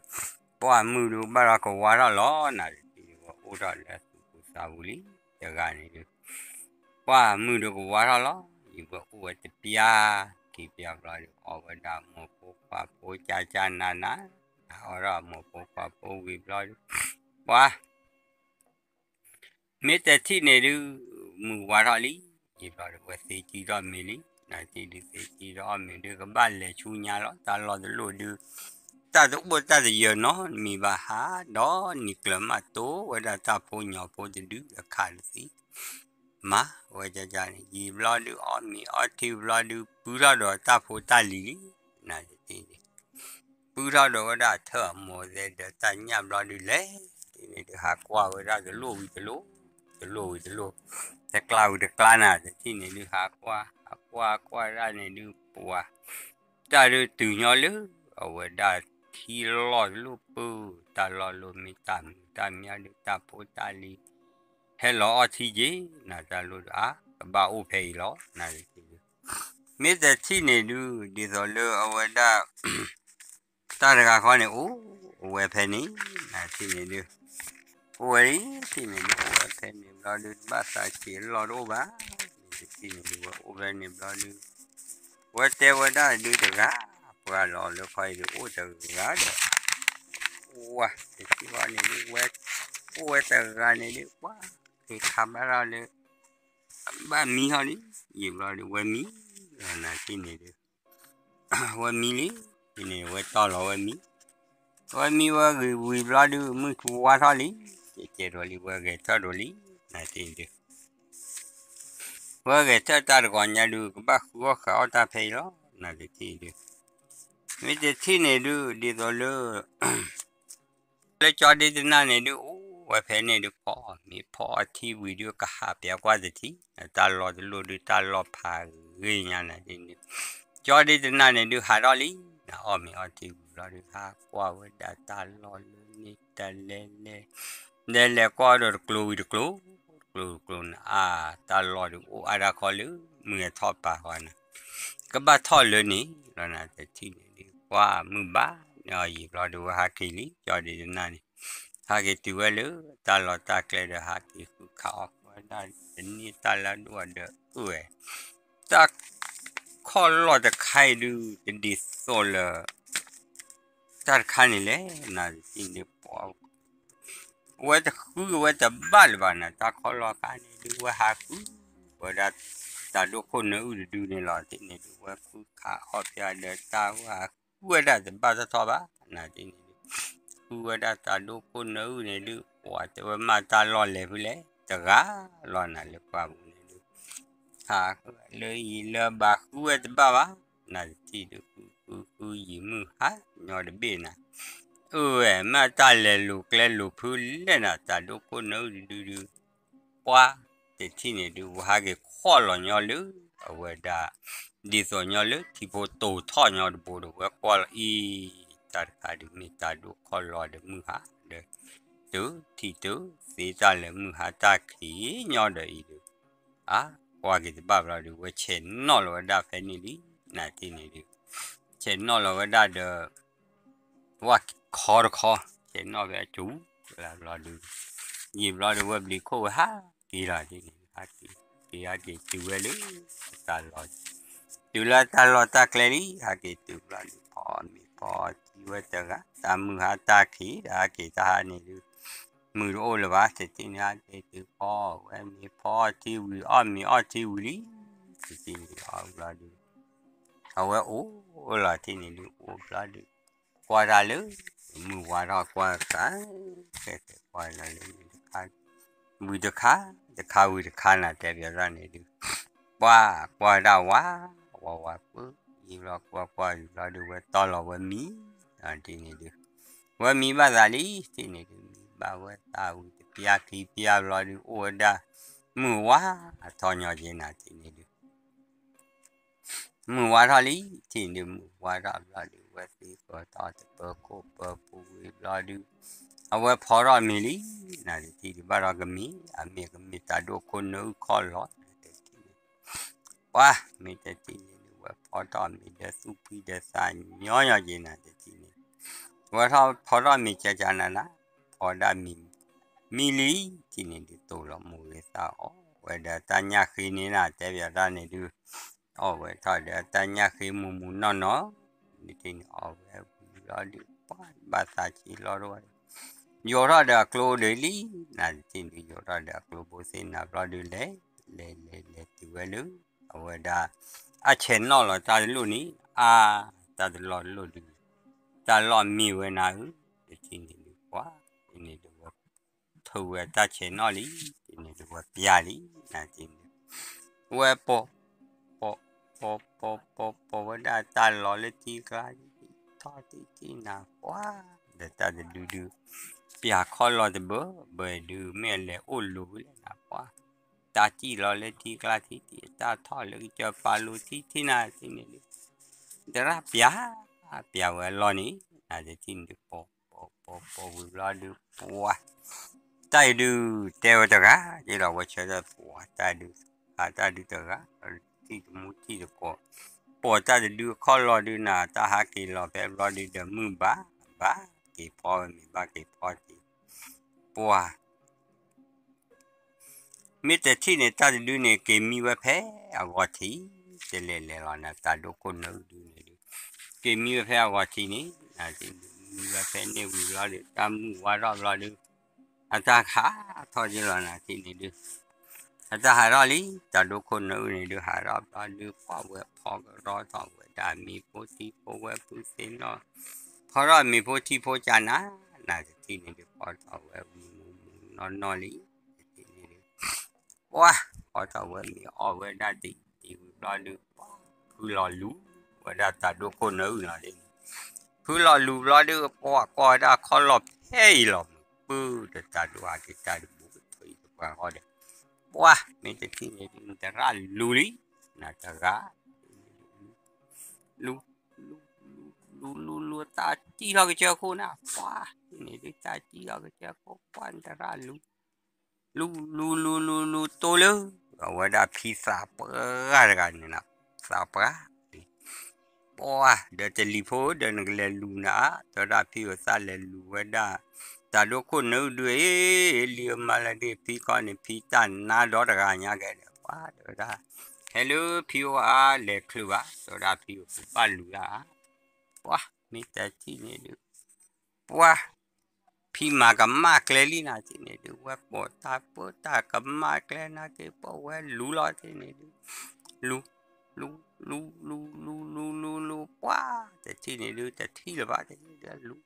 ပှၤမုၢ်ဒုးကဘၣ်ဒီးကဝါထီၣ်လီၤ နၤတထံၣ်န့ၣ် ဝဲအိၣ်ထီၣ်လၢသူၣ်ပူၤသးပူၤလံ တဂၤန့ၣ်ဒုး ပှၤမုၢ်ဒုးကဝါထီၣ်လီၤ ယံာ်ဝဲအိၣ်ဝဲတပျၢ် က့ၤပျၢ်ဘျီဒုး အီၣ်ဝဲဒၣ်မိၢ်ဖိခွါဖိ ကၢ်ကၢ်နးနး အီၣ်ဒၣ်မိၢ်ဖိခွါဖိဝံၤဘျီဒုး ပှၤ မ့ၢ်တထံၣ်န့ၣ်ဒုး မုၢ်ဝါထီၣ်လံ ယံာ်ဘျီဒုး ဝဲသ့ကံထီၣ်မ့ၤလံ နတထံၣ်ဒုး သ့ကံထီၣ်အီၣ်မ့ၤဒုး ကဘၣ်လဲၤဆူညါလီၤ တၢ်လီၢ်တလိၣ်ဒုး တၢ်တအိၣ်တၢ်တယၢၤနီတမံၤဘၣ် ဟးဒီးနံၤကျၢၤမး တိၢ်ဝဲဒၣ်တၢ်ဖိညီဖိတဒုဒီးခးတသံ မၤဝဲကကန့ၣ် ယံာ်ဘျီဒုး အီၣ်မ့ၤအီထံဘျီဒုး ပုၢ်ထီၣ်ဒီးတၢ်ဖိတၢ်လံၤလံ နတထံၣ်န့ၣ် ပုၢ်ထီၣ်ဒီးဝဲဒၣ်ထၢၣ်အမိၢ်သဲဒီးတၢ်ညၣ်ဘျီဒုးလဲၣ် တထံၣ်န့ၣ်ဒုး ဟးကွၢ်ဝဲဒၣ်တလိၣ်ဝံၤတလိၣ် တလိၣ်ဝံၤတလိၣ် တကျါဝံၤတကျါနၤ တထံၣ်န့ၣ်ဒုး ဟးကွၢ် ဟးကွၢ်ကွၢ်ဒၣ်န့ၣ်ဒုး ပှၤ တၢ်ဒုးတုၤညီလၢ အဝဲဒၣ်ထံလီၢ်တလိၣ်ပၢၢ် တၢ်လီၢ်လိၣ်မ့ၢ်တၢ်မုာ်တၢ်မံၤဒုး တၢ်ဖိတၢ်လံၤ ဟဲလီၤအီထံက့ၤ နတၢ်လိၣ်ဒုး အါ ကဘၣ်အိၣ်ဖဲအံၤလီၤ နတထံၣ်ဒုး မ့ၢ်တထံၣ်န့ၣ်ဒုး ဒ်သိးလၢအဝဲဒၣ် တၢ်တဂၤဃီန့ၣ် အိၣ်ဝဲဖဲန့ၣ် နတထံၣ်န့ၣ်ဒုး အိၣ်ဝဲလံ တထံၣ်န့ၣ်ဒုး အိၣ်ဝဲဖဲန့ၣ်ဘျီဒုး တဘၣ်သးဆံးအလီၢ်တအိၣ်ဘၣ် မ့ၢ်တထံၣ်န့ၣ်ဒုး ဝဲအိၣ်ဖဲန့ၣ်ဘျီဒုး ဝဲတဲဝဲဒၣ်ဒုးတဂၤ ပှၤလီၤလၢခီအံၤဒုး အိၣ်တဂၤဒီး ဝဲ တထံၣ်ဃီန့ၣ်ဒုး ဝဲ အိၣ်ဝဲတဂၤန့ၣ်ဒုး ပှၤ က့ၤခးဘၣ်ထီၣ်လၢ ဘၣ်မံထီၣ်လံ ယံာ်ဘျီဒုး ဝဲမံ လီၤနၤတထံၣ်န့ၣ်ဒုး ဝဲမံလံ တထံၣ်န့ၣ် ဝဲတီၢ်လီၤဝဲမံ ဝဲမံဝဲဂ့ၤဝံၤဘျီဒုး မုၢ်ထူဝါထီၣ်လံ ကဲကဲဒိးလံ ဝဲဂဲၤထၢၣ်ဒိးလံ နတထံၣ်ဒုး ဝဲဂဲၤထၢၣ်တၢ်တဂီၤညါဒုး ကဘၣ်ဃုအီၣ်ဃုအီၣ်တၢ်ဖဲအံၤလီၤ နတထံၣ်ဒုး မ့ၢ်တထံၣ်န့ၣ်ဒုး ဒ်သိးလၢ လၢကၠီဒ့တနၢ်န့ၣ်ဒုး အိၣ်ဝဲဖဲန့ၣ်ဒုး ဖီအီၣ်မ့ၤဖီအီထံဝံၤဒုး ကဟးပၠးကွၢ်တထံၣ် တၢ်လီၢ်တလိၣ်ဒုး တၢ်လီၢ်ဖးဂ့ၤညါနၤဒ်န့ၣ် ကၠီဒ့တနၢ်န့ၣ်ဒုး ဟးထီၣ်လံ နအီၣ်မ့ၤအီထံဝံၤဘျီဒုး ဟးကွၢ်ဝဲဒၣ်တၢ်လီၢ်လၢန့ၣ်တလဲၤလဲၤ လဲၤလဲၤကွၢ်ဒီးတကျိၤဝံၤတကျိၤ တကျိၤတကျိၤနအါ တၢ်လီၢ်ဒုး အိၣ်အါဒၣ်ခီလၢ မုၢ်အထီၣ်ပာ်ဃီနၤ ကဘၣ်ထီၣ်လၢန့ၣ် လီၤနၤတထံၣ်န့ၣ်ဒုး ကွၢ်မုၢ်ဘၣ်န့ၢ်အီၤယံာ်ဘျီဒုး ဝဲဟးက့ၤလံ ကၠီဒ့တနၢ်န့ၣ် ဟးက့ၤတုၤဝဲလၢ တၢ်လီၢ်တၢ်ကျဲဒီး ဟးက့ၤဃုခးအီၣ်ကွၢ်ဒၣ် တန့ၢ်တၢ်လၢဒိၣ်အဒၢးအုၣ်ဝဲ တၢ် ခိ တၢ်ခီၣ်လီၢ်တခါအံၤဒုး တဒ်သိးလၢ တၢ်တခါန့ၣ်လဲၣ်, နတထံၣ်န့ၣ် အဝဲတဃုအဝဲတဘၣ်လၢၤဘၣ်နၤ, တၢ်ခီၣ်လီၢ်ခါန့ၣ်ဒုး ဝဲဟးဃုဝဲဒၣ် တၢ်ဒိၣ်ခိၣ်နၢအုၣ်တဒုန့ၣ်လီၤ. တထံၣ်န့ၣ်ဒုး ဝဲဃုခးအီၣ်ဖဲဒီးတၢ်ဝဲဟးဃုဝဲဒၣ်တဘၣ်ထီၣ်ထီၣ်ဘၣ်, နတထံၣ်န့ၣ်ဒုး ဃုဝဲဒၣ်တၢ်ဒိၣ်ခိၣ်နၢအုၣ်န့ၣ်ဒုး ပှၤတဲဝဲမ့ၢ်တၢ်လီၢ်လဲၤဖဲလဲၣ် တဂၤလီၤနၤလၢပှၢ်ပူၤန့ၣ်ဒုး ဟးဃုလၢယံၤလၢဘၣ်ဃုဝဲတဘၣ်ဘၣ်, နတထံၣ်ဒုး ဃုဃုဃုယံၤမုၢ်ဟါညီတဘ့ၣ်နၤ, အဝဲမ့ၢ်တၢ်လဲၤလိာ်ကျဲလိာ်ဖုလဲၣ်နၤ, တၢ်ဒိၣ်ခိၣ်နၢအုၣ်တဒုဒုး ပှၤတထံၣ်န့ၣ်ဒုး ဝဲဟးက့ၤခီၣ်လီၤညီလၢ အဝဲဒၣ် ဒ်သိးညီလၢထံဖိတိၤထီၣ်ညီတဘိဒီး ဝဲကွၢ်လီၤအံၤ တၢ်တခါဒုးမ့ၢ်တၢ်ဒိၣ်ခီၣ်လီၢ်ဒီးမုၢ်ဟါဒီး တုၤထံၣ်တုၤသ့တၢ်လၢမုၢ်ဟါတၢ်ခံးညီဒီးအံၤဒုး အါ ကွၢ်က့ၤတဘၣ်ဘျီဒုး ဝဲဆဲးနီၣ်လီၤဝဲဒၣ်ဖဲန့ၣ်လံ နတထံၣ်န့ၣ်ဒုး ဆဲးနီၣ်လီၤဝဲဒၣ်ဒီး ဝၣ်ခီတခီ ဆဲးနီၣ်ဖဲအစိၤလၢဘျီဒုး ယံာ်ဘျီဒုးဝဲဘျံးခိၣ်ဝဲဟးက့ၤလီၤဒ်န့ၣ် ဟးက့ၤ က့ၤဟးက့ၤတုၤဝဲလၢ တၢ်လီၢ် တုၤလၢတၢ်လီၢ်တၢ်ကျဲလံ ဟးက့ၤတုၤဘျီဒုး ဖီမ့ၤဖီထံဝဲတဂၤ တၢ်မုၢ်ဟါတၢ်ခံးဒီးဟးက့ၤတၢ်ဟါန့ၣ်ဒုး မုၢ်တအိၣ်လၢၤဘၣ် တထံၣ်န့ၣ် ဟးက့ၤတုၤဖီဝဲမ့ၤဖီထံဝံၤအီၣ်မ့ၤအီၣ်ထံဝံၤလံ တထံၣ်န့ၣ်အီၤဘျီဒုး အဝဲအိၣ်လီၤထံၣ်န့ၣ်ဒုး အိၣ်ဘျီဒုး ကွၢ်တၢ်လၢ မုၢ်ဝါထီၣ်ကွၢ်တခါ ခဲခဲကွၢ်လီၤလၢမုၢ်တခါ ဝံၤတခါ တခါဝံၤတခါနၤ တဲပၠးတၢ်န့ၣ်ဒုး ပှၤကွၢ်ဒၣ်ဝါ ဝါဝါပှၢ် ယံာ်ဘျီကွၢ်ကွၢ်ယံာ်ဘျီဒုး ဝဲတီၢ်လီၤဝဲမံ နတထံၣ်န့ၣ်ဒုး ဝဲမံဘၣ်သးလံ တထံၣ်န့ၣ်ဒုး မံဘၣ်ဝဲသးဝံၤတပျၢ်ခံပျၢ်ဘျီဒုး အိၣ်ဝဲဒၣ် မုၢ်ဝါထီၣ်ညီက့ၤနၤ တထံၣ်န့ၣ်ဒုး မုၢ်ဝါထီၣ်လံ တထံၣ်န့ၣ်ဒုး မုၢ်ဝါထီၣ်ဘျီဒုး ဝဲသ့ၣ်ဃီၤထီၣ်တပၢၤခိၣ်ပၢၤပူၤဝံၤဘျီဒုး အဝဲဖီထီၣ်မ့ၤလံ နတထံၣ်ဒုး ဘၣ်ဒီးကမ့ၢ် အမ့ၢ်ကမ့ၢ်တၢ်ဒိၣ်ခိၣ်နၢအုၣ်ခီၣ်လီၢ် တထံၣ်န့ၣ် ပှၤ မ့ၢ်တထံၣ်န့ၣ်ဒုး ဝဲဖီထီၣ်မ့ၤဒီးသူၣ်ဖှံဒီးသးညီညီက့ၤနၤ တထံၣ်န့ၣ် ဝဲထီၣ်ဖီထီၣ်မ့ၤကကနၤနၤ ဖီဒၣ်မ့ၤ မံလံ တထံၣ်န့ၣ်ဒုး တိၢ်လီၤမိၢ်ဂ့ၤသးအီၣ်ဝဲဒီးတၢ်ညၣ်ဃ့န့ၣ်နၤ တဲပၠးတၢ်န့ၣ်ဒုး အီၣ်ဝဲထီၣ်ဒီးတၢ်ညၣ်ဃ့မူၤမူၤနီၢ်နီၢ် တထံၣ်န့ၣ် အီၣ်ဝဲဝံၤဘျီဒုး ပှၤဘၣ်သးဆံးလီၤတဝဲ ယိးထီၣ်ဒီးအကျိဒၢးလံ နတထံၣ်န့ၣ်ဒုး ယိးထီၣ်ဒီးအကျိဘိသ့ၣ်နၤဘျီဒုး လဲၤ လဲၤလဲၤလဲၤတုၤဝဲလၢ အဝဲဒၣ် အဆဲးနီၣ်လီၤတၢ်တလိၣ်န့ၣ် အါ တၢ်တလီၢ်တလိၣ်ဒုး တၢ်လီၢ်မ့ၢ်ဝဲနၤဧၢ တထံၣ်န့ၣ်ဒုး ပှၤ တထံၣ်န့ၣ်ဒုး ဝဲထုးဝဲတၢ်ဆဲးနီၣ်လံ တထံၣ်န့ၣ်ဒုး ဝဲပျၢ်လံ နတထံၣ်န့ၣ် ဝဲပိာ် ပိာ် ပိာ် ပိာ် ပိာ် ပိာ်ဝဲဒၣ်တၢ်လီၢ်လၢထံကျါ ထီၣ်တထံၣ်နၤ ပှၤ ဒီးတၢ်တဒုဒုး ပျၢ်ခီၣ်လီၢ်တဘၢဘၢဒုး မ့ၢ်အလဲၤအိၣ်လိၤဝဲလဲၣ်နၤ ပှၤ တၢ်စံၣ်လီၤလၢထံကျါထံၣ်တထံၣ် တၢ်ထီၣ်လၢကစၢၢ်ပာ်လိၤထံၣ်ထံၣ်နၤ တထံၣ်န့ၣ်ဒုး တရၣ်ပျၢ် ပျၢ်ဝဲအလီၢ်န့ၣ် နတထံၣ်န့ၣ်ဒုး ပိာ် ပိာ် ပိာ် ပိာ်ဝံၤဘျီဒုး ပှၤ တၢ်အံၤဒုး တဲဝဲတဂၤ ယ့လီၤဝဲဆၢထၢၣ် ပှၤ တၢ်ဒုး တၢ်ဒုးတဂၤ ထံၣ်တမူထံၣ်တကိး ပိာ်တၢ်တဒုအခီၣ်လီၢ်ဒုးနၤ တၢ်ဟးက့ၤလီၤဖဲဘျီဒုးဒီးမုၢ်ဘၣ် ဘၣ်က့ၤဖီဝဲမ့ၤ ဘၣ်က့ၤဖီထံ ပှၤ မ့ၢ်တထံၣ်န့ၣ် တၢ်တဒုန့ၣ် က့ၤမံဝဲဖဲအဂီၤထံး တလဲၤလဲၤလီၤနၤ တၢ်ဒိၣ်ခိၣ်နၢအုၣ်ဒုန့ၣ်ဒုး က့ၤမံဝဲဖဲအဂီၤထံးန့ၣ် နတထံၣ်န့ၣ်ဒုး မံဝဲဖဲန့ၣ်ဝံၤဘျီဒုး တၢ်မုၢ်ဝါထီၣ်ဘျီဒုး အတၢ်ဟးထီၣ်က့ၤလီၤနၤ တထံၣ်န့ၣ်ဒုး အတၢ်ဟးထီၣ်လံ တၢ်ဒိၣ်ခိၣ်နၢအုၣ်န့ၣ်ဒုး ဟးထီၣ်ဘျီဒုး ပှၤဝဲဖီကရီထီၣ်ဝဲဒၣ်မ့ၤဖိထံဖိဝဲဖုသ့ၣ်နီၣ် ဖီထီၣ်မ့ၤဖိထံဖိကနၤ နတထံၣ်န့ၣ်ဒုး ဖီထီၣ်ဝဲဝံၤမူၤမူၤနီၢ်နီၢ်လံ တထံၣ်န့ၣ်ဒုး ပှၤ ဖီထီၣ်ဝဲမ့ၤအီၣ်ဝဲဒၣ်တံၤတံၤဝံၤဘျီဒုး ပှၤ ဖုလီၤလူၤဝဲဒၣ်တၢ်ဒိၣ်ခိၣ်နၢအုၣ်လီၤဒ်န့ၣ် ဖုလီၤလူၤဘျီဒုး ပှၤကွၢ်ဝဲဒၣ်ခီၣ်လီၢ်ဖဲအံၤလီၤမုၢ် ပုၢ်ဒီးတၢ်ဒိၣ်ဟးက့ၤတၢ်ဒုးဘူးကထွံတပှၤဃီဒီး ပှၤ မ့ၢ်တထံၣ်န့ၣ်ဒုး နတရၣ်လူၤလံ နတဂၤ လူၤ လူၤ လူၤ လူၤ လူၤ လူၤ တၢ်စံၣ်ထီၣ်ကစၢၢ်ခိၣ်နၤ ပှၤ န့ၣ်ဒုး တၢ်စံၣ်ထီၣ်ကစၢၢ်ခိၣ် ပှၤ နတရၣ်လူၤ လူၤ လူၤ လူၤ လူၤ လူၤ တိၢ်လၢ အဝဲဒၣ်ဖံသးပှၢ်တဂၤန့ၣ်နၤ သးပှၢ် ပှၤ ဒီးတလံၤဖိဒီးနကလဲၤလူၤနၤ တဲဝဲဒၣ်ဖံဧၢသးလဲၤလူၤဝဲဒၣ် တၢ်ဒိၣ်ခိၣ်နၢအုၣ်ဒုးအံၤ လံအမါလၢဒုးဖံခီန့ၣ် ဖံတၢ်နါဒီတဂၤညါကဲဒီး ပှၤ တဲဝဲဒၣ် ဟဲလၢဖံအိၣ်အါလဲၤချုးဘၣ်, တဲဝဲဒၣ်ဖံအိၣ်ဘၣ်လူၤဒၣ်ဧါ, ပှၤမ့ၢ်တထံၣ်န့ၣ်ဒုး, ပှၤ ဖံမၤကမၣ်ကျဲလံနၤတထံၣ်န့ၣ်ဒုး ဝဲပိာ်တၢ်ပၢတၢ်ကမၣ်ကျဲနာ်က့ ပဝဲလူၤလီၤတထံၣ်န့ၣ်ဒုး, လူၤ, လူၤ, လူၤ, လူၤ, လူၤ, လူၤ, လူၤ, လူၤ, ပှၤတထံၣ်န့ၣ်ဒုး တထံၣ်လၢၤဘၣ်တထံၣ်ဒုး လူၤ,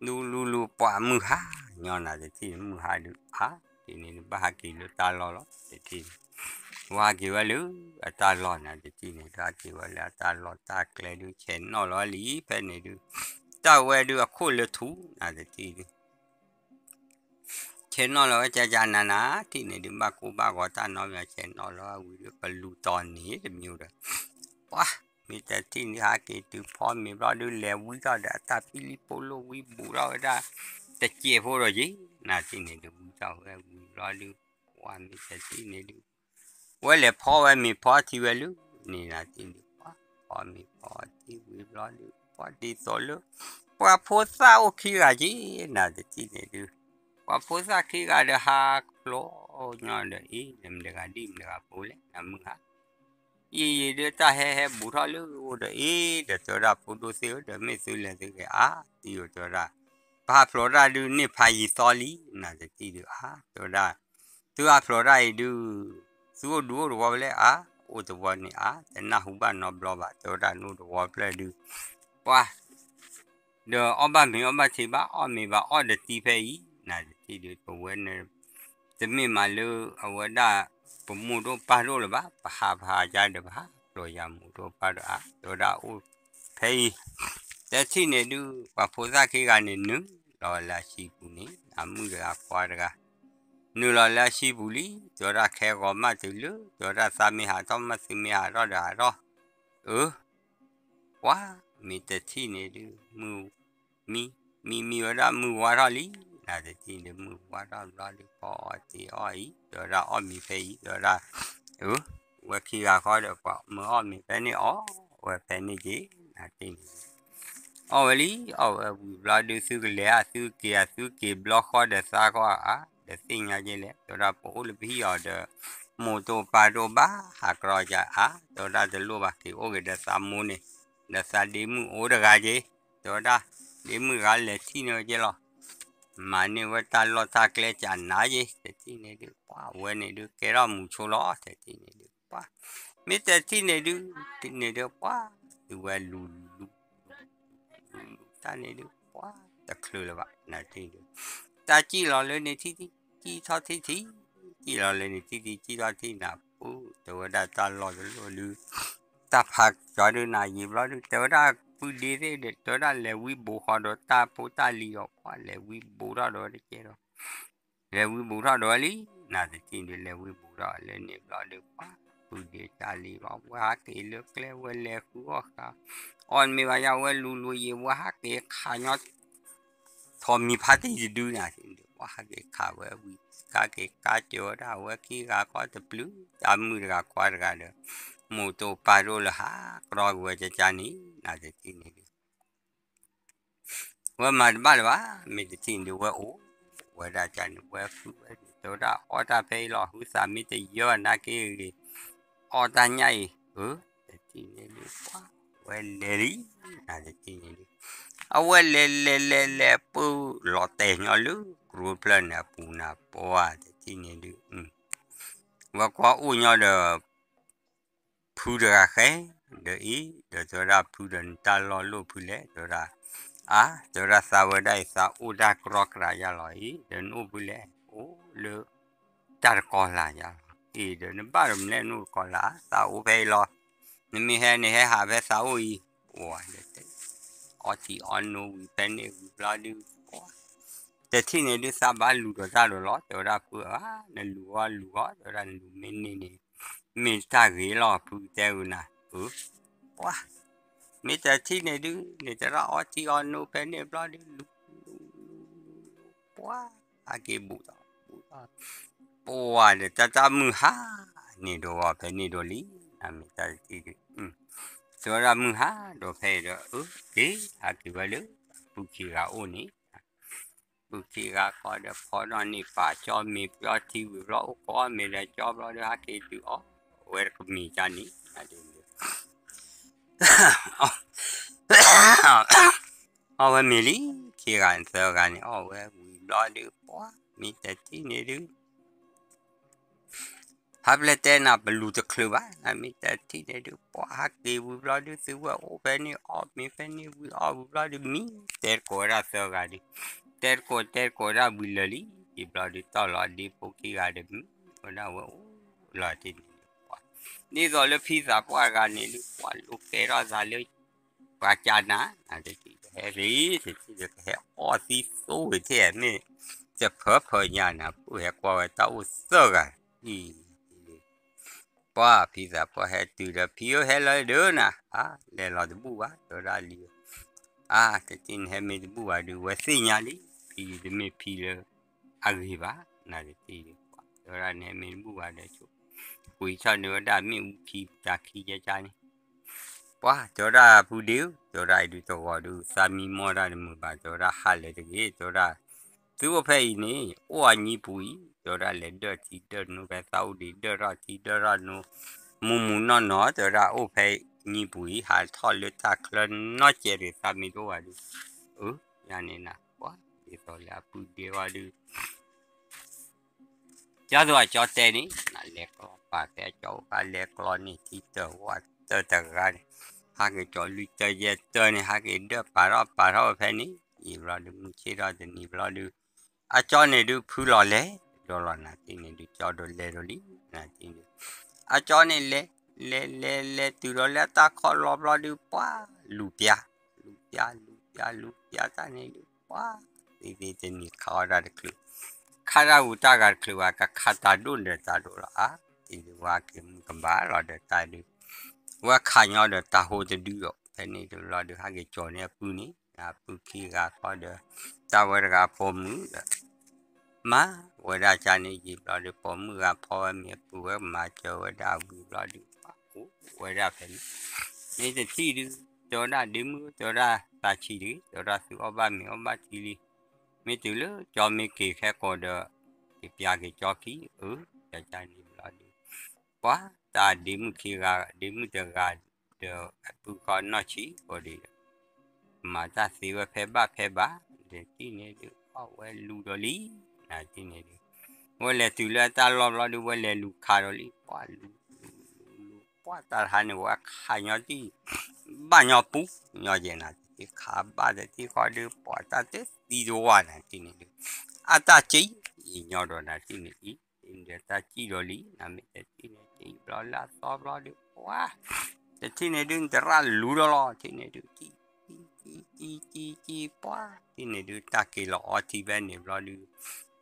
လူၤ, လူၤ, လူၤ, ပှၤမုၢ်ဟါညီနၤတထံၣ်န့ၣ် မုၢ်ဟါဒုး အါ တထံၣ်န့ၣ်ဒုး ဘၣ်ဟးက့ၤလၢတၢ်လီၢ်လီၤ တထံၣ်န့ၣ် ဝဲဟးက့ၤဝဲလၢအတၢ်လီၢ်နၤတထံၣ်န့ၣ်ဒုး ဟးက့ၤဝဲလၢအတၢ်လီၢ်တၢ်ကျဲဒုး ဆဲးနီၣ်လီၤဝဲလံ ဖဲန့ၣ်ဒုး တၢ်ဝဲဒုးအခိၣ်လၢထူနၤတထံၣ်ဒုး ဆဲးနီၣ်လီၤဝဲကကနၤနၤ ထံၣ်န့ၣ်ဒုး ဘၣ်ကိၢ်ဘၣ်ဂီၤတၢ်နီတမံၤ ဆဲးနီၣ်လီၤဝဲဝံၤဒုး ကလူၤတီၤန့ၣ်တမံၤဒီး ပှၤ မ့ၢ်တထံၣ်န့ၣ်ဟးက့ၤတုၤဖီမ့ၤဘျီဒုး လဲၤဝံထီၣ်ဒီးအတၢ်ဖံလံဖိလိၣ်ဝံဘူးထီၣ်ဝဲဒၣ် တစဲးဖိဒီးယံၤ နၤတထံၣ်န့ၣ်ဒုး ဝံထီၣ်ဝဲဝံၤဘျီဒုး ပှၤမ့ၢ်တထံၣ်န့ၣ်ဒုး ဝဲလဲၤဖီဝဲမ့ၤဖီထံဝဲလၢန့ၣ် နၤတထံၣ်န့ၣ် ပှၤဖီမ့ၤဖီထံဝံၤဘျီဒုး ပှၤဒ်သိးလၢ ပှၤဖိသၣ်အိၣ်ခံဂၤက့ၤ နၤတထံၣ်န့ၣ်ဒုး ပှၤဖိသၣ်ခံဂၤဒီးဟးဖျိညီဒီး အ့ နမတဂၤဒ်မတဂၤဖိလဲၣ် နမုၢ်ဟါ ယံာ်ယံာ်ဒုးတၢ်ဟဲဟဲဘူးထီၣ်လၢအိၣ်ဒီး အ့ ဒီးတဲဝဲဒၣ်ဖိဒိၣ်သ့ၣ်ဧၢ ဒီးမ့ၢ်သုလဲၤသုက့ၤအါ တံၤဧိၤတဲဝဲဒၣ် ပဟးဖျိးတၢ်ဒုးန့ၢ်ဖးယံၤသီလံ နၤတထံၣ်ဒုးအါ တဲဝဲဒၣ် သုဟးဖျိးတၢ်အံၤဒုး သုအိၣ်ဒူအိၣ်တဝီဖဲလဲၣ်အါ အိၣ်တဝီန့ၣ်အါ တနၢ်ဟူဘၣ်နီတဘျီဘၣ် တဲဝဲဒၣ်နအိၣ်တဝီဖျၢၣ်ဒုး ပှၤ ဒီးအီၣ်ဘၣ်မ့ၤအီၣ်ဘၣ်ထံဘၣ် အီၣ်မ့ၤဘၣ်အီၣ်ဒီးတံၤဖဲအံၤ နၤတထံၣ်ဒုး ပဝဲန့ၣ် တမ့ၢ်မးလၢအဝဲဒၣ် ပမိၢ်ဒိၣ်ပၢ်ဒိၣ်လၢၤဘၣ် ပဟးပဟးယါဒီးပဟးဖျိးယၤမိၢ်ဒိၣ်ပၢ်ဒိၣ်အါ တဲဝဲဒၣ်အိၣ်ဖဲအံၤ တထံၣ်န့ၣ်ဒုး ပှၤဖိသၣ်ခံဂၤန့ၣ် နုာ်လီၤလၢအဆံပူၤန့ၣ် အမုၣ်တဂၤခွါတဂၤ နုာ်လီၤလၢအဆံပူၤလံ တဲဝဲဒၣ်ခဲဂီၤမးတုၤလၢ တဲဝဲဒၣ်သးမ့ၢ်ဟးထီၣ်မးသုမ့ၢ်ဟးထီၣ်ဒီးဟးထီၣ် အၢ ပှၤ မ့ၢ်တထံၣ်န့ၣ်ဒုး မုၢ် မံ မံမံဝဲဒၣ်မုၢ်ဝါထီၣ်လံ နၤတထံၣ်န့ၣ်ဒုး မုၢ်ဝါထီၣ်ဘျီဒုး ဖီအီၣ်တ့ၤအီၣ်အံၤ တဲဝဲဒၣ်အီၣ်မ့ၤဖဲအံၤ တဲဝဲဒၣ် အၢ ဝဲခံဂၤဃီဒီးပှၤမ့ၢ်အီၣ်မ့ၤဖဲန့ၣ်အီၣ်ဝဲဖဲန့ၣ်က့ၤ နၤတထံၣ်န့ၣ် အီၣ်ဝဲလံ အီၣ်ဝဲဝံၤဘျီဒုး သုကလဲၤဧါ သုက့ၤဧါ သုက့ၤဘျီဃီဒီးသးဃီဧါ ဒီးသ့ၣ်ညါက့ၤလဲၣ် တဲဝဲဒၣ်ပအိၣ်လၢပဟံၣ်အီၤဒီး မိၢ်တိၢ်ပၢ်တိၢ်ဘၣ်ဟးကြီကါဧါ တဲဝဲဒၣ်တလိၣ်ဘၣ်က့ၤအိၣ်က့ၤဒီးသးမိၢ်န့ၣ် ဒီးသးဒ့မုၣ်အိၣ်တဂၤက့ၤ တဲဝဲဒၣ် ဒ့မုၣ်တဂၤလဲၤထံၣ်န့ၢ်ဝဲက့ၤလီၤ မၤန့ၢ်ဝဲတၢ်လီၢ်တၢ်ကျဲကနၤက့ၤ တထံၣ်န့ၣ်ဒုး ပှၤဝဲန့ၣ်ဒုး ကဲထီၣ်မူၤဆိလီၤ တထံၣ်န့ၣ်ဒုး ပှၤ မ့ၢ်တထံၣ်န့ၣ်ဒုး န့ၣ်ဒုး ပှၤ သုဝဲလူၤလူၤ လူၤလူၤတၢ်န့ၣ်ဒုး ပှၤတချုးလၢၤဘၣ် နၤတထံၣ်ဒုး တၢ်စံၣ်လီၤလၢန့ၣ်ထံၣ်ထံၣ် စံၣ်ထီၣ်ထံၣ်ထံၣ် စံၣ်လီၤလၢန့ၣ်ထံၣ်ထံၣ် စံၣ်ထီၣ်ထံၣ်နၤပူၤ တဲဝဲဒၣ်တၢ်လီၢ်တလိၣ်ဒုး တၢ်ဖးကၠီဒုးနၤယံာ်ဘျီဒုး တဲဝဲဒၣ်ပုၢ်ဒ့သ့ၣ်ဒီး တဲဝဲဒၣ်လဲၤဝံဘူးဃီဒီးတၢ်ဖိတၢ်လံၤဒီး ပှၤလဲၤဝံဘူးထီၣ်ဒီးတကဲဒီး လဲၤဝံဘူးထီၣ်ဒီးဝဲလံ နၤတထံၣ်ဒုး လဲၤဝံဘူးထီၣ်လၢန့ၣ်ဘျီဒုး ပှၤ ပုၢ်ဒ့တၢ်လံၤဘၣ် ဝဲဟးက့ၤလၢကျဲ ဝဲလဲၤဃုအီၣ်ဃာ် အီၣ်မ့ၤဘၣ်ယါ ဝဲလူၤလူၤယံာ် ဝဲဟးက့ၤခးညီ ထိးမံၤဖးတံၢ်တဒုနၤတထံၣ်ဒုး ပှၤဟးက့ၤခးဝဲဝံၤ ကါက့ၤကါစၢၤဝဲဒၣ် ဝဲခံဂၤဃီတပျုၤ တၢ်မုၣ်တဂၤခွါတဂၤဒီး မိၢ်တိၢ်ပၢ်တိၢ်လၢဟးကြီက့ၤဝဲကကါန့ၣ် နၤတထံၣ်န့ၣ်ဒုး ဝဲမၤတဘၣ်လၢၤဘၣ် မ့ၢ်တထံၣ်န့ၣ်ဒုး ဝဲအိၣ်ဝဲဒၣ်ကန့ၣ် ဝဲဃုဝဲဒၣ် တဲဝဲဒၣ်အီၣ်တၢ်ဖဲအံၤလီၤ ဟုသးမ့ၢ်တယၢၢ်ဘၣ်နာ်က့ဂ့ၤ အီၣ်တၢ်ညၣ်အံၤ အၢ တထံၣ်န့ၣ်ဒုး ပှၤ ဝဲလဲၤလံ နၤတထံၣ်န့ၣ်ဒုး အဝဲလဲၤလဲၤလဲၤလဲၤ ပုၢ်လီၤတဲာ်ညီလၢ ကရူၢ်ဖျၢၣ်န့ၣ်အပူၤနၤ ပှၤ တထံၣ်န့ၣ်ဒုး ဝဲကွၢ်အိၣ်ညီဒီး ဖုတဂၤဃဲ ဒီးအံၤ ဒီးတဲဝဲဒၣ်ဖုဒီးနတၢ်လီၢ်လိၣ်ဖုလဲၣ် တဲဝဲဒၣ် အါ တဲဝဲဒၣ်သးဝဲဒၣ်အံၤ သးအိၣ်တၢ်ကြီကြၤယါလီၤအံၤ ဒီးနအိၣ်ဖုလဲၣ် အိၣ်လၢ တၢ်တကီၢ်လာ်ယါလီၤ အံၤဒီးနဘၣ်ဒီးမနုၤလဲၣ်နအိၣ်တကီၢ်လာ် သးအိၣ်ဖဲအံၤလီၤ နမ့ၢ်ဟဲန့ၣ်ဟဲဟးဖဲသးအိၣ်အံၤ အိၣ်ဝဲ အီထံအီနိဝံၤဖဲန့ၣ်ဝံၤဘျီဒုး တထံၣ်န့ၣ်ဒုးသးဘၣ်လူၤဒီးတၢ်ဒီးလီၤ တဲဝဲဒၣ်ဖုဧၢ နလူၤဂီၢ်လူၤဂီၢ် တဲဝဲဒၣ်နလူၤမ့ၢ်န့ၢ်န့ၣ် မ့ၢ်တၢ်ဂ့ၤလီၤ ဖုတဲဂုာ်နၤ အၢ ပှၤ မ့ၢ်တထံၣ်န့ၣ်ဒုး န့ၣ်တဲဒၣ်အီထံအီနိဖဲန့ၣ်ဘျီဒုး လူၤ လူၤ လူၤ လူၤ လူၤ ပှၤ ဟဲက့ၤဘူးထီၣ် ဘူးထီၣ် ပှၤဒီးတၢ်တၢ်မုၢ်ဟါ န့ၣ်ဒိးဂီၤဖဲန့ၣ်ဒိးလံ နမ့ၢ်တၢ်တထံၣ်ဒုး တဲဝဲဒၣ်မုၢ်ဟါဒိးဖဲအံၤဒီး အၢ က့ၤ ဟးက့ၤဝဲလၢ ပုၢ်ခံဂၤအိၣ်န့ၣ် ပုၢ်ခံဂၤဃီဒီးဖီထီၣ်န့ၢ်ပာ်ကၠီမ့ၤပၠီထံဝံၤဘျီ အိၣ်ကီမ့ၤဒီးကၠီဘျီဒီး ဟးက့ၤတုၤအီၣ် အိၣ် အီၣ်ဝဲတကမ့ၢ်ကန့ၣ် အီၣ်ဝဲမ့ၤလံ, ခံဂၤသၢဂၤန့ၣ် အီၣ်ဝဲဝံၤဘျီဒုး ပှၤမ့ၢ်တထံၣ်န့ၣ်ဒုး ဟးပလဲၤတဲနၤ ပလူၤတချုးဘၣ်, နမ့ၢ်တထံၣ်န့ၣ်ဒုး ပှၤဟးက့ၤဝံၤဘျီဒုး သုဝဲအိၣ်ဖဲန့ၣ် အီၣ်မ့ၤဖဲန့ၣ်ဝံၤ အီၣ်ဝံၤဘျီဒုး မံတဲတကိးဝဲဒၣ်သၢဂၤဒုး, တဲတကိးတဲတကိးဝဲဒၣ်ဝံၤလၢာ်လံ, ယံာ်ဘျီဒုး တီၢ်လီၤဒ့ဖိခံဂၤဒီး မံဝဲဒၣ်ဝဲအိၣ်လီၤတ့ၢ်န့ၣ်ဒုး ပှၤ ဒ်သိးလၢဖံသးပှၢ်တဂၤန့ၣ်ဒုး ပှၤလိးကဲထီၣ်သးလၢ ပှၤကၢ်နၤ နတထံၣ်ကဟဲရ့ၣ် တထံၣ်ကဟဲအီၣ်သံသိဝံၤထဲ မ့ၢ်တဖၢဖၢညါနၤ ပုၢ်ဟဲကွၢ်ဝဲတၢ်အိၣ်သၢဂၤအံၤ ပှၤဖံသးပှၢ်ဟဲတုၤဒီး ဖံဧၢ ဟဲလီၤဒုးနၤ, လဲၤလီၤတဘူၣ်ဘၣ် တဲဝဲဒၣ်လံ, အါ တထံၣ်နဟဲမ့ၢ်တဘူၣ်ဘၣ်ဒုး ဝဲသ့ၣ်ညါလံ, ဖံတမ့ၢ်ဖံလၢအဂ့ၤဘၣ် နတထံၣ်ဒုး ပှၤတဲဝဲဒၣ်နဟဲမ့ၢ်တဘူၣ်ဘၣ်ဒီး ကွံာ်ထီၣ်န့ၢ်ဝဲဒၣ်မ့ၣ်အူခံ တၢ်ခံကကန့ၣ် ပှၤတဲဝဲဒၣ် ပုၢ်ဒ့ဧၢ တဲဝဲဒၣ်အံၤဒုးတဂီၤဒုး သးမံမီၢ်တၢ်တမုာ်ဘၣ် တဲဝဲဒၣ်ဟးလၢာ်တဂ့ၤ တဲဝဲဒၣ် သုအိၣ်ဖဲအံၤန့ၣ် အိၣ်အညံပူၤအံၤ တဲဝဲဒၣ်လဲၤဒၢၣ်ထံဒၢၣ်နိဖဲသးအိၣ်ဒံး ဒၢၣ်ထီၣ်ထံဒၢၣ်ထီၣ်နိ မူမူနီၢ်နီၢ် တဲဝဲဒၣ်အိၣ်ဖဲညံပူၤအံၤ ဟးထီၣ်လၢတၢ်ချၢနီၢ်ကဲးတဂ့ၤ သးမံတအိၣ်ဘၣ်ဒုး, အၢ ယၤန့ၣ်နၤ ပှၤဒ်သိးလၢအပုၢ်ဒ့ဝဲဒုး ကၢ်သိးအကၠီတဲန့ၣ် နလဲၤကျီပာ်ဖဲအကၠီအိၣ်ဖဲလဲၤကျီန့ၣ် ထံတၢၢ်ဝၣ်တၢၢ်တဂၤန့ၣ် ဟးက့ၤကၠီလွံၢ်တၢၢ်ယဲၢ်တၢၢ်န့ၣ် ဟးက့ၤဒၢၣ်ပာ်ထီၣ်ပာ်ထီၣ်ဝဲဖဲန့ၣ် ယံာ်ဘျီဒုး မုၢ်ဆ့ၣ်ထီၣ်တနံၤဘျီဒုး အကၠီန့ၣ်ဒုး ဖုလီၤလဲၤဒီးလီၤ နၤတထံၣ်န့ၣ်ဒုး ကၠီဒိးလဲၤဒီးလံ နၤတထံၣ်န့ၣ် အကၠီန့ၣ်လဲၤ လဲၤလဲၤလဲၤတုၤဒီးလၢအတၢ်ခီၣ်လီၤဘျီဒုး ပှၤလူၤပျါ လူၤပျါ လူၤပျါ လူၤပျါတၢ်န့ၣ်ဒုး ပှၤ သ့သ့တနံၤခးအီၣ်တၢ်တချုး ခးတၢ်ဂူာ်တၢ်ဂၤတချုးဘၣ် ကခးတၢ်ဒိၣ်ဒီးတၢ်ဒိၣ်လီၤ အါ တံၤဒုးဝဲက့ၤမုၢ်ကဘၣ်လီၤဒီးတၢ်ဒုး ဝဲခးညီဒီးတၢ်ဟိတဒုဒီး ဖဲန့ၣ်တဘျီဒုး ဟးက့ၤကၠီန့ၢ်အပုၢ်န့ၣ် အပုၢ်ခံဂၤခီဒီး တၢ်ဝဲတဂၤပိာ်မုၣ်ဒီး မၤဝဲဒၣ်ကန့ၣ် ယံာ်ဘျီဒုး ပိာ်မုၣ်ဂၤဖီဝဲမ့ၤအပုၢ်ဝဲမၤစၢၤဝဲဒၣ်ဝံၤဘျီဒုး ပှၤအိၣ်ဝဲဒၣ်ဖဲန့ၣ် မ့ၢ်တထံၣ်ဒုး တဲဝဲဒၣ်ဒ့မုၣ် တဲဝဲဒၣ်သးဆံးတဂ့ၤ တဲဝဲဒၣ်သုအီၣ်ဘၣ်မ့ၤအီၣ်ဘၣ်ထံလံ မ့ၢ်တုၤလၢကၠီမ့ၢ်က့ၤခဲကိာ်ဒီး က့ၤပျါက့ၤကၠီခံ အၢ ကန့ၣ်ဘျီဒုး ပှၤတၢ်ဒ့မုၣ်ခံဂၤ ဒ့မုၣ်တဂၤဒီး အပုၢ်ခီနီၢ်ဆံးကိးဒံးဒီး မၤတၢ်သ့ဝဲဖဲဘၣ်ဖဲဘၣ် နတထံၣ်န့ၣ်ဒုး အီၣ်ဝဲလူၤဒီးလံ နတထံၣ်န့ၣ်ဒုး ဝဲလဲၤတုၤလၢအတၢ်လီၢ်ဘျီဒုး ဝဲလဲၤလူၤခးဒီးလံ ပှၤလူၤလူၤလူၤလူၤ ပှၤတၢ်တဟါန့ၣ် ဝဲခးညီတံၢ် ဘၣ်ညီပူၤညီယဲၢ် နတထံၣ်ခးဘၣ်တထံၣ်ဃီဒုး ပှၤတၢ်တသံတဝါ နတထံၣ်န့ၣ်ဒုး အတၢ်ကံၣ်အံၤညီဒီး နတထံၣ်န့ၣ်အံၤ ဒီးတၢ်ကံၣ်ဒီးလံ နမ့ၢ်တထံၣ်န့ၣ် ကံၣ်ဘျီလၢအသီဘျီဒုး ပှၤ တထံၣ်န့ၣ်ဒုး နတရၣ်လူၤဒီးလီၤ ထံၣ်န့ၣ်ဒုး ကံၣ် ကံၣ် ကံၣ် ကံၣ် ကံၣ် ပှၤ ထံၣ်န့ၣ်ဒုး တၢ်က့ၤလီၤအီထံဖဲန့ၣ်ဘျီဒုး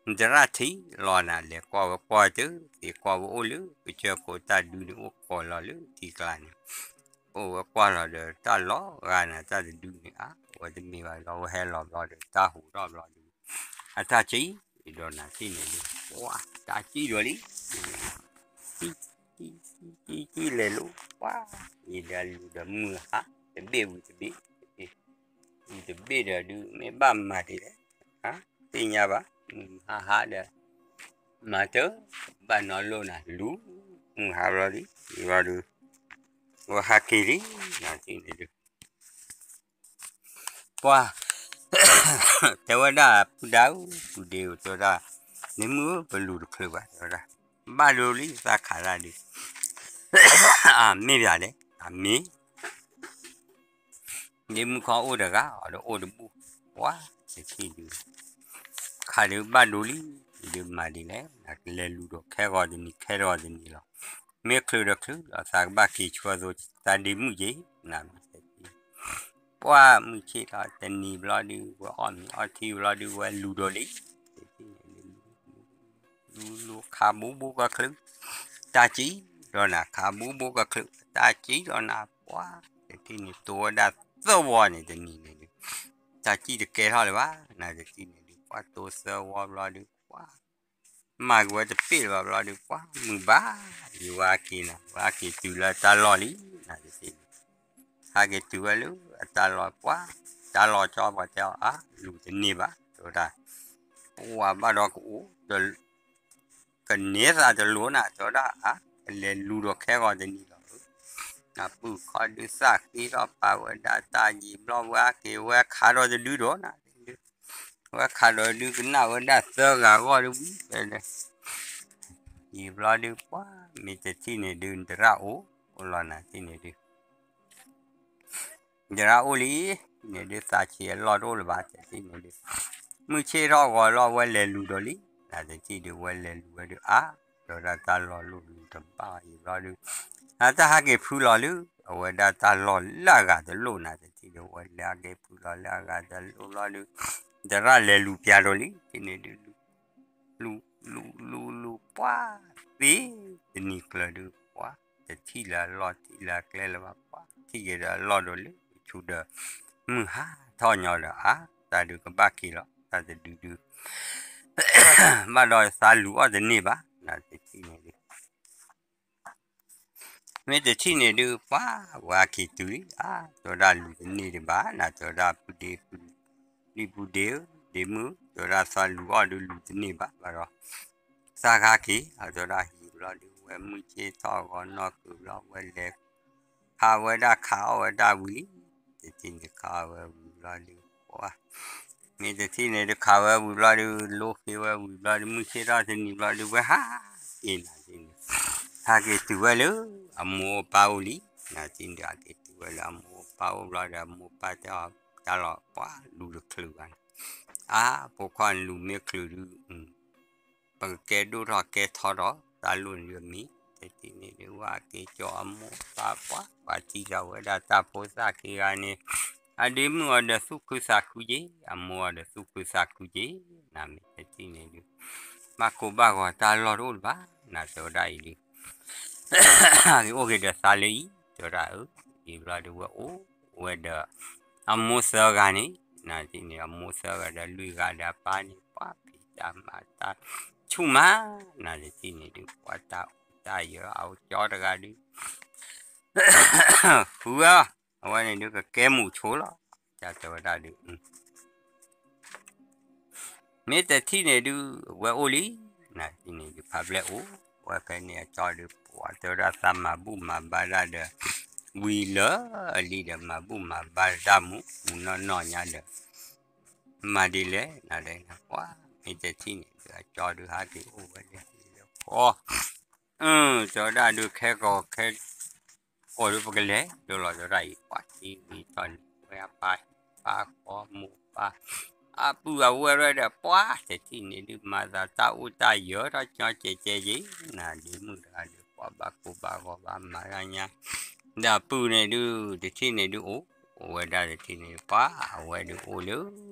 နတရၣ်ထံၣ်လီၤနၤ လဲၤကွၢ်ဝဲကွၢ်တၢ် သ့ကွၢ်ဝဲအိၣ်လၢ ကစၢၢ်ခိၣ်တၢ်ဒုးန့ၣ် အိၣ်ကိးလီၤလၢထံကျါန့ၣ် အိၣ်ဝဲကွၢ်လီၤဒီးတၢ်လီၤဂာ်နၤ တၢ်တဒုန့ၣ်ဧါ ဝဲတမ့ၢ်ဘၣ်လီၤ ဝဲဟဲလီၤဘျီဒီး တၢ်ဟူးထီၣ်ဘျီဒုး အတၢ်ကံၣ်ဒီးနၤထံၣ်န့ၣ်ဒုး ပှၤ တၢ်ကံၣ်ဒီးလံ ကံၣ် ကံၣ် ကံၣ် လဲၤလိၤ ပှၤ ယံာ်ဒီးလူၤဒီးမုၢ်ဟါ တဘ့ၣ်ဝံၤတဘ့ၣ် ဝံၤတဘ့ၣ်ဒီးဒုး မ့ၢ်ဘၣ်မၤဒ်လဲၣ် သ့ၣ်ညါဘၣ် မုၢ်ဟါဟါဒီး မၤတၢ် ဘၣ်နီၢ်လိၣ်နၤ လူၤ မုၢ်ဟါဘျီဒုး ဘျီဒုး ဝဲဟးက့ၤလံ နၤထံၣ်န့ၣ်ဒုး ပှၤ တဲဝဲဒၣ် ပုၢ်ဒၣ်ဧၢ ပုၢ်ဒ့ဧၢ တဲဝဲဒၣ် ဒ့မုၣ်ဧၢ ပလူၤတချုးဘၣ် တဲဝဲဒၣ် ဘၣ်ဒိလံ သးခးတၢ်ဒုး အမ့ၢ်ပၠးလဲၣ် အမ့ၢ် ဒ့မုၣ်ခီအိၣ်တဂၤ အီၤဒီးအိၣ်တဘူၣ် ပှၤ တထံၣ်ဒုး ခးဒုးဘၣ်ဒိလံ ဒုးမၤဒ်လဲၣ် နကလဲၤလူၤဒီးခဲဂီၤတနံၤ ခဲဂီၤတနံၤလီၤ မ့ၢ်ချုးဒီးချုးလီၤ သးကဘၣ်က့ၤဆှၢသိ တၢ်ဒ့မုၣ်က့ၤ နမ့ၢ်တထံၣ် ပှၤမုၢ်ဆ့ၣ်ထီၣ်တနံၤဘျီဒုး ဝဲအီၣ်မ့ၤအီၣ်ထံဘျီဒုး ဝဲလူၤဒီးလံ တထံၣ်န့ၣ်ဒုး လူၤလူၤခးဘူးဘူးကချုး တၢ်ကံၣ်ဒီးနၤ ခးဘူးဘူးကချုး တၢ်ကံၣ်ဒီးနၤ ပှၤ တထံၣ်န့ၣ် တိဝဲဒၣ်သၢဝီန့ၣ် တနံၤန့ၣ်ဒုး တၢ်ကံၣ်တကဲထီၣ်လၢၤဘၣ် နတထံၣ်န့ၣ်ဒုး ပှၤတိသၢဝီဘျီဒုး ပှၤ မၤက့ၤဝဲတပ့ၢ်လၢၤဘၣ်ဘျီဒုး ပှၤမုာ်ဘၣ် ယဝဲက့ၤနၤ ဝဲက့ၤတုၤလၢတၢ်လီၢ်လံ နတထံၣ်န့ၣ် ဟးက့ၤတုၤဝဲလၢအတၢ်လီၢ် ပှၤ တၢ်လီၢ်ကၠီ ပှၤတဲအီၤ အါ လူၤတန့ၢ်ဘၣ် တဲဝဲဒၣ် ပှၤဘၣ်ဒီးကအိၣ် ကန့ၢ်သးတလိၤနၤ တဲဝဲဒၣ် အါ လဲၤလူၤဒီးခဲဂီၤတနံၤလီၤ. အပုၢ်ခီဒုးသၣ်ဃ့ထီၣ်ပာ်ဝဲဒၣ်တၢ်ယံာ်ဘျီဝဲက့ၤဝဲခးဒီးတဒုဒီးနၤ, ဝဲခးဒီးဒုးကနၣ်ဝဲဒၣ်သၢဂၤဂီၢ်ဒုးဝံၤဖဲလဲၣ်, ယံာ်ဘျီဒုးပှၤ မ့ၢ်တထံၣ်န့ၣ်ဒုး တရၣ်အိၣ်လီၤနၤထံၣ်န့ၣ်ဒုး တရၣ်အိၣ်လံ, န့ၣ်ဒုးသးဆံးအလီၢ်တအိၣ်လၢၤဘၣ် တထံၣ်န့ၣ်ဒုး, မုၢ်ဆ့ၣ်ထီၣ်ဂီၤလီၤဝဲလဲၤလူၤဒီးလံ, နၤတထံၣ်ဒုးဝဲလဲၤလူၤဝဲဒုးအါ, ဒီးဒၣ်တၢ်လီၢ်လိၣ်လူၤတဘၣ်အံၤဘျီဒုး, အတၢ်ဟးက့ၤဖုလီၤလၢ အဝဲဒၣ်တၢ်လီၢ်လၢအဂၤတလိၣ်နၤတထံၣ်ဒုး ဝဲလၢအက့ၤဖုလီၤလၢအဂၤတလိၣ်ဘျီဒုး, တရၣ်လဲၤလူၤပျၢ်ဒီးလံ, ထံၣ်န့ၣ်ဒုး လူၤ လူၤ လူၤ လူၤ ပှၤ သ့ တနံၤကျၢၤဒုး ပှၤ တထံၣ်လၢအလီၢ်ထံၣ်လၢအကျဲလၢၤဘၣ် ပှၤ ထံၣ်က့ၤဒီးအလီၢ်ဒီးလၢဆူဒီး မုၢ်ဟါထီၣ်ညီဒီး အါ တၢ်ဒုးကဘၣ်က့ၤလီၤ တၢ်တဒုဒုး ဘၣ်ဒီးသးလူၤအီၣ်တန့ၢ်ဘၣ် နၤတထံၣ်န့ၣ်ဒုး မ့ၢ်တထံၣ်န့ၣ်ဒုး ပှၤ ဝဲအက့ၤတုၤလံ အါ တဲဝဲဒၣ်လူၤတန့ၢ်ဒံးဘၣ် နၤတဲဝဲဒၣ်ပုၢ်ဒ့ ပုၢ်ဒ့ဧၢ ဒ့မုၣ် တဲဝဲဒၣ်သးလူၤအီၣ်ဒုးလူၤတန့ၢ်ဘၣ် ဘၣ်ဒီး သးဂၤက့ၤ အတဲဝဲဒၣ်ဟံၣ်ဘျီဒုး ဝဲမုၢ်ဆ့ၣ်ထီၣ်ဂီၤနီၢ်ကုၤဘျီ ဝဲလဲၤ ခးဝဲဒၣ်ခးအီၣ်ဝဲဒၣ်ဝံၤလံ တထံၣ်န့ၣ်ခးအီၣ်ဝဲဝံၤဘျီဒုး ပှၤ မ့ၢ်တထံၣ်န့ၣ်ဒုးခးဝဲဝံၤဘျီဒုး လိဃ့ဝဲဝံၤဘျီဒုး မုၢ်ဆ့ၣ်ထီၣ်တနံၤဘျီဒုး ဝဲဟးက့ၤနၤဒ်န့ၣ် ဟးက့ၤတုၤဝဲလၢ အမိၢ်အပၢ်အိၣ်လံ နၤဒ်န့ၣ် ဟးက့ၤတုၤဝဲလၢအမိၢ်အပၢ်အိၣ်ဘျီဒီး အမိၢ်အပၢ်တဲအီၤ တၢ်လီၤ ပှၤလူၤတချုးဘၣ်န့ၣ် အါ ဖိခွါလူၤမ့ၢ်ချုးဒုး ပကကဲဒိၣ်ထီၣ်ကဲထီထီၣ် တၢ်လိၣ်န့ၣ်ဒုးမံၤ တထံၣ်န့ၣ်ဒုး ဝဲက့ၤကၠီအမိၢ်အပၢ်ပှၤ ပှၤထံၣ်ထီၣ်ဝဲဒၣ်တၢ်ဖိသၣ်ခံဂၤန့ၣ် အဒ့မုၣ်အီၤဒီးသူၣ်ခုသးခုက့ၤ အမိၢ်အီၤဒီးသူၣ်ခုသးခုက့ၤ နၤမ့ၢ်တထံၣ်န့ၣ်ဒုး ဘၣ်ကိးဘၣ်ဂီၤတၢ်လီၢ်တအိၣ်လၢၤဘၣ် နၤတဲဝဲဒၣ်အံၤဒုး က့ၤအိၣ်က့ၤဒီးသးလၢအံၤ တဲဝဲဒၣ်အၢ အံၤဘျီဒုးဝဲအိၣ်ဝဲဒီး အမိၢ်သၢဂၤန့ၣ် နၤတထံၣ်န့ၣ် အမိၢ်သၢဂၤဒီးလွံၢ်ဂၤဒီးအပၢ်န့ၣ် ပှၤဖံးတၢ်မၤတၢ်ဆူၣ်မး နၤတထံၣ်န့ၣ်ဒုး ပှၤတၢ်အိၣ်တၢ်ယၢၤအကၠီတဂၤဒုး ဃုဝဲ အဝဲန့ၣ်ဒုးကကဲမူးဆိလီၤ တၢ်တဲဝဲဒၣ်ဒုး မ့ၢ်တထံၣ်န့ၣ်ဒုး ဝဲအိၣ်လံ နၤတထံၣ်န့ၣ်ဒုး ဖးဘျဲၣ်အိၣ် ဝဲဖဲန့ၣ်အကၠီဒုး ပှၤတဲဝဲဒၣ်သးမၤဘူၣ်မၤဘါဒၣ်ဒီး ဝံၤလၢအလံဒီး မၤဘူၣ်မၤဘါတၢ်မူး မူးနီၢ်နီၢ်ညါဒီး မၤဒ်လဲၣ် နၤဒဲး ပှၤ မ့ၢ်တထံၣ်န့ၣ်ဒုး အကၠီဒုးဟးက့ၤအိၣ်ဝဲလၢဟံၣ်လၢဃီ တဲဝဲဒၣ်ဒုး ခဲကီၢ်ခဲကီၢ်ဒုး ပကလဲၤဒိလီၤ တဲဝဲဒၣ်အံၤ ပှၤထံဝံၤထီၣ်န့ၣ် ဝဲအပၢ်ဟံၣ်ပၢ်ဃီမိၢ်ပၢ် အပုၢ်အဝဲၢ်ရဲၣ်ဒီး ပှၤတထံၣ်န့ၣ်ဒုး မၤသးတၢ်အိၣ်တၢ်ယၢၤထီၣ်ညီကဲးကဲးယ့ၤ နၤဒ့မုၣ်တဂၤဒုး ပှၤဘၣ်ကိၢ်ဘၣ်ဂီၤဘၣ်မၤတၢ်ညါ ဒီးအပုၢ်န့ၣ်ဒုး တထံၣ်န့ၣ်ဒုးအိၣ် အိၣ်ဝဲဒၣ်တထံၣ်န့ၣ် ပှၤအဝဲဒုးအိၣ်လၢ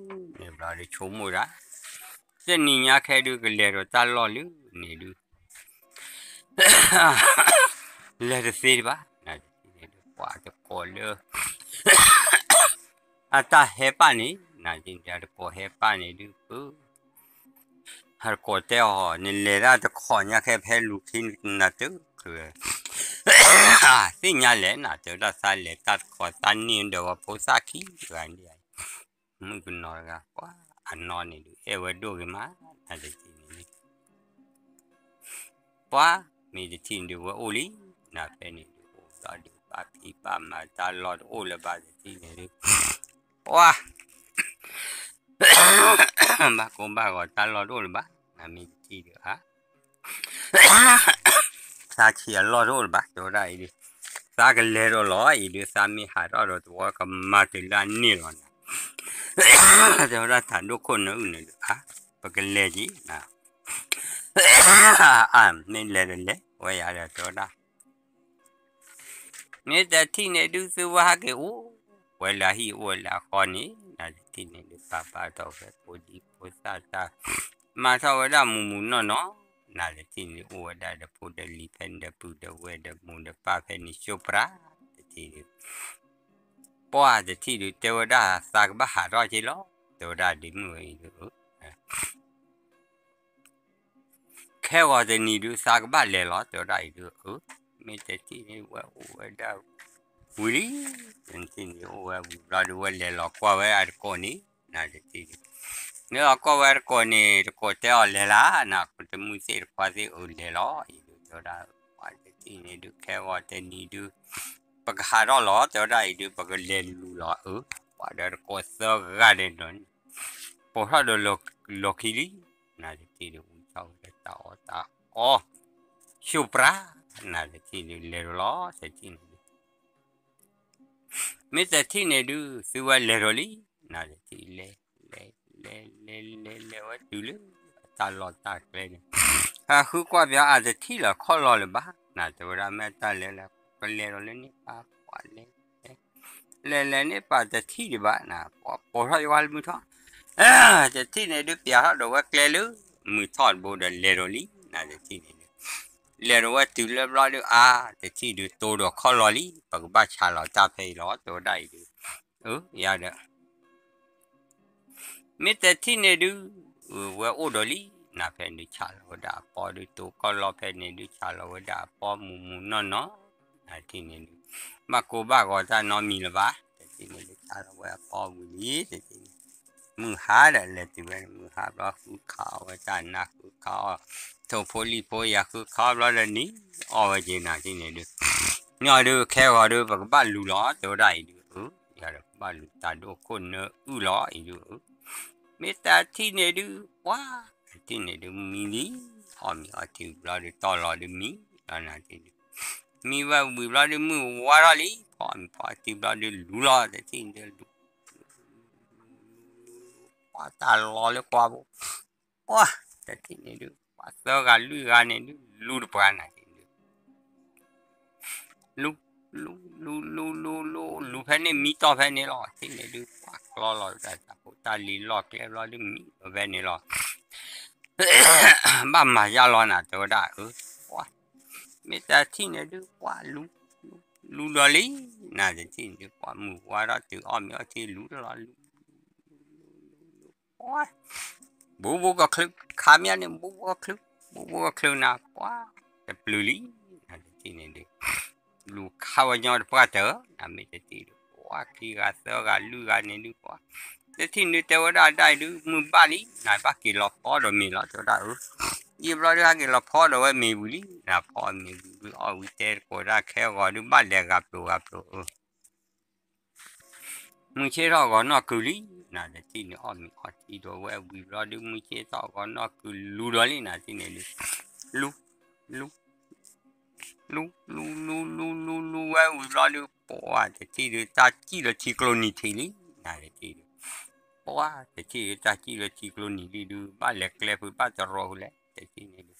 န့ၣ်ဘျီဒုးဆိကမိၣ်ဒၣ် တနံၤညါခဲဒုးကလဲၤဒီးတၢ်လီၢ်လၢန့ၣ်ဒုး လဲၤတသ့တဘၣ် နၤတထံၣ်န့ၣ်ဒုး ပှၤတကိးလၢ အတၢ်ဟဲပၢ်န့ၣ် နၤတထံၣ်န့ၣ် အတကိးဟဲပၢ်န့ၣ်ဒုး ပ အတကိးတဲအီၤ နလဲၤဒၣ်တခီညါခဲဖဲလူၤခံ နၤတချုး သ့ၣ်ညါလဲၣ် နၤတဲဝဲဒၣ်သးလဲၤတၢ်တခီ သးန့ၢ်ဒီးဝဲဖိသၣ်ခံဂၤန့ၣ် မုၣ်ကနီၤတဂၤ ပှၤအနီၢ်န့ၣ်ဒုး အဲၣ်ဝဲဒိၣ်ဂ့ၤမး နၤတထံၣ်န့ၣ်ဒုး ပှၤ မ့ၢ်တထံၣ်န့ၣ်ဒုး ဝဲအိၣ်လံ နၤဖဲန့ၣ်ဒုး အိၣ်ဘျီဒုး ဘၣ်ဖံးဘၣ်မၤတၢ်လီၢ်တအိၣ်လၢၤဘၣ် တထံၣ်န့ၣ်ဒုး ပှၤ ဘၣ်ကိၢ်ဘၣ်ဂီၤတၢ်လီၢ်တအိၣ်လၢၤဘၣ် နၤမ့ၢ်တထံၣ်ဒုး အါ သးဆံးအလီၢ်တအိၣ်လၢၤဘၣ် တဲဝဲဒၣ်အံၤဒုး သးကလဲၤဒီးလီၤ အံၤဒုး သးမ့ၢ်ဟးထီၣ်ဒီးသဝီကမၤတုၤလၢအန့ၢ်လီၤနၤ တဲဝဲဒၣ်တၢ်ဒိၣ်ခိၣ်နၢအုၣ်န့ၣ်ဒုး အါ ပကလဲၤက့ၤ အါ မ့ၢ်လဲၤဒီးလဲၤ ဝဲယၤဒီးတဲဝဲဒၣ် မ့ၢ်တထံၣ်န့ၣ်ဒုး သုဝဲဟဲက့ၤအိၣ် ဝဲလၢအဟံၣ်အိၣ်ဝဲလၢအဃီန့ၣ် နၤတထံၣ်န့ၣ်ဒုး ပာ်ပာ်ထီၣ်ဝဲဖိဒံဖိသၣ်တၢ် မၤထီၣ်ဝဲဒၣ်မူးမူးနီၢ်နီၢ် နၤတထံၣ်န့ၣ်အိၣ်ဝဲဒၣ်ဒီးဖိဒီးလံၤဖဲန့ၣ်ဒီး ပုၢ်ဒီးဝဲၢ်ဒီးမိၢ်ဒီးပၢ်ဖဲန့ၣ် ကၠိပြး တထံၣ်ဒုး ပှၤတထံၣ်ဒုး တဲဝဲဒၣ်သးကဘၣ်ဟးထီၣ်က့ၤလီၤ တဲဝဲဒၣ်ဒ့မုၣ်ဝဲအံၤဒုး ခဲဂီၤတနံၤဒုး သးကဘၣ်လဲၤလီၤ တဲဝဲဒၣ်အံၤဒုး အၢ မ့ၢ်တထံၣ်န့ၣ် ဝဲအိၣ်ဝဲဒၣ်ဝံၤလံ တထံၣ်န့ၣ်အိၣ်ဝဲဝံၤဘျီဒုး ဝဲလဲၤလီၤကွၢ်ဝဲအတကိးန့ၣ် နၤတထံၣ်န့ၣ် လဲၤလီၤကွၢ်ဝဲအတကိးန့ၣ် တကိးတဲအီၤလဲၤလါ နၤတမုၢ်သ့ၣ်တခွါသ့ၣ်အၢလဲၤလီၤ အံၤဒုး တဲဝဲဒၣ် ပှၤတ တထံၣ်န့ၣ်ဒုး ခဲဂီၤတနံၤဒုး ပကဟးထီၣ်လီၤ တဲဝဲဒၣ်အံၤဒုး ပကလဲၤလူၤလီၤအၢ, ပှၤဒီးတကိးသၢဂၤဒဲးဒီးန့ၣ် ပိာ်ထီၣ်ဒီးလီၢ်ခံလံ, နတထံၣ်ဒုး ဝံထီၣ်ဝဲဒီးတၢ်အီၣ်တၢ်အီ ဆူၣ်ပြၢ, နတထံၣ်ဒုး လဲၤဒီးလီၤ တထံၣ်န့ၣ်ဒုး မ့ၢ်တထံၣ်န့ၣ်ဒုး သုဝဲလဲၤဒီးလံ, နတထံၣ်လဲၤ လဲၤ လဲၤ လဲၤ လဲၤ လဲၤဝဲတုၤလၢ အတၢ်လီၢ်တၢ်ကျဲန့ၣ် ဟးဃုကွၢ်ပၠးအတထံၣ်လီၤခီၣ်လီၢ်လၢၤဘၣ်, နတဲဝဲဒၣ်မ့ၢ်တၢ်လဲၤလဲၤ ကလဲၤဒီးလၢန့ၣ်ပၢ်ပှၤလဲၤ လဲၤလဲၤန့ၣ်ပၢ်တထံၣ်ဒံးဘၣ်, နပိာ်ထီၣ်ယဝဲလၢမုၢ်ထီၣ် တထံၣ်န့ၣ်ဒုး ပၠးထီၣ်ဒီးဝဲကျဲလၢ မုၢ်ထီၣ်တဘိဒီးလဲၤဒီးလံ, နတထံၣ်န့ၣ်ဒုး လဲၤဒီးဝဲတုၤလၢဘျီဒုး အါ တထံၣ်ဒုးတိဒီးခီၣ်လီၢ်လံ, ပကဘၣ်ဆးလီၤတၢ်ဖဲအံၤလီၤ တဲဝဲဒၣ်အံၤဒုး အၢ ယၤဒီး မ့ၢ်တထံၣ်န့ၣ်ဒုး ဝဲအိၣ်ဒီးလံ, နဖဲန့ၣ်ဆးလီၤဝဲဒၣ်အပီဒုး တိခီၣ်လီၢ်ဖဲန့ၣ်ဒုး ဆးလီၤဝဲဒၣ်အပီမူးမူးနီၢ်နီၢ်, နတထံၣ်န့ၣ်ဒုး ဘၣ်ကိၢ်ဘၣ်ဂီၤတၢ်နီတမံၤလၢၤဘၣ်, တထံၣ်န့ၣ်ဒုး ဆးလီၤဝဲအပီဝံၤလံ, တထံၣ်န့ၣ် မုၢ်ဟါဒီးလဲၤတုၤဝဲန့ၣ် မုၢ်ဟါဘျီဃုခးအီၣ်ဝဲတၢ်နါ ဃုခးအီၣ် ထိၣ်ဖိလံၣ်ဖိယၤ ဃုခးအီၣ်ဘျီဒီးနံၤအီၣ်ဝဲက့ၤ နတထံၣ်န့ၣ်ဒုး မ့ၢ်အီၤဒုး ခဲဂီၤဒုး ပကဘၣ်လူၤလီၤ တဲဝဲဒၣ်အံၤဒုး အၢ ယၤဒီးကဘၣ်လူၤတၢ်ဒိၣ်ခိၣ်နၢအုၣ်လီၤအံၤဒုး အၢ မ့ၢ်တထံၣ်န့ၣ်ဒုး ပှၤ တထံၣ်န့ၣ်ဒုးမံလံ, အီၣ်မ့ၤအီထံဘျီဒုး တီၢ်လီၤဒုးမံ လီၤနတထံၣ်ဒုး မံဝဲဝံၤဘျီဒုး မုၢ်ဝါထီၣ်လံ, ဖီအီၣ်မ့ၤဖီအီထံဘျီဒုး လူၤလီၤ တထံၣ်န့ၣ်ဒုး လူၤ လူၤ လူၤ လူၤ လူၤ လူၤ ပှၤတၢ်လီၤလၢကွၢ်ဖိ ပှၤ တထံၣ်န့ၣ်ဒုး ပှၤသၢဂၤလွံၢ်ဂၤန့ၣ်ဒုး လူၤတပှၤနၤဒုး လူၤ လူၤ လူၤ လူၤ လူၤ လူၤ လူၤဖဲန့ၣ် မံတီၢ်ဖဲန့ၣ်လီၤ တထံၣ်န့ၣ်ဒုး ပှၤကျီလီၤတၢ်ဖိတၢ်လံၤလီၢ်ကျဲဘျီဒုး မံလီၤဖဲန့ၣ်လီၤ ဘၣ်မၤယါလီၤနၤ တဲဝဲဒၣ် အၢ ပှၤ မ့ၢ်တထံၣ်န့ၣ်ဒုး ပှၤလူၤ လူၤဒီးလံ နတထံၣ်န့ၣ်ဒုး ပှၤမုၢ်ဝါထီၣ်တုၤအီၣ်မ့ၤအီထံလူၤလီၤ လူၤ လူၤ လူၤ လူၤ လူၤ လူၤ လူၤ ပှၤ ဘူးဘူးကချုး ခါမ့ၢ်န့ၣ် ဘူးဘူးကချုး ဘူးဘူးကချုးနၤ ပှၤ တပျုၤလံ နတထံၣ်န့ၣ်ဒုး လူၤခးဝဲညီတပှၢ်တၢၢ် နမ့ၢ်တထံၣ်ဒုး ပှၤခံဂၤသၢဂၤလွံၢ်ဂၤန့ၣ်ဒုး ပှၤ တထံၣ်န့ၣ်ဒုး တဲဝဲဒၣ်ဒၣ်အံၤဒုး မုၢ်ဘၣ်လံ နဘၣ်က့ၤလီၤဖီဒီးမ့ၤလီၤ တဲဝဲဒၣ် အၢ ယံာ်ဘျီဒုး ဟဲက့ၤလီၤဖီဒီးဝဲမ့ၤဝံၤလံ နဖီမ့ၤဝံၤဒုး အီၣ်ဝံၤတဲတကိးဒၣ်ခဲဂီၤဒုး ဘၣ်လဲၤဂၤပျိၤဂၤပျိၤ အၢ မုၢ်ဆ့ၣ်ထီၣ်ဂီၤနီၢ်ကုၤလံ နတထံၣ်န့ၣ် အီၣ်မ့ၤအီထံဒီးဝဲဝံၤဘျီဒုး မုၢ်ဆ့ၣ်ထီၣ်ဂီၤနီၢ်ကုၤလူၤဒီးလံ နတထံၣ်န့ၣ်ဒုး လူၤ လူၤ လူၤ လူၤ လူၤ လူၤ လူၤ လူၤဝဲဝံၤဘျီဒုး ပှၤ တထံၣ်ဒုး တၢ်စံၣ်လီၤထံကျိနံၤထံးလံ နတထံၣ်ဒုး ပှၤ တထံၣ်ဒုး တၢ်စံၣ်လီၤထံကျိနံၤလံဒုး ဘၣ်လဲၤကျဲဖုးဘၣ်တရီဖုးလဲၣ် တထံၣ်န့ၣ်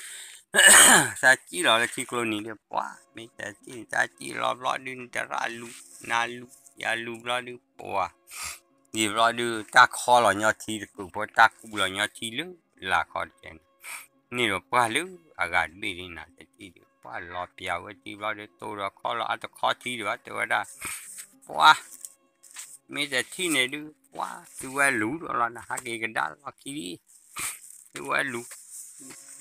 ဒုး တၢ်စံၣ်လီၤလၢထံကျိနံၤဒုး ပှၤ မ့ၢ်တထံၣ်န့ၣ် တၢ်စံၣ်လီၤဘျီဒုး နတရၣ်လူၤ နလူၤ ယလူၤဘျီဒုး ပှၤ ယံာ်ဘျီဒုး တၢ်ခီလီၤညီထံတကုးဖိ တၢ်ကူလီၤညီထံလၢ လၢခီတကဲန့ၣ် န့ၣ်ဒီးပှၤလၢအဂၤတဘ့ၣ်လံ နတထံၣ်ဒုး ပှၤလီၤပျးဝဲထံဘျီဒုး တိၢ်ဒီးခီလီၤအတခီထံဒံးဘၣ် တဲဝဲဒၣ် ပှၤ မ့ၢ်တထံၣ်န့ၣ်ဒုး ပှၤ သုဝဲလူၤဒီးလီၤ နဟးက့ၤကဒါလီၢ်ခံလံ သုဝဲလူၤ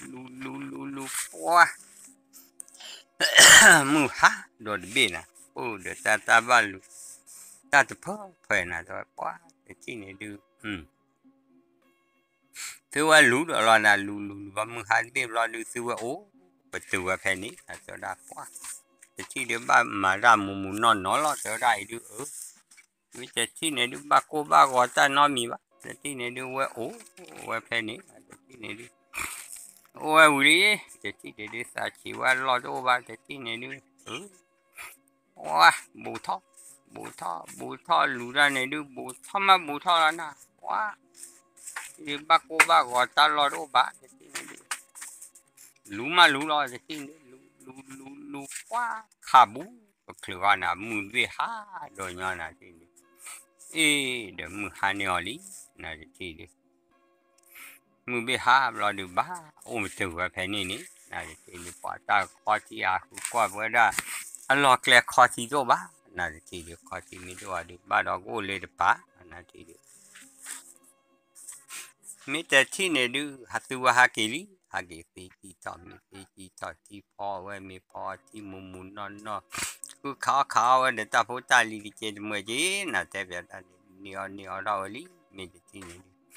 လူၤ လူၤ လူၤ လူၤ ပှၤ မုၢ်ဟါဒီးတဘ့ၣ်နၤ အိၣ်ဒီးတၢ်တၢ်ဘၣ်လူၤ တၢ်တဖၢဖၢနၤ တဲဝဲ ပှၤ တထံၣ်န့ၣ်ဒုး သုဝဲလူၤဒီးလီၤနၤ လူၤ လူၤ လူၤ ဘၣ်မုၢ်ဟါတဘ့ၣ်ဘျီဒုး သုဝဲအိၣ်ပတုာ်ဝဲဖဲန့ၣ် တဲဝဲဒၣ် ပှၤ တထံၣ်ဒုး ဘၣ်မၤတၢ်မူးမူးနီၢ်နီၢ်လီၤ တဲဝဲဒၣ်အံၤဒုး အၢ မ့ၢ်တထံၣ်န့ၣ်ဒုး ဘၣ်ကိၢ်ဘၣ်ဂီၤတၢ်နီတမံၤဘၣ် တထံၣ်န့ၣ်ဒုး ဝဲအိၣ်ဝဲဖဲန့ၣ် တထံၣ်န့ၣ်ဒုး အိၣ်ဝဲဝံၤလံ တထံၣ်န့ၣ်ဒုး သးဆံးဝဲလီၢ်တအိၣ်ဘၣ် တထံၣ်န့ၣ်ဒုး အၢ ပှၤ ဘူးထီၣ် ဘူးထီၣ် ဘူးထီၣ်လူၤတၢ်န့ၣ်ဒုး ဘူးထီၣ်မးဘူးထီၣ်လီၤနၤ ပှၤ ဒုးဘၣ်ကိၢ်ဘၣ်ဂီၤတၢ်လီၢ်တအိၣ်ဘၣ် တထံၣ်န့ၣ်ဒုး လူၤမးလူၤလီၤ တထံၣ်န့ၣ်ဒုး လူၤ လူၤ လူၤ လူၤ ပှၤ ခးဘူး ကချုးဃီနၤ မုၢ်တဘ့ၣ်ဟါ ဒီးညီနၤတထံၣ်န့ၣ် အ့ ဒီးမုၢ်ဟါန့ၢ်အီၤလံ နတထံၣ်ဒုး မုၢ်ဘ့ၣ်ဟါဘျီဒုး ဘၣ်အိၣ်ပတုာ်ဝဲဖဲန့ၣ်န့ၣ် နတထံၣ်ဒုး ပှၤတၢ်ခီထံအဃုကွၢ်ဝဲဒၣ် အလီၢ်ကျဲခီထံတအိၣ်ဘၣ် နတထံၣ်ဒုး ခီထံမ့ၢ်တအိၣ်ဘၣ်ဒုး ဘၣ်ဒီးကအိၣ်လၢတပၤ နတထံၣ်ဒုး မ့ၢ်တထံၣ်န့ၣ်ဒုး ဟးသုဝဲဟးက့ၤလံ ဟးက့ၤသံကံထီၣ်မ့ၤသံကံထီၣ်ထံဖီဝဲမ့ၤဖီထံမူးမူးနီၢ်နီၢ် ဃုခးအီၣ်ခးအီၣ်ဝဲဒီးတၢ်ဖိတၢ်လံၤတကဲတမှဲက့ၤ နတဲပၠးတၢ်န့ၣ် န့ၢ်အီၣ်န့ၢ်အီၣ်ထီၣ်ဝဲလံ မ့ၢ်တထံၣ်န့ၣ်ဒုး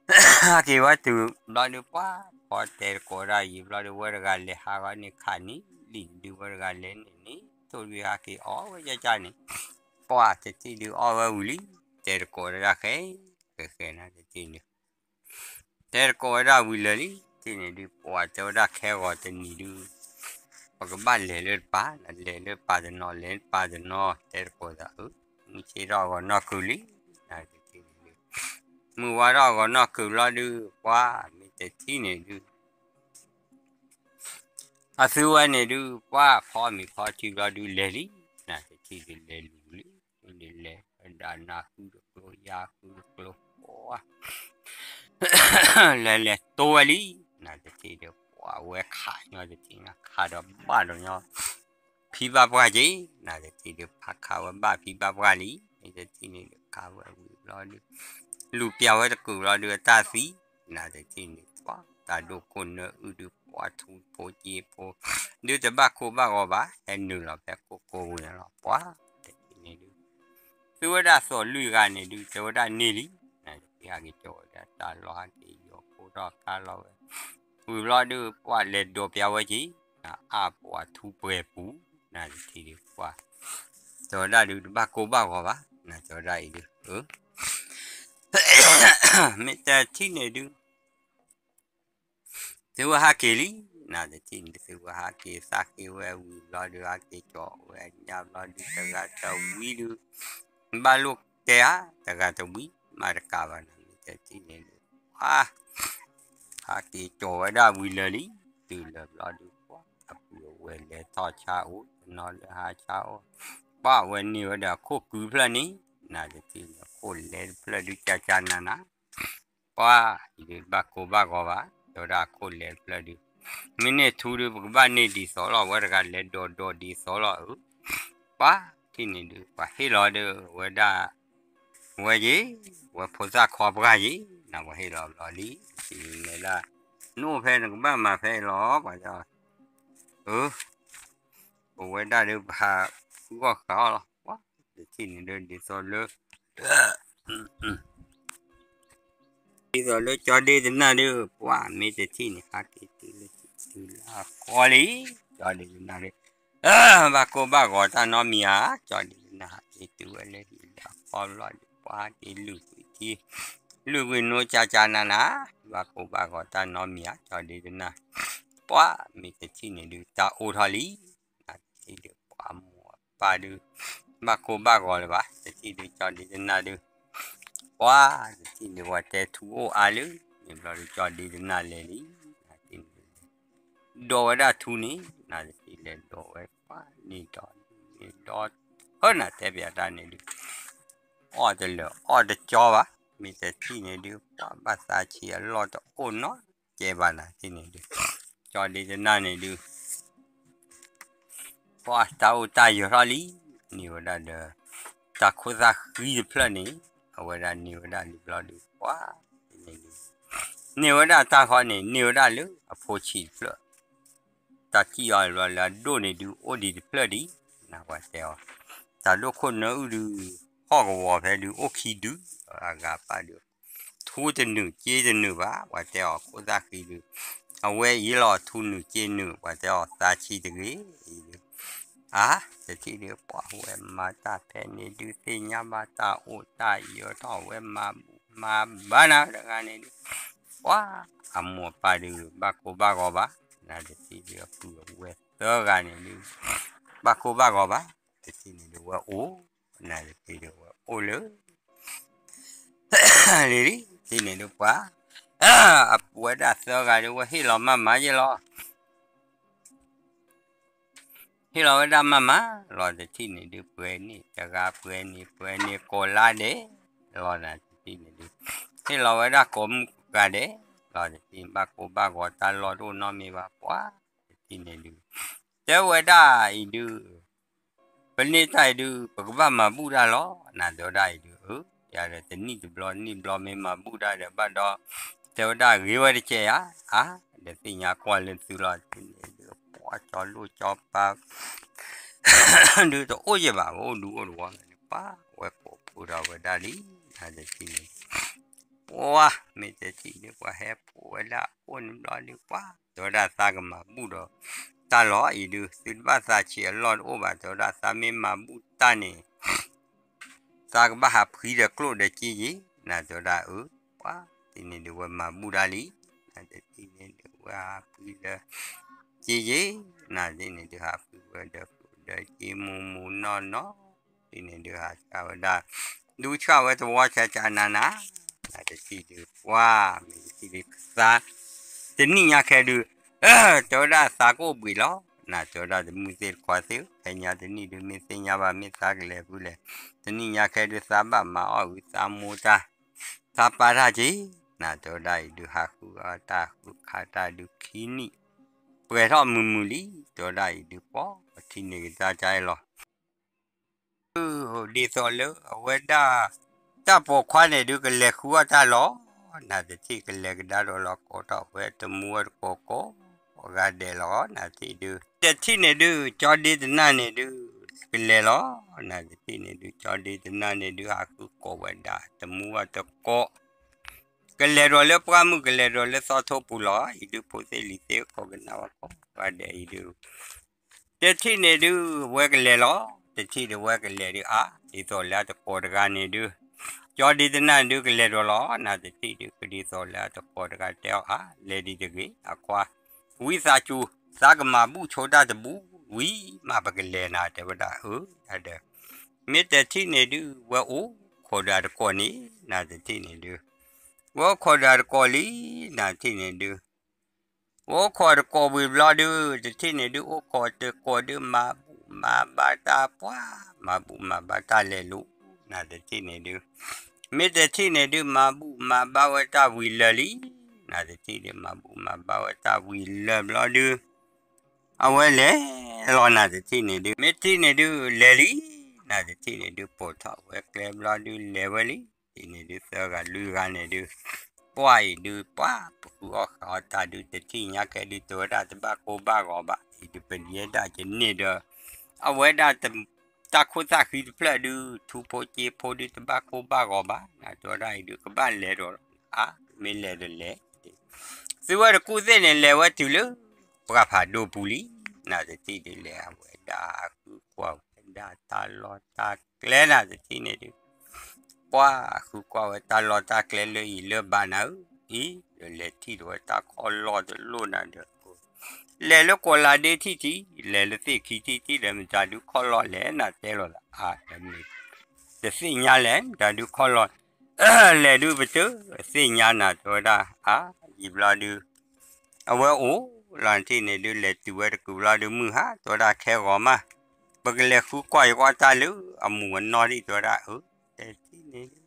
ဟးက့ၤဝဲတုၤဘျီဒုး ပှၤ ပှၤဖီတဲတကိးဝဲဒၣ်ယံာ်ဘျီဒုး ဝဲတဂၤလဲၤဟးဂီၤန့ၣ်ခးန့ၢ်လံာ်ဒုး ဝဲတဂၤလဲၤန့ၣ်န့ၣ် ထိၣ်ဒုးဟးက့ၤအီၣ်ဝဲယါကၢန့ၣ် ပှၤတထံၣ်ဒုးအီၣ်ဝဲဝံၤလံ တဲတကိးဝဲဒၣ်ဃဲ ဃဲဃဲနတထံၣ်န့ၣ် တဲတကိးဝဲဒၣ်ဝံၤလၢာ်လံ ထံၣ်န့ၣ်ဒုး ပှၤတဲဝဲဒၣ်ခဲဂီၤတနံၤဒုး ပကဘၣ်လဲၤလၢတပၤ လဲၤလၢပၤတနီၤ လဲၤပၤတနီၤ တဲတကိးသးအၢ မုၢ်ဆ့ၣ်ထီၣ်ဂီၤနီၢ်ကုၤလံ နတထံၣ်န့ၣ်ဒုး မုၢ်ဝါထီၣ်ဂီၤနီၢ်ကုၤလီၤဒုး ပှၤမ့ၢ်တထံၣ်န့ၣ်ဒုး အသုဝဲန့ၣ်ဒုး ပှၤဖီမ့ၤဖီထံဘျီဒုးလဲၤလံ နတထံၣ်ဒုးလဲၤလူၤလံ ဒုးလဲၤဝဲဒၣ်နၢ်ဃုတကျိ ယါဃုတကျိ ပှၤ လဲၤလဲၤတိဝဲလံ နတထံၣ်ဒုး ပှၤဝဲခးညီတထံၣ်န့ၣ် ခးဒီးဘၣ်ဒီးညီ ဖံဘၣ်ပှၢ်က့ၤ နတထံၣ်ဒုး ဖးခးဝဲဘၣ်ဖံဘၣ်ပှၢ်လံ မ့ၢ်တထံၣ်န့ၣ်ဒုး ခးဝဲဝံၤဘျီဒုး လူၤပျၢ်ဝဲတကုာ်ဘျီဒုး အတၢ်သံ နတထံၣ်န့ၣ် ပှၤ တၢ်ဒိၣ်ခိၣ်နၢအုၣ်ဒုး ပှၤထူဖိက့ဖိ ဒုးတဘၣ်ကိၢ်ဘၣ်ဂီၤဘၣ် ဟဲနုာ်လီၤဖဲကိၢ်ကိၢ်ဝဲန့ၣ်လီၤ ပှၤ တထံၣ်န့ၣ်ဒုး သုဝဲဒၣ်သိးလွံၢ်ဂၤန့ၣ်ဒုး တဲဝဲဒၣ်န့ၢ်လံ နတထံၣ်ဟဲက့ၤကၠီဝဲဒၣ်တၢ်လီၢ် ဟဲက့ၤယီၤခိၣ်ထီၣ်ခါလီၤဝဲ ဝံၤဘျီဒုး ပှၤလဲၤဒိးပျၢ်ဝဲက့ၤ အါပှၤထူပှဲၤပူၤ နတထံၣ်ဒုး ပှၤ တဲဝဲဒၣ်ဒုး တဘၣ်ကိၢ်ဘၣ်ဂီၤဘၣ် နတဲဝဲဒၣ်အံၤဒုး မ့ၢ်တထံၣ်န့ၣ်ဒုး သုဝဲဟးက့ၤလံ နတထံၣ်န့ၣ် သုဝဲဟးက့ၤသးဃ့ဝဲဝံၤဘျီဒုး ဟးက့ၤကၠီဝဲညါဘျီဒုး တဂၤတဝံဒုး ဘၣ်လိၣ်တဲဧါ တဂၤတဝံ မၤတကးဘၣ်နၤ မ့ၢ်တထံၣ်န့ၣ်ဒုး ပှၤ ဟးက့ၤကၠီဝဲဒၣ်ဝံၤလၢာ်လံ တုၤလၢာ်ဘျီဒုး ပှၤ အပုၢ်အဝဲၢ်လဲၤထီၣ်ဆါအိၣ် တနီၤလၢဟးဆါအိၣ် ပှၤဝဲန့ၢ်ဝဲဒၣ်အခိၣ်ကုတဖျၢၣ်န့ၣ် နတထံၣ်န့ၣ် အခိၣ်လဲၤတဖျၢၣ်ဒုး ကၢ်ကၢ်နးနး ပှၤအံၤဒုး ဘၣ်ကိၢ်ဘၣ်ဂီၤဘၣ် တဲဝဲဒၣ်အခိၣ်လဲၤတဖျၢၣ်ဒုး မ့ၢ်န့ၢ်ထူဒုး ပကဘၣ်န့ၢ်ဒ်သိးလီၤ ဝဲတဂၤလဲၤဒိးဒိးဒ်သိးလီၤဧၢ ပှၤထံၣ်န့ၣ်ဒုး ပှၤဟ့ၣ်လီၤဒုး ဝဲဒၣ် ဝဲယ့ၤ ဝဲဖိသၣ်ခီပှၢ်ယ့ၤ နပှၤဟ့ၣ်လီၤဘျီလံ ထံၣ်န့ၣ်ဒၣ် နအိၣ်ဖဲနကဘၣ်မၤဖဲအံၤလီၤ ပှၤတဲအီၤ အၢ ပဝဲဒၣ်ဒုး ပဟးဃုဂီၢ်ဃးအီၤလီၤ ပှၤတထံၣ်န့ၣ်ဒုး ဒ်သိးလၢ ဒ်သိးလၢကၠီဒ့တနၢ်ဒုး ပှၤမ့ၢ်တထံၣ်န့ၣ် ဟးက့ၤတုၤလၢဟံၣ်တုၤလၢအကီလံ ကၠီဒ့တနၢ်ဒုး ဘၣ်ကိၢ်ဘၣ်ဂီၤတၢ်နီတမံၤဧါ ကၠီဒ့တနၢ်ဟးက့ၤတုၤဝဲလၢဟံၣ်လၢအကီဘျီဒုး ပှၤက့ၤလုၢ်ကွံာ်ထံ လုၢ်ကွံာ်နိကၢ်ကၢ်နးနး ဘၣ်ကိၢ်ဘၣ်ဂီၤတၢ်နီတမံၤဧါ ကၠီဒ့တနၢ် ပှၤမ့ၢ်တထံၣ်န့ၣ်ဒုး တၢ်အိၣ်ထီၣ်လံ နတထံၣ်ဒုး ပှၤအမိၢ်အပၢ်ဒုး ဘၣ်ကိၢ်ဘၣ်ဂီၤလၢၤဘၣ် တထံၣ်ဒုး ကၠီဒ့တနၢ်ဒုး ပှၤတထံၣ်န့ၣ် ပှၤတဲထူအိၣ်အါလၢ န့ၣ်ဘျီဒုး ကၠီဒ့တနၢ်လဲၤလံ နတထံၣ်န့ၣ် ဒိးဝဲဒၣ်ထူန့ၣ် နတထံၣ်လဲၤဒိးဝဲ ပှၤန့ၢ်ဒီး န့ၢ်ဒီး ဟၢနၤတဲပျးတၢ်န့ၣ်ဒုး အီၣ်တလၢာ်အီၣ်တကၠီဘၣ် မ့ၢ်တထံၣ်န့ၣ်ဒုး ပှၤဘၣ်သးဆံးအလီၢ်တအိၣ်နီတကဲဘၣ်နၤ တထံၣ်န့ၣ်ဒုး ကၠီဒ့တနၢ်န့ၣ်ဒုး ပှၤတၢ်အိၣ်တၢ်ယၢၤထီၣ်လံ န့ၢ်ဝဲဒၣ်ဒီး တၢ်ခိၣ်သၣ်ဃံတဖျၢၣ်န့ၣ် အဝဲဒၣ်န့ၢ်ဝဲဒၣ်လံဘျီဒုး ပှၤန့ၣ်ဒုး န့ၢ်ဝဲဒၣ်တၢ်ဃီန့ၣ် န့ၢ်ဝဲဒၣ်လၢအဖိဆံးတဖျၢၣ် တၢ်ထံၣ်အီၤဘျီလၢအဒိၣ်န့ၣ်ဒုး အိၣ်ဒံးတဖျၢၣ်ဒံး နပှၤတဲအီၤ တၢ်ဒိၣ်ခိၣ်နၢအုၣ်ဒုး ဟီၣ်ကဝီၤဖဲဒုးအိၣ်ခံဒုး အဂၤပၢ်ဒုး ထူတနုာ်က့တနုာ်ဘၣ် ပှၤတဲအီၤခိၣ်သၣ်ဃံဒုး အဝဲအံၤလီၤထူနုာ်က့နုာ် ပှၤတဲအီၤသးဆံးတဂ့ၤ အါ တထံၣ်ဒုး ပှၤဝဲမၤတၢ်ဖဲန့ၣ်ဒုး သ့ၣ်ညါဘၣ်တၢ်အိၣ်တၢ်ယၢၤထီၣ်ဝဲမၤဘူၣ်မၤဘါနၤတဂၤန့ၣ်ဒုး ပှၤအမိၢ်အပၢ်ဒုး ဘၣ်ကိၢ်ဘၣ်ဂီၤဘၣ် နတထံၣ်ဒုး အပုၢ်အဝဲၢ်သၢဂၤန့ၣ်ဒုး ဘၣ်ကိၢ်ဘၣ်ဂီၤဘၣ် တထံၣ်န့ၣ်ဒုး ဝဲအိၣ် နတထံၣ်ဒုး ဝဲအိၣ်လၢ လံလံ တထံၣ်န့ၣ်ဒုး ပှၤ အဝဲဒၣ်သၢဂၤဒုး ဝဲဟ့ၣ်လီၤမၤမၤယဲလီၤ ဟ့ၣ်လီၤဝဲဒၣ်မၤမၤလီၤ တထံၣ်န့ၣ်ဒုး ပှဲၤန့ၣ်တဂၤ ပှဲၤန့ၣ် ပှဲၤန့ၣ်ကိးလါဒဲးလီၤ နတထံၣ်န့ၣ်ဒုး ဟ့ၣ်လီၤဝဲဒၣ်ကိးမုၢ်ကိးဂၤဒဲးလီၤ တထံၣ် ဘၣ်ကိၢ်ဘၣ်ဂီၤတၢ်လီၢ်တအိၣ်နီတမံၤဘၣ် ပှၤ တထံၣ်န့ၣ်ဒုး တဲဝဲဒၣ်အံၤဒုး ပန့ၢ်တၢ်အံၤဒုး ပကဘၣ်မၤဘူၣ်တၢ်လီၤ နတဲဝဲဒၣ်အံၤဒုး အၢ ယၤဒီးတနံၣ်တဘျီနံၣ်ဘျီမ့ၢ်မၤဘူၣ်တၢ်ဒီးဘၣ်ဒီး တဲဝဲဒၣ်ဂ့ၤဝဲတကဲးဧါ အါ ဒီးသ့ၣ်ညါကွၢ်လၢသုလီၤ တထံၣ်န့ၣ်ဒုး ပှၤကၠီလိၣ်ကၠီပၤ ဒုးတအိၣ်ယဲၢ်ဘၣ် အိၣ်ဒူအိၣ်တဝီန့ၣ် ပှၤဝဲကိးဖုဒီးဝဲဒၣ်လံ နတထံၣ်န့ၣ် ပှၤမ့ၢ်တထံၣ်ဒုး ပှၤဟဲဖှိၣ်ဝဲဒၣ်အိၣ်န့ၣ်ဘျီဒုး ပှၤတဲဝဲဒၣ်သးကမၤဘူၣ်ဒီးတၢ်လီၤအံၤဒုး သုတဘၣ်သးဆံးအလီၢ်တအိၣ်ဘၣ် တဲဝဲဒၣ် သးမ့ၢ်မၤဘူၣ်တၢ်န့ၣ် သးကဘၣ်ဟးဖှံဒီးကျိၣ်ဒီးစ့ယ့ၣ် နၤတဲဝဲဒၣ်အၢ ပှၤတထံၣ်န့ၣ်ဒုး ဝဲမၤဘူၣ်ဒၣ်လံ နၤတထံၣ်န့ၣ်ဒုး ဝဲဟးဖှံဒီးစ့ယ့ၣ် နၤတထံၣ်န့ၣ်ဒုး ဟးဖှံဝဲဒီးကျိၣ်ဒီးစ့မူမူနီၢ်နီၢ် တထံၣ်န့ၣ်ဒုး ဟးဆှၢဝဲဒၣ် ဒူဆှၢဝဲသဝီဆၢကနၤနၤ နၤတထံၣ်ဒုး ပှၤမ့ၢ်တထံၣ်ဒုး သး တနံၣ်ညါခဲဒုး တဲဝဲဒၣ်သးကအိၣ်ဘှံးလီၤ နၤတဲဝဲဒၣ် တမုၢ်သ့ၣ်တခွါသ့ၣ်ဧၢ ဖဲညါတနံၣ်ဒုး မ့ၢ်သ့ၣ်ညါဘၣ် မ့ၢ်သးကလဲၤဖုလဲၣ် တနံၣ်ညါခဲဒုး သးဘၣ်မၤအီၣ်ဝံၤသးမိၢ်တၢ် သးပၢ်တၢ်က့ၤ နၤတဲဝဲဒၣ်အံၤဒုး ဟးဃုအီၣ်တၢ်ဃုခးတၢ်ဒုးခံနံၣ် ပှဲၤထီၣ်မုာ်မုာ်လံ တဲဝဲဒၣ်အံၤဒုး ပှၤထံၣ်န့ၢ်ကဒါကါအံၤလီၤ ဒ်သိးလၢအဝဲဒၣ် တၢ်ပိာ်ခွါန့ၣ်ဒုး ကလဲၤဃုအီၣ်တၢ်လီၤ နၤတထံၣ်ကလဲၤကဒါဒီးလီၤ ကိးထီၣ်ဝဲတမူဝဲတကိးကိး ဂၤဒဲးလီၤ နၤတထံၣ်ဒုး တထံၣ်န့ၣ်ဒုး ကၠီဒ့တနၢ်န့ၣ်ဒုး ကလဲၤလီၤ နၤတထံၣ်န့ၣ်ဒုး ကၠီဒ့တနၢ်န့ၣ်ဒုး ဟးဃုကိးဝဲဒၣ် တမူဝဲတကိး ကလဲၤဒီးလၢပှၢ်မုၢ် ကလဲၤဒီးလၢသီထိပူၤလီၤ အံၤဒုး ဖိသ့ၣ်လံၤသ့ၣ် ခိးကနၣ်ဝဲကိးဂၤဒဲးအံၤဒုး တထံၣ်န့ၣ်ဒုး ဝဲကလဲၤလီၤ တထံၣ်ဒုးဝဲကလဲၤဒုးအါ ဒ်သိးလၢအတကိးတဂၤန့ၣ်ဒုး ကၠီဒ့တနၢ်ဒုးကလဲၤဒီးလီၤ နၤတထံၣ်ဒုး ကဒ်သိးလၢအတကိးတဂၤတဲအီၤအါ လဲၤဒံးတဂ့ၤ အခွါ ဝံသးစူၤ သးကမၤဘူၣ်ဆိတၢ်တဘူၣ် ဝံၤမးပကလဲၤနၤ တဲဝဲဒၣ်အၢ တၢ်ဒီး မ့ၢ်တထံၣ်န့ၣ်ဒုး ဝဲအိၣ်ခိးဒီးအတကိးန့ၣ် နၤတထံၣ်န့ၣ်ဒုး ဝဲအိၣ်ခိးဒီးအတကိးလံ နၤတထံၣ်န့ၣ်ဒုး ဝဲအိၣ်ခိးတကိးဝံၤဘျီဒုး တထံၣ်န့ၣ်ဒုး အိၣ်ခိးတကိးဒုး မၤဘူၣ်မၤဘါတၢ်ပှၤ မၤဘူၣ်မၤဘါတၢ်လဲၤလိၤ နၤတထံၣ်န့ၣ်ဒုး မ့ၢ်တထံၣ်န့ၣ်ဒုး မၤဘူၣ်မၤဘါဝဲတၢ်ဝံၤလၢာ်လံ နၤတထံၣ်ဒုး မၤဘူၣ်မၤဘါဝဲတၢ်ဝံၤလၢာ်ဘျီဒုး အဝဲလဲၤလီၤ နၤတထံၣ်န့ၣ်ဒုး မ့ၢ်တထံၣ်န့ၣ်ဒုး လဲၤလံ နၤတထံၣ်န့ၣ်ဒုး ပိာ်ထီၣ်ဝဲကျဲဘျီဒုး လဲၤဝဲလံ တထံၣ်န့ၣ်ဒုး သၢဂၤလွံၢ်ဂၤန့ၣ်ဒုး ပှၤအံၤဒုး ပှၤပဃုအီၣ်ဃုအီတၢ်ဒုး တထံၣ်ညါခဲဒုး တဲဝဲဒၣ်တဘၣ်ကိၢ်ဘၣ်ဂီၤဘၣ် အံၤဒုး ပဒဲဒၣ်ကန့ၢ်ဒီး အဝဲဒၣ် တၢ်ခိၣ်သၣ်ဃံတဖျၢၣ်ဒုး ထူဖိက့ဖိဒုး တဘၣ်ကိၢ်ဘၣ်ဂီၤဘၣ် နၤတဲဝဲဒၣ်အံၤဒုး ကဘၣ်လဲၤဒီး အါ မ့ၢ်လဲၤဒီးလဲၤ သုဝဲတကူၣ်သ့ၣ်န့ၣ် လဲၤဝဲတုၤလၢ ပှၢ်ဖးဒိၣ်ပူၤလံ နၤတထံၣ်ဒုး လဲၤအဝဲဒၣ်ဃုကွၢ်ဝဲဒၣ်တၢ်လီၢ်တၢ်ကျဲ နၤတထံၣ်န့ၣ်ဒုး ပှၤဃုကွၢ်ဝဲတၢ်လီၢ်တၢ်ကျဲလၢအံၤလၢဘၣ်နၤဧၢ အံၤ ဒီးလဲၤထံၣ်ဒီးဝဲတၢ်ခီၣ်လီၢ်တလိၣ်နၤဒီး လဲၤလၢကိးလးဒ့ထံၣ်ထံၣ် လဲၤလၢသ့ၣ်ခံထံၣ်ထံၣ်ဒီး မတၤဒုးခီၣ်လီၢ်လဲၣ် နၤတဲလီၤသး အါ တမ့ၢ် တသ့ၣ်ညါလဲၣ် မတၤဒုးခီၣ်လီၢ် လဲၤဒုးပတသ့ၣ်ညါနၤ တဲဝဲဒၣ် အါ ယံာ်ဘျီဒုး အဝဲအိၣ်လီၤထံၣ်န့ၣ်ဒုး လဲၤတုၤဝဲတကုာ်ဘျီဒုး မုၢ်ဟါ တဲဝဲဒၣ်ခဲဂီၤမး ပကလဲၤဃုကွၢ်ယကွၢ်တၢ်လၢအမူးအနီၢ်ဒံး တဲဝဲဒၣ် အၢ တထံၣ်န့ၣ်ဒုး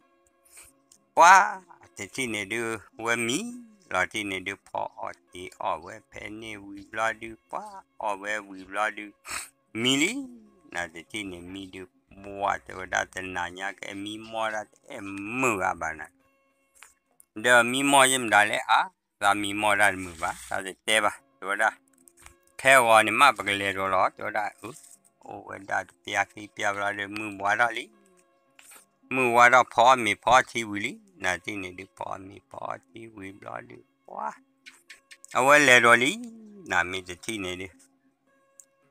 ပှၤ တထံၣ်န့ၣ်ဒုး ဝဲမံလီၤထံၣ်န့ၣ်ဒုး ဖီအီၣ်တ့ၤအီၣ်ဝဲဖဲန့ၣ်ဝံၤဘျီဒုး ပှၤအီၣ်ဝဲဝံၤဘျီဒုး မံလံ နၤတထံၣ်န့ၣ်မံဒုး ပှၤတဲဝဲဒၣ်တနၤညါကဲမံမီၢ်ဒၣ်တအဲၣ်မုာ်ဂၤဘၣ်နၤ ဒီးမံမီၢ်ယမတၤလဲၣ် အါ သးမံမီၢ်ဒၣ်တမုာ်ဘၣ် သးတတဲဘၣ် တဲဝဲဒၣ် ခဲဂီၤန့ၣ်မး ပကလဲၤဒီးလီၤ တဲဝဲဒၣ် အၢ အိၣ်ဝဲဒၣ်တပျၢ်ခံပျၢ်ဘျီဒီး မုၢ်ဝါထီၣ်လံ မုၢ်ဝါထီၣ်ဖီအီၣ်မ့ၤဖီအီၣ်ထံဝံၤလံ နၤတထံၣ်န့ၣ်ဒုး ဖီအီၣ်မ့ၤဖီအီၣ်ထံဝံၤဘျီဒုး ပှၤ အဝဲလဲၤဒီးလံ နၤမ့ၢ်တထံၣ်န့ၣ်ဒုး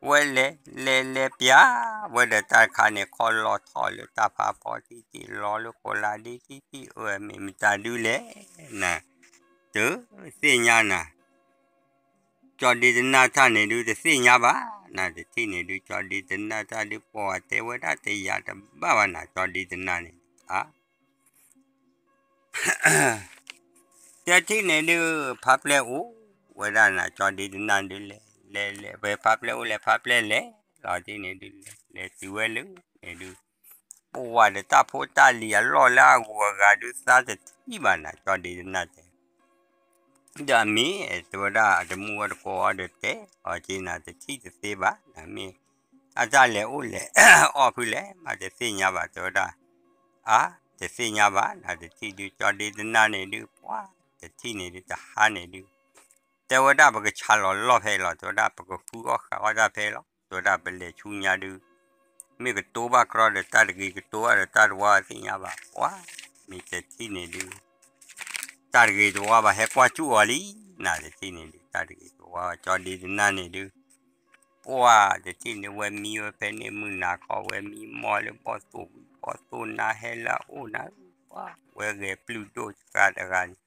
ဝဲလဲၤ လဲၤလဲၤပျၢ် ဝဲဒီးတၢ်တခါန့ၣ် ခီၣ်လီၢ်ထီၣ်လၢတၢ်ဖးဖီထံထံၣ် လီၤလၢကိးလးဒ့ထံထံၣ် အၢမ့ၢ်မတၤဒုးလဲၣ် နၤ တသ့ၣ်ညါနၤ ကၠီဒ့တနၢ်တၢ်န့ၣ်ဒုး တသ့ၣ်ညါဘၣ် နၤတထံၣ်န့ၣ်ဒုး ကၠီဒ့တနၢ်တၢ်ဒုး ပှၤတဲဝဲဒၣ်တယာ်တဘၣ်ဘၣ်နၤ ကၠီဒ့တနၢ်န့ၣ် အါ တထံၣ်န့ၣ်ဒုး ဖးပျဲၢ်အိၣ်ဝဲဒၣ်နၤ ကၠီဒ့တနၢ်ဒုး လဲၤ လဲၤ လဲၤ ဖဲဖးပျဲၢ်အိၣ်လဲၤ ဖးပျဲၢ်လဲၤ လီၤတထံၣ်န့ၣ်ဒုး လဲၤတုၤဝဲလၢန့ၣ်ဒုး ပဝဲဒီးတၢ်ဖိတၢ်လံၤအလီၢ်လၢအဂုၤအဂၤဒုး သးတထံၣ်ဘၣ်နၤ ကၠီဒ့တနၢ်တဲ ဒီးအမ့ၢ်တဲဝဲဒၣ် အတမူဝဲတကိးအီၤဒီးတဲ အီၤက့နၤတထံၣ်တသ့ဘၣ် နမ့ၢ် အတၢ်လဲၤအိၣ်လဲၤအီၣ်ဖုလဲၣ် မးတသ့ၣ်ညါဘၣ် တဲဝဲဒၣ် အါ တသ့ၣ်ညါဘၣ် နတထံၣ်ဒုး ကၠီဒ့တနၢ်န့ၣ်ဒုး ပှၤ တထံၣ်န့ၣ်ဒုး တဟါန့ၣ်ဒုး တဲဝဲဒၣ်ပကဆါလီၤလီၢ်ဖဲလီၤ တဲဝဲဒၣ်ပကဃုအီၣ်ဃုအီၣ်တၢ်ဖဲလီၤ တဲဝဲဒၣ်ပလဲၤဆူညါဒုး မ့ၢ်ကတိဘၣ်ကြီဒီးတၢ်တဂ့ၤ ကတိဘၣ်ဒီးတၢ်တဝါသ့ၣ်ညါဘၣ် ပှၤ မ့ၢ်တထံၣ်န့ၣ်ဒုး တၢ်တဂ့ၤတဝါဘၣ်ဟဲကွၢ်ကၠူၣ်အီၤလံ, နၤတထံၣ်န့ၣ်ဒုး တၢ်တဂ့ၤတဝါ ကၠီဒ့တနၢ်န့ၣ်ဒုး ပှၢ်တထံၣ်န့ၣ် ဝဲမံဝဲဖဲန့ၣ် မုၢ်နၤခီဝဲမံမီၢ်လၢဘီၣ်သိၣ်ဝံၤဘီၣ်သိၣ်နါဟဲလၢအအိၣ်နၤ, ပှၢ်ဝဲဂဲၤပျုၢ်ဒိၣ်တဂၤတဂၤန့ၣ်,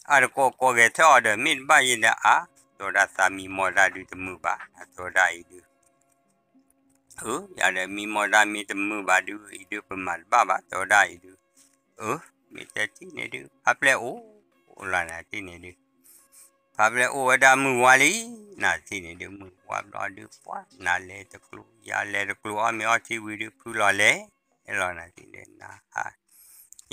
အတကိးကိးဂဲၤထၢၣ်အီၤဒီး မ့ၢ်တဘၣ်ယဲဒီးအါ, တဲဝဲဒၣ်သးမံမီၢ်တၢ်ဒုးတမုာ်ဘၣ်, တဲဝဲဒၣ်အံၤဒုး အၢ ယၤဒီးမံမီၢ်တၢ်မ့ၢ်တမုာ်ဘၣ်ဒုး အံၤဒုးပမၤတဘၣ်ဘၣ် တဲဝဲဒၣ်အံၤဒုး, အၢ မ့ၢ်တထံၣ်န့ၣ်ဒုး ဖးပျဲၢ်အိၣ်လီၤ နၤတထံၣ်န့ၣ်ဒုး ဖးပျဲၢ်အိၣ်ဝဲဒၣ်မုၢ်ဝါလံ, နၤတထံၣ်န့ၣ်ဒုး မုၢ်ဝါဘျီဒုး ပှၢ်နၤလဲၤတကျိၤ ယၤလဲၤတကျိၤ အီၣ်မ့ၤအီထံဝံၤဒုး ဖုလီၤလဲၤလီၤ နၤတထံၣ်န့ၣ် နဟး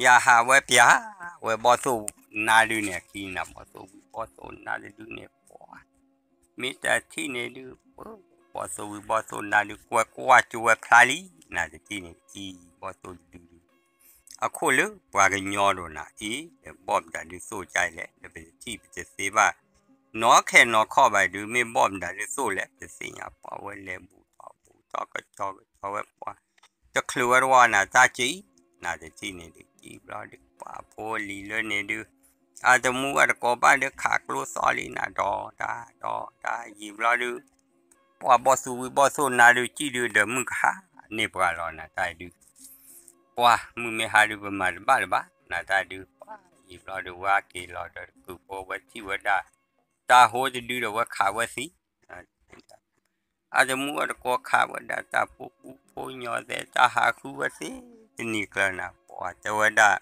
ယဟးဝဲပျၢ်ဝဲဘီၣ်သိၣ်နါဒုးန့ၣ် အခံနၤ ဘီၣ်သိၣ်ဝံၤဘီၣ်သိၣ်နါတဒုန့ၣ် ပှၢ် မ့ၢ်တထံၣ်န့ၣ်ဒုး ပဘီၣ်သိၣ်ဝံၤဘီၣ်သိၣ်နါဒုး ကွဲကွၢ်ကၠိဝဲဖျါလံ, နၤတထံၣ်န့ၣ် အံၤဘီၣ်သိၣ်တဒုဒုး အခိၣ်လၢပှၤကညီဒီးနၤအံၤ ဘီၣ်မတၤဒုးသိၣ်ကါအံၤလဲၣ် လၢပတထံၣ်ပတသ့ဘၣ် နီၢ်ခဲနီၢ်ခီဘၣ်ဒုး မ့ၢ်ဘီၣ်မတၤဒုးသိၣ်လဲၣ် ပသ့ၣ်ညါပှၢ်ဝဲလဲၤဘူးထီၣ်ဘူးထီၣ်ကစီကစီဝဲပှၢ် တချုးဝဲတဝီနၤတၢ်ကံၣ် နၤတထံၣ်န့ၣ်ဒုး ကံၣ်ဘျီဒုး ပှၢ်ဖိလံၤလၢန့ၣ်ဒုး အတမူအတကိးဘၣ်ဒုး ခးကျိသီၣ်လံနၤ ဒီးတၢ်ဒီးတၢ် ယံာ်ဘျီဒုး ပှၢ်ဘီၣ်သိၣ်ဝံၤဘီၣ်သိၣ်နါဒုး ကံၣ်ဒုးဒီးမုၢ်ကဟါန့ၢ်ပှၤလီၤ နၤတၢ်ဒုး ပှၢ်မုၢ်မ့ၢ်ဟါဒုး ပမၤတဘၣ်လၢၤဘၣ် နၤတၢ်ဒုး ပှၢ်ယံာ်ဘျီဒုး ဝဲက့ၤလီၤဒီးတကုးဖိ ဝဲထံၣ်ဝဲဒၣ် တၢ်ဟိတဒုဒီးဝဲခးဝဲသံ အတမူအတကိးခးဝဲဒၣ်တၢ်ဖိကူဖိညီသဲး တၢ်ဟးဃုဝဲသ့တနံၤကျၢၤနၤ ပှၢ်တဲဝဲဒၣ်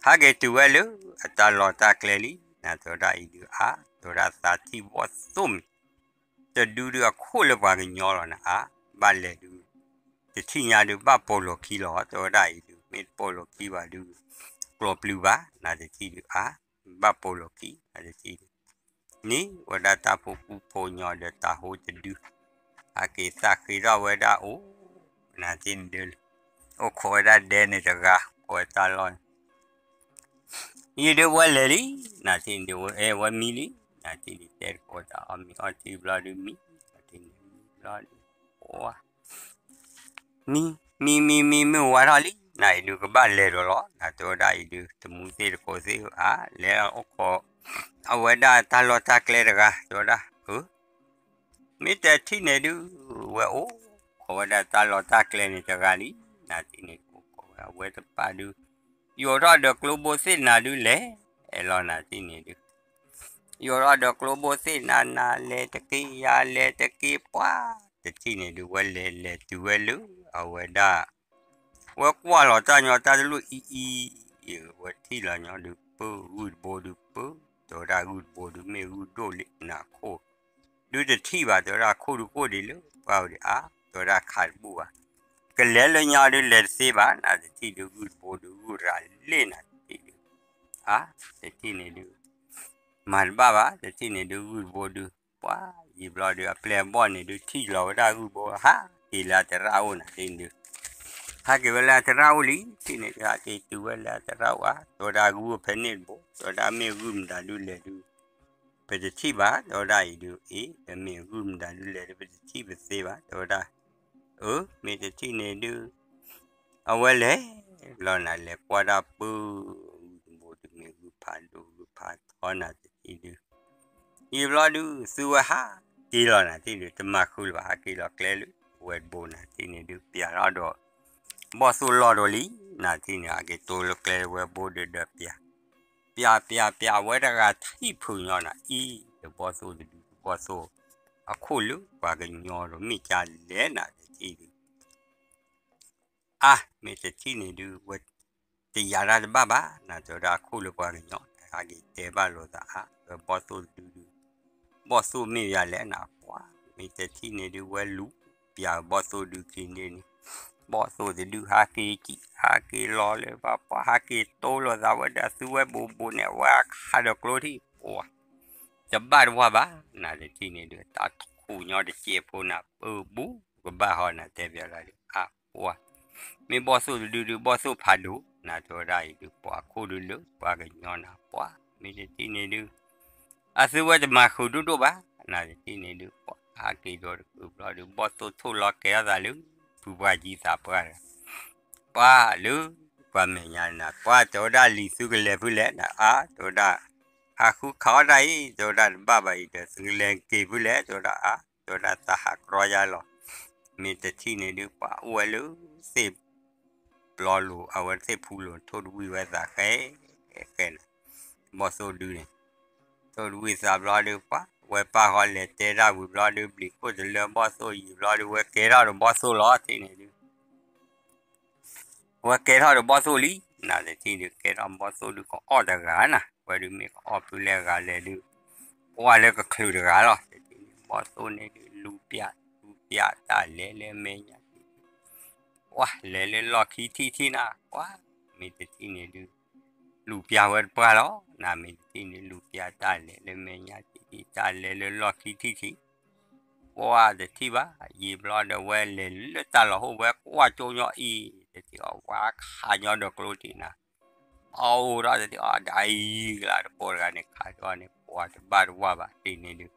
ဟးက့ၤတုၤဝဲလၢအတၢ်လီၢ်တၢ်ကျဲလံ နၤတဲဝဲဒၣ်အံၤဒုးအါ တဲဝဲဒၣ်သးထံၣ်ဘီၣ်သိၣ်မံၤ တဒုဒုးအခိၣ်လၢပှၤကညီလီၤနၤအါ ဘၣ်လဲၤဒုး တထံၣ်ညါဒုး ဘၣ်ပိာ်လိာ်ခံလီၤ တဲဝဲဒၣ်အံၤဒုး မ့ၢ်တပိာ်လိာ်ခံဘၣ်ဒုး ကျိးပျုၤဘၣ် နၤတထံၣ်ဒုးအါ ဘၣ်ပိာ်လိာ်ခံ နၤတထံၣ်ဒုး န့ၢ်ဝဲဒၣ်တၢ်ဖိကူဖိညီဒီးတၢ်ဟိတဒု ဟးက့ၤသးဃ့ထီၣ်ဝဲဒၣ်အိၣ် နၤတထံၣ်န့ၣ်ဒုး အိၣ်ခိးဝဲဒၣ်ဒဲန့ၣ်တဂၤ ခိးဝဲတၢ်လီၢ်န့ၣ် ယံၤဒုးဝဲလဲၤလံ နၤတထံၣ်န့ၣ်ဒုး ဝဲအဲၣ်ဝဲမံလံ နၤတထံၣ်ဒုး တဲတကိးတၢ်အီၣ်မ့ၤအီထံဘျီဒုးမံ နၤတထံၣ်န့ၣ်မံဘျီဒုး ပှၢ် မံ မံ မံ မံ မုၢ်ဝါထီၣ်လံ နၤအံၤဒုးကဘၣ်လဲၤဒီးလီၤ နၤတဲဝဲဒၣ်အံၤဒုး တမူသ့ၣ်တကိးသ့ၣ်ဧၢ လဲၤအိၣ်ခိး အဝဲဒၣ်တၢ်လီၢ်တၢ်ကျဲတဂၤ တဲဝဲဒၣ် အၢ မ့ၢ်တထံၣ်န့ၣ်ဒုး ဝဲအိၣ်ခိးဝဲဒၣ်တၢ်လီၢ်တၢ်ကျဲန့ၣ်တဂၤလံ နၤတထံၣ်န့ၣ်ဒုး အိၣ်ခိးဝဲအဝဲတပာ်ဒုး ယိးထီၣ်ဒီးကျိဘိသ့ၣ်နၤဒုးလဲၤ အဲၣ်လီၤနၤတထံၣ်န့ၣ်ဒုး ယိးထီၣ်ဒီးကျိဘိသ့ၣ်နၤ နၤလဲၤတက့ၢ် ယၤလဲၤတက့ၢ် ပှၢ်တထံၣ်န့ၣ်ဒုး ဝဲလဲၤလဲၤတုၤဝဲလၢ အဝဲဒၣ် ဝဲကွၢ်လီၤတၢ်ညီတၢ်တလိၣ်အံၤအံၤ ဝဲထံၣ်လီၤညီဒုး ပၢၢ်ဂုၢ်တဘိဒုးပၢၢ် တဲဝဲဒၣ်ဂုၢ်တဘိဒုး မ့ၢ်ဂုၢ်ဒိၣ်လံ နၤခိၣ် ဒုးတထံၣ်ဘၣ် တဲဝဲဒၣ်ခိၣ်ဒုးခိၣ်ဒံးလၢ ပှၢ်ဝဲဒံးအါ တဲဝဲဒၣ်ခးတဘူၣ်ဘၣ် ကလဲၤလၢညီဒုးလဲၤတသ့ဘၣ် နၤတထံၣ်ဒုး ဂုၢ်တဘိဒုး ဂုၢ်ရၤလ့ၣ်နၤတထံၣ်ဒုး အါ တထံၣ်န့ၣ်ဒုး မၤတဘၣ်ဘၣ် တထံၣ်န့ၣ်ဒုး ဂုၢ်တဘိဒုး ပှၢ်ယံာ်ဘျီဒုး အပျဲၢ်အဘီၣ်န့ၣ်ဒုး ထံၣ်လီၤဝဲဒၣ်ဂုၢ်တဘိ ဟးက့ၤလၢအသရၣ်အိၣ်နၤတထံၣ်န့ၣ်ဒုး ဟးက့ၤဝဲလၢအသရၣ်အိၣ်လံ တထံၣ်န့ၣ်ဒုး ဟးက့ၤတုၤဝဲလၢအသရၣ်အိၣ်ဧါ တဲဝဲဒၣ်ဂုၢ်ဖဲန့ၣ်တဘိ တဲဝဲဒၣ်မ့ၢ်ဂုၢ်မတၤဒုးလဲၤဒုး ပတထံၣ်ဘၣ် တဲဝဲဒၣ်အံၤဒုး အ့ မ့ၢ်ဂုၢ်မတၤဒုးလဲၤဒုး ပတထံၣ်ပသ့ဘၣ် တဲဝဲဒၣ် အၢ မ့ၢ်တထံၣ်န့ၣ်ဒုး အဝဲလဲၤ ဘျီနၤလဲၤကွၢ်ဒၣ်ပၢၢ် ဂုၢ်တဘိဒုး မ့ၢ်ဂုၢ်ဖးဒိၣ် ဂုၢ်ဖးထီနၤတထံၣ်ဒုး ယံာ်ဘျီဒုး သုဝဲဟးက့ၤလီၤနၤတထံၣ်ဒုး တမၤဃုာ်လၢၤဘၣ် ဟးက့ၤလီၤကျဲလၢ ဝဲတဘိနၤတထံၣ်န့ၣ်ဒုး ပျၢ်ထီၣ်ဒီး ဘီၣ်သိၣ်လီၢ်ဒိၣ်လံ နၤတထံၣ်န့ၣ် ဟးက့ၤတိလၢကျဲဝဲဘိဒုးဒီးပျၢ် ပျၢ်ပျၢ်ပျၢ် အဝဲတဂၤထံၣ်ဖုးညီနၤအံၤ ဒီးဘီၣ်သိၣ်တဒု ဘီၣ်သိၣ် အခိၣ်လၢပှၤကညီဒီးမ့ၢ်ကလဲၤနၤတထံၣ်ဒုး အါ မ့ၢ်တထံၣ်န့ၣ်ဒုး ဝဲတယာ်တၢ်တဘၣ်ဘၣ် နၤတဲဝဲဒၣ်အခိၣ်လၢပှၤကညီ ဟးက့ၤတဲဘၣ်လိာ်သးအါ ဝဲဘီၣ်သိၣ်တဒုဒုး ဘီၣ်သိၣ်မ့ၢ်ယၤလဲၣ်နၤ ပှၢ် မ့ၢ်တထံၣ်န့ၣ်ဒုး ဝဲလူၤပျၢ်ဘီၣ်သိၣ်ဒုးက့ၤန့ၣ်န့ၣ် ဘီၣ်သိၣ်တဒုဟးက့ၤကံၣ် ဟးက့ၤလီၤလၢဘၣ်ပှၢ် ဟးက့ၤတိလိာ်သးဝဲဒၣ်သုဝဲဘူးဘူးန့ၣ် အဝဲအခးဒီးကျိထံၣ် ပှၢ် တဘၣ်တဝၢ်ဘၣ် နၤတထံၣ်န့ၣ်ဒုး တၢ်ထူၣ်ညီတစဲးဖိနၤ ပၢၢ်ဘူးကဘၣ်ဟီနၤတဲပျီလၢဒုး အါ ပှၢ် မ့ၢ်ဘီၣ်သိၣ်တဒုဒုး ဘီၣ်သိၣ်ဖးဒိၣ် နၤတဲဝဲဒၣ်အံၤဒုး ပှၢ်ခိၣ်ဒုးလၢပှၤကညီနၤ ပှၢ် မ့ၢ်တထံၣ်န့ၣ်ဒုး အသုဝဲတမၤဃုာ်ဒိၣ်ဒိၣ်ဘၣ် နၤတထံၣ်န့ၣ်ဒုး ပှၢ်ဟးက့ၤဒီးတကုးဘျီဒုး ဘီၣ်သိၣ်ထိၣ်လီၤကဲထီၣ်သးလၢ ဖုပှၢ်ကံသးပှၢ်ဒီး ပှၢ်လၢ ပှၤမဲာ်ညါနၤ ပှၤတဲဝဲဒၣ်လံာ်သုကလဲၤဖုလဲၣ်နၤ အါ တဲဝဲဒၣ် ဟးဃုခးအီၣ်တၢ်အံၤ တဲဝဲဒၣ်တဘၣ်ဘၣ်အံၤဒီး သုကလဲၤက့ၤဖုလဲၣ် တဲဝဲဒၣ်အါ တဲဝဲဒၣ်သးဟးကြီယါလီၤ. မ့ၢ်တထံၣ်န့ၣ်ဒုး ပှၤအိၣ်ဝဲလၢသ့ၣ်ပျီလိၤ အဝဲသ့ၣ်ဖူလိၤ ထိၣ်တဝံၣ်ဝဲသးဃဲ ဃဲနၤ ဘီၣ်သိၣ်ဒုန့ၣ် ထိၣ်တဝံၣ်သးဘျီဒုး ပှၤဝဲပၢ်ဃီလဲၤတဲတၢ်ဝံၤဘျီဒုး ဘျံးခိၣ်တလၢဘီၣ်သိၣ်ယံၤဘျီဒုး ဝဲကဲထီၣ်ဒီးဘီၣ်သိၣ်လီၤ ထံၣ်န့ၣ်ဒုး ဝဲကဲထီၣ်ဒီးဘီၣ်သိၣ်လံ နၤတထံၣ်ဒုး ကဲထီၣ်ဘီၣ်သိၣ်ဒုး ကအီၣ်တဂၤနၤ ဝဲဒုးမ့ၢ်ကအီၣ်ဖုလဲၣ်ဂၤလဲၣ်ဒုး ပှၤလၢကချုးတဂၤလီၤ တထံၣ်န့ၣ် ဘီၣ်သိၣ်န့ၣ်ဒုး လူၤပၠး လူၤပၠးတၢ်လဲၤလၢမဲာ်ညါ ပှၤလဲၤလၢလီၢ်ခံထံၣ်ထံၣ်နၤ ပှၤမ့ၢ်တထံၣ်န့ၣ်ဒုး လူၤပၠးဝဲတပှၢ်လီၤ နၤမ့ၢ်တထံၣ်န့ၣ် လူၤပၠးတၢ်လဲၤလၢမဲာ်ညါထံၣ်ထံၣ် တၢ်လဲၤလၢလီၢ်ခံထံၣ်ထံၣ် ပှၤတထံၣ်ဘၣ် ယံာ်ဘျီဒီးဝဲလဲၤလၢတၢ်လီၢ်ဟိၣ်ဝဲကွၢ်ကၠိညီအံၤ တထံၣ်အီၤဝဲခးညီဒီးကျိထံၣ်နၤ အအိၣ်ဒီးတထံၣ်အီၤဒ်အံၤကလးတပိာ်တဂၤန့ၣ် ခးဒီးန့ၣ် ပှၤတဘၣ်တဝၢ်ဘၣ် ထံၣ်န့ၣ်ဒုး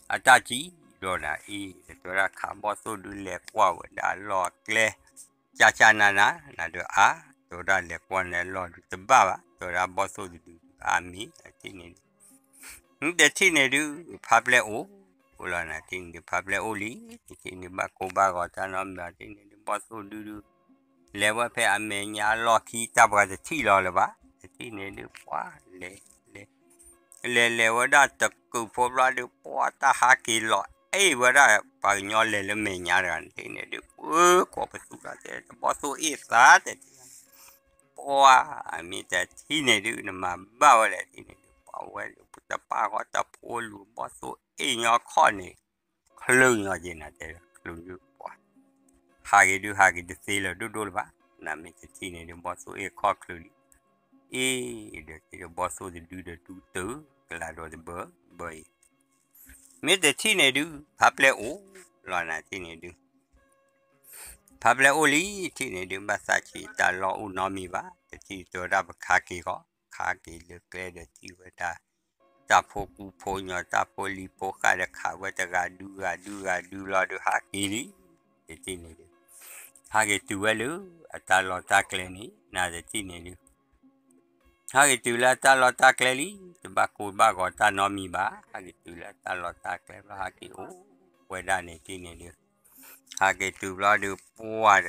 အတၢ်စံၣ်ဒီးနၤအံၤ တဝဲဒၣ်ခးဘီၣ်သိၣ်ဒုးလဲၤကွၢ်ဝဲဒၣ်လီၢ်ကျဲ ကၠၢ်ကၠၢ်နၤနၤ နၤဒုးအါ တဝဲဒၣ်လဲၤကွၢ်န့ၣ်လီၢ်ဒုးတဘၣ်ဘၣ် တဝဲဒၣ်ဘီၣ်သိၣ်တဒုဒုးအါမ့ၢ် ထံၣ်န့ၣ်ဒုး မ့ၢ်တထံၣ်န့ၣ်ဒုး ဖးပျဲၢ်အိၣ် အိၣ်လီၤနၤ ထံၣ်န့ၣ်ဒုး ဖးပျဲၢ်အိၣ်လံ တထံၣ်န့ၣ်ဘၣ်ကိၢ်ဘၣ်ဂီၤတၢ်နီတမံၤ ထံၣ်န့ၣ်ဒုး ဘီၣ်သိၣ်ဒုဒုး လဲၤဝဲဖဲအမဲာ်ညါလီၢ်ခံ တၢ်ပှၤတထံၣ်လီၤလၢၤဘၣ် တထံၣ်န့ၣ်ဒုး ပှၤလဲၤလဲၤ လဲၤလဲၤဝဲဒၣ်တကုာ်ဖိဘျီဒုး ပှၤတၢ်ဟးက့ၤလီၤ အဲၣ်ဝဲဒၣ် ပှၤကညီလဲၤလၢမဲာ်ညါတဂၤန့ၣ် ထံၣ်န့ၣ်ဒုး ပှၤကိးပသူဒီးတဲ ဘီၣ်သိၣ်အ့ၣ်သးတဲ ပှၤမ့ၢ်တထံၣ်န့ၣ်ဒုး နမၤဘၣ်ဝဲလဲၣ် ထံၣ်န့ၣ်ဒုး ပှၤဝဲဒုးတပၢ်ဃီတဖိလူၤ ဘီၣ်သိၣ်အ့ၣ်ညီခီၣ်န့ၣ် ချုးညီက့ၤနၤတဲ ချုးဒုးပှၤ ဟးက့ၤဒုးဟးက့ၤတသ့လၢၤဒိၣ်ဒိၣ်လၢၤဘၣ် နၤမ့ၢ်တထံၣ်န့ၣ်ဒုး ဘီၣ်သိၣ်အ့ၣ်ခီၣ်ချုးလံ အ့ၣ်ဒီးဘီၣ်သိၣ်တဒုဒီးဒုးတုၤ ကလးဒီးတဘၢဘၢအံၤ မ့ၢ်တထံၣ်န့ၣ်ဒုး ဖးပျဲၢ်အိၣ်လီၤနၤထံၣ်န့ၣ်ဒုး ဖးပျဲၢ်အိၣ်လံ ထံၣ်န့ၣ်ဒုး ဘၣ်သးဆံးတၢ်လီၢ်အိၣ်နီတမံၤဘၣ် တထံၣ်တဲဝဲဒၣ်ပခးက့ၤဃီ ခးက့ၤလၢကျဲဒီးထံၣ်ဝဲဒၣ် တၢ်ဖိကူဖိညီ တၢ်ဖိလံၤဖိဃၣ်ဒီးခးဝဲတဂၤဒုဂၤဒုဂၤဒုလီၤဒုးဟးက့ၤလံ တထံၣ်န့ၣ်ဒုး ဟးက့ၤတုၤဝဲလၢ အတၢ်လီၢ်တၢ်ကျဲန့ၣ် နၤတထံၣ်န့ၣ်ဒုး ဟးက့ၤတုၤလၢအတၢ်လီၢ်တၢ်ကျဲလံ တဘၣ်ကိၢ်ဘၣ်ဂီၤတၢ်နီတမံၤဘၣ် ဟးက့ၤတုၤလၢအတၢ်လီၢ်တၢ်ကျဲဘျီ ဟးက့ၤအိၣ်ဝဲဒၣ်န့ၣ်ထံၣ်န့ၣ်ဒုး ဟးက့ၤတုၤဘျီဒုး ပှၤဒီး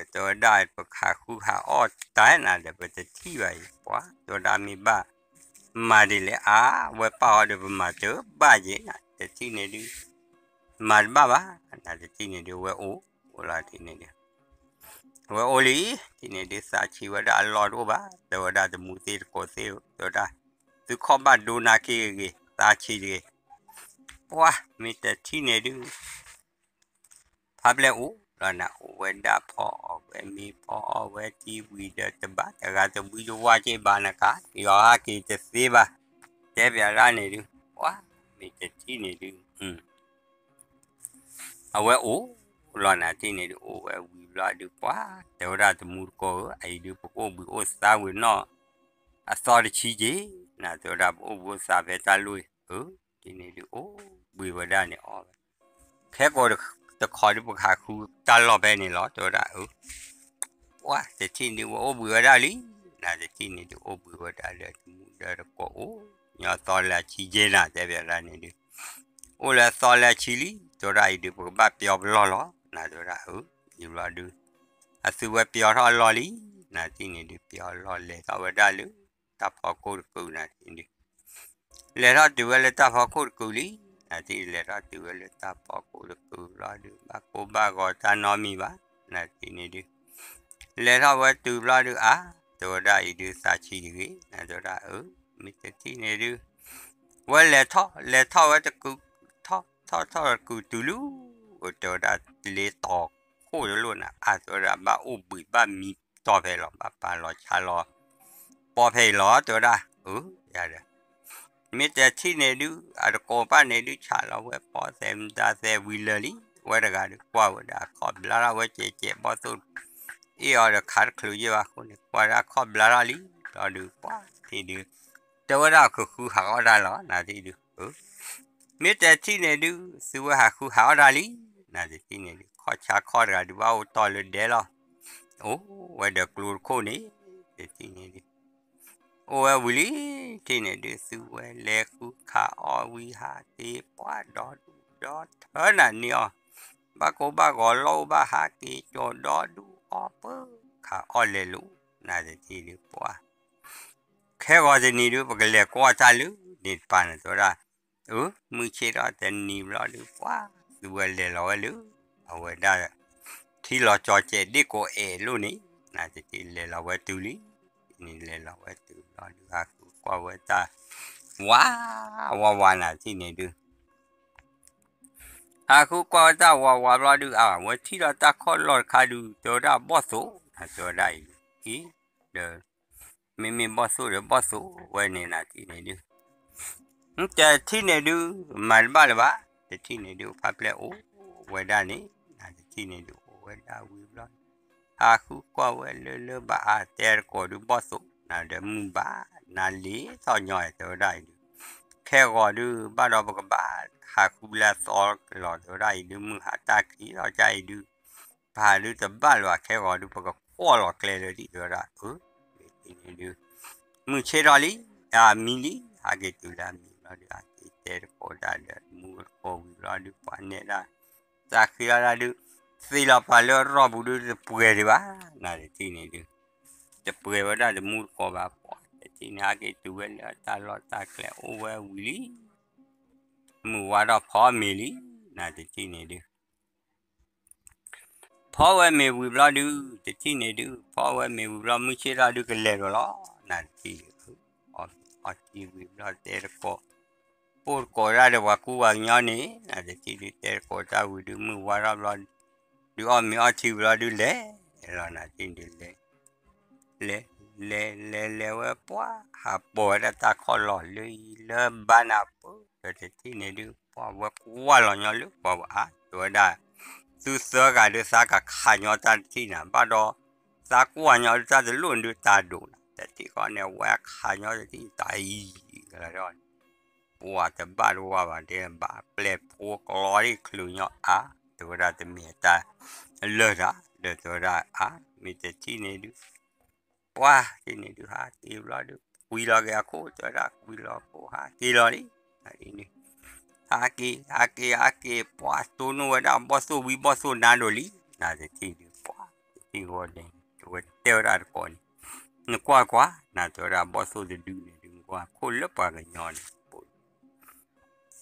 တဲဝဲဒၣ် ပခးဃုဟးအီၣ်တၢ်နၤဒီး ပတထံၣ်ဘၣ်အံၤ ပှၤတဲဝဲဒၣ်မ့ၢ်ဘၣ် မၤဒ်လဲၣ်အါ ဝဲပၢ်အီၤဒီးပမၤတဘၣ်ယဲၢ်နၤ တထံၣ်န့ၣ်ဒုး မၤတဘၣ်ဘၣ် နၤတထံၣ်န့ၣ်ဒုး ဝဲအိၣ်အိၣ်လီၤထံၣ်န့ၣ်ဒုး ဝဲအိၣ်လံ ထံၣ်န့ၣ်ဒုးသးဆံးဝဲဒၣ်အလီၢ်တအိၣ်ဘၣ် တဲဝဲဒၣ်တမူသ့ၣ်တကိးသ့ၣ်ဧၢ တဲဝဲဒၣ် သုခီၣ်ဘၣ်ဒိနၤက့ၤဂ့ၤ သးဆံးတဂ့ၤ ပှၤမ့ၢ်တထံၣ်န့ၣ်ဒုး ဖးပျဲၢ်အိၣ်လီၤနၤ အိၣ်ဝဲဒၣ်ဖီအီၣ်ဝဲမ့ၤဖီအီၣ်ဝဲထံဝံၤဒီးတဘၣ်တဂၤတဝံတဝါက့ဘၣ်နကါ ယီၤဟးက့ၤတသ့ဘၣ် တဲပၠးဒၣ်န့ၣ်ဒုး ပှၤမ့ၢ်တထံၣ်န့ၣ်ဒုး အဝဲအိၣ်လီၤနၤထံၣ်န့ၣ်ဒုး အိၣ်ဝဲဝံၤဘျီဒုး ပှၤတဲဝဲဒၣ်တမူတကိးဧၢ အအံၤဒုး ပကအိၣ်ဘှံးအိၣ်သါဝံၤနီၢ် အသီတဆံက့ၤ နၤတဲဝဲဒၣ် ပအိၣ်ဘှံးအိၣ်သါဖဲတၢ်လိၣ်အံၤ အၢ ထံၣ်န့ၣ်ဒုး အိၣ်ဘှံးဝဲဒၣ်န့ၣ်အီၣ်ဝဲ ခဲကိာ်တခီဒုး ပကဟးဃုတၢ်လီၢ်ဖဲန့ၣ်လီၤ တဲဝဲဒၣ် အၢ ပှၤတထံၣ်န့ၣ်ဒုး ဝဲအိၣ်ဘှံးဝဲဒၣ်လံ နၤတထံၣ်န့ၣ်ဒုး အိၣ်ဘှံးဝဲဒၣ်လၢတမူဒီးတကိးအိၣ် ညီသီလၢအဆံက့ၤနၤ တဲပၠးဒၣ်န့ၣ်ဒုး အိၣ်လၢအသီလၢအဆံလံ တဲဝဲဒၣ်အံၤဒုး ပကဘၣ်ပျီပလီၢ်လီၤ နၤတဲဝဲဒၣ် အၢ ယံာ်ဘျီဒုး အသုဝဲပျီထီၣ်အလီၢ်လံ နၤတထံၣ်န့ၣ်ဒုး ပျီအလီၢ်လဲၤထီၣ်ဝဲဒၣ်လၢ တၢ်ဖီခိၣ်တကုာ်နၤတထံၣ်န့ၣ်ဒုး လဲၤထီၣ်တုၤဝဲလၢတၢ်ဖီခိၣ်တကုာ်လံ နၤတထံၣ်လဲၤထီၣ်တုၤဝဲလၢတၢ်ဖီခိၣ်တကုာ်လီၤဒုး ဘၣ်ကိၢ်ဘၣ်ဂီၤတၢ်နီတမံၤဘၣ် နၤတထံၣ်န့ၣ်ဒုး လဲၤထီၣ်ဝဲတုၤဘျီဒုး အါ တဲဝဲဒၣ်အံၤဒုး သးဆံးတဂ့ၤ နၤတဲဝဲဒၣ် အၢ မ့ၢ်တထံၣ်န့ၣ်ဒုး ဝဲလဲၤထီၣ် လဲၤထီၣ်ဝဲတကုာ် ထီၣ်ထီၣ်ထီၣ်တကုာ်တုၤလၢ တဲဝဲဒၣ်လ့တီၤခိၣ်တလိၣ်နၤ အါ တဲဝဲဒၣ် ဘၣ်အိၣ်ဘှံးဘၣ်မံတီၢ်ဖဲလီၤ ဘၣ်ပာ်လီၤဆါလီၤ ပီၢ်ဖဲအံၤလီၤ တဲဝဲဒၣ် အၢ ယၤဒီး မ့ၢ်တထံၣ်န့ၣ်ဒုး အတကိးပၢ်န့ၣ်ဒုး ဆးလီၤဝဲပီၢ်သဲးမတၤသဲးဝံၤလၢာ်လံ ဝဲတဂၤဒုးကွၢ်ဝဲဒၣ်အခီၣ်ဘျါထီၣ်ဝဲကဲးကဲး ဘီၣ်သိၣ် အ့ၣ်အီၤဒီးခးတချုးယဲၢ်ဘၣ်အဃိန့ၣ် ကွၢ်ဒၣ်အခီၣ်ဘျါထီၣ်လံ ဘျီဒုးပှၤထံၣ်ဒုး တဲဝဲဒၣ်ကဃုဟးအီၣ်တၢ်လီၤ နၤထံၣ်ဒုး အၢ မ့ၢ်တထံၣ်န့ၣ်ဒုး သုဝဲဟးဃုဟးအီၣ်တၢ်လံ နၤတထံၣ်န့ၣ်ဒုး ခီၣ်ဆါခီၣ်တဂၤဒုးဘၣ်အိၣ်တီၢ်လၢဒဲလီၤ အိၣ်ဝဲဒီးကျိတခိၣ်န့ၣ် တထံၣ်န့ၣ်ဒုး အိၣ်ဝဲဝံၤလံ, ထံၣ်န့ၣ်ဒုး သုဝဲလဲၤဃုခးအီၣ်ဝံၤဟးက့ၤပှၤဒီဒူၣ်ဒီထၢနၤန့ၢ်အီၤ, ဘၣ်ကိၢ်ဘၣ်ဂီၤလီၢ်အိၣ်ဘၣ်ဟးက့ၤကၠီၤဒီဒူၣ်အီၣ်ပၢခးအီၣ်လဲၤလိၤ နတထံၣ်ဒုးပှၤ ခဲဂီၤတနံၤဒုး ပကလဲၤကွၢ်တၢ်လၢန့ၣ်တပၤန့ၣ် တဲဝဲဒၣ်, အၢ မုၢ်ဆ့ၣ်ထီၣ်တနံၤဘျီဒုး ပှၤသုဝဲလဲၤလီၤဝဲလၢ အဝဲဒၣ် ထံလီၤကၠီကဲးဒ့ၣ်ကိးအဲၣ်လိၣ်န့ၣ် နတထံၣ်လဲၤလီၤဝဲတုၤလံ, န့ၣ်လဲၤလီၤဝဲတုၤဘျီဒုး ဟးဃုကွၢ်ဝဲတၢ် ဝး ဝးဝးနတထံၣ်န့ၣ်ဒုး ဟးဃုကွၢ်ဝဲတၢ်ဝးဝးဘျီဒုး အဝဲထံၣ်ဒီးတၢ်ခီၣ်လီၢ်တခါဒုး တဲဝဲဒၣ်ဘီၣ်သိၣ် တဲဝဲဒၣ်အံၤဒုး အံၤ ဒီး မ့မ့ၢ်ဘီၣ်သိၣ်ဒီးဘီၣ်သိၣ်ဝဲန့ၣ်နတထံၣ်န့ၣ်ဒုး တထံၣ်န့ၣ်ဒုး မၤတဘၣ်လၢၤဘၣ်, တထံၣ်န့ၣ်ဒုး ဖါပျဲၢ်အိၣ်ဝဲဒၣ်န့ၣ် နတထံၣ်န့ၣ်ဒုး အိၣ်ဝဲဒၣ်ဝံၤဘျီ ဟးဃုကွၢ်ဝဲလၢလၢဘၣ်အါတဲတကိးဒုးဘီၣ်သိၣ် နဒီးမုၢ်ဘၣ်နၤလံၤသီၣ်ညီတဲဝဲဒၣ်အံၤဒုး ခဲဂီၤဒုး ဘၣ်ဒီးပကဘၣ်ဟးဃုလၢအသီလီၤတဲဝဲဒၣ်အံၤဒုး မုၢ်ဟါတၢ်ခံးလီၤကါအံၤဒုး ပဟးဒုးတဘၣ်လၢၤဘၣ် ခဲဂီၤဒုး ပကကွၢ်လီၤကျဲလၢဒ်တဲဝဲဒၣ် အၢ မ့ၢ်တထံၣ်န့ၣ်ဒုး မုၢ်ဆ့ၣ်ထီၣ်လံ အမံလံ ဟးက့ၤတုၤလၢအမံဘျီဒုး ဟးက့ၤတဲတကိးတၢ်ဒီးမူတကိးဝံၤဘျီဒုး ပှၤနဲၣ်ဒၣ် သးဃ့လီၤဒၣ်ဒုး သ့လီၤပာ်လၢအရီၢ်ပူၤဒုး တပှဲၤဒံးဘၣ် နတထံၣ်န့ၣ်ဒုး တပှဲၤဝဲဒၣ်တမူတကိးဘၣ် ပှၤတထံၣ်န့ၣ် ဟးက့ၤတုၤဝဲလၢတၢ်လီၢ်တၢ်ကျဲအိၣ်ဝဲဝံၤလံ မုၢ်ဝါထီၣ်ဖီမ့ၤလံ နတထံၣ်န့ၣ်ဒုး ဖီဝဲမ့ၤဝံၤဘျီဒုး တထံၣ်န့ၣ်ဒုး ဖီဝဲမ့ၤဝံၤဘျီ မုၢ်ဆ့ၣ်ထီၣ်ဒုးကလဲၤဒီးလီၤ နတထံၣ်ဒုး အီထံဝံၤဘျီတဲတကိး ပိၢ်တကိးတၢ်ဒီးပှၤကူပှၤကညီန့ၣ် နတထံၣ်ဒုး တဲတကိးတၢ်ဝံၤဒုး မုၢ်ဝါထီၣ်ဘျီ ဒုးအီၣ်မ့ၤအီထံဝံၤဘျီဒုးလဲၤလီၤ နတထံၣ်ဒုးလဲၤ လဲၤ လဲၤ လဲၤ လဲၤဝဲပှၤ ဟးပိာ်ဝဲဒၣ်တၢ်ခီၣ်လီၢ်လၢအံၤလၢဘါနၤပၢၢ် ဒီးတထံၣ်န့ၣ်ဒုး ပှၤဝဲကွၢ်လီၤညီလၢပှၤဝဲအါ တဲဝဲဒၣ် သုသၢဂၤဒုးသးကခးညီတၢ်တထံၣ်နၤ ဘၣ်ဒီး သးကွၢ်ညီဒုးတၢ်တလိၣ်ဒုးတၢ်ဒိၣ်နၤ တထံၣ်ဃီန့ၣ် အဝဲခးညီတထံၣ်တၢ်အံၤ ကလီၤ ပှၤတဘၣ်တဝါဘၣ် တဲဘၣ်ပျဲၢ်ဖိကျီဒ်ချုးညီအါ တဲဝဲဒၣ်တမ့ၢ်အတၢ်လၢာ်တၢ် ဒီးတဲဝဲဒၣ်အါ မ့ၢ်တထံၣ်န့ၣ်ဒုး ပှၤတထံၣ်န့ၣ်ဒုး ဟးက့ၤဘျီဒုး ကွံာ်လီၤက့ၤအခိၣ် တဲဝဲဒၣ်ကွံာ်လီၤခိၣ် ဟးက့ၤလီၤလံ ဟးက့ၤ ဟးက့ၤ ဟးက့ၤ ပှၤတိၢ်နီၣ်ဝဲဒၣ်ဘီၣ်သိၣ်ဝံၤဘီၣ်သိၣ်နါဒိၣ်လံ နတထံၣ်ဒုး ပှၤတထံၣ်ဂီၢ်ဒဲး တဲဝဲတဲဝဲဒၣ်တကိးန့ၣ် နကွၢ်ကွၢ် နတဲဝဲဒၣ်ဘီၣ်သိၣ်တဒုန့ၣ်ဒုး နကွၢ်ခိၣ်လၢပှၤကညီန့ၣ်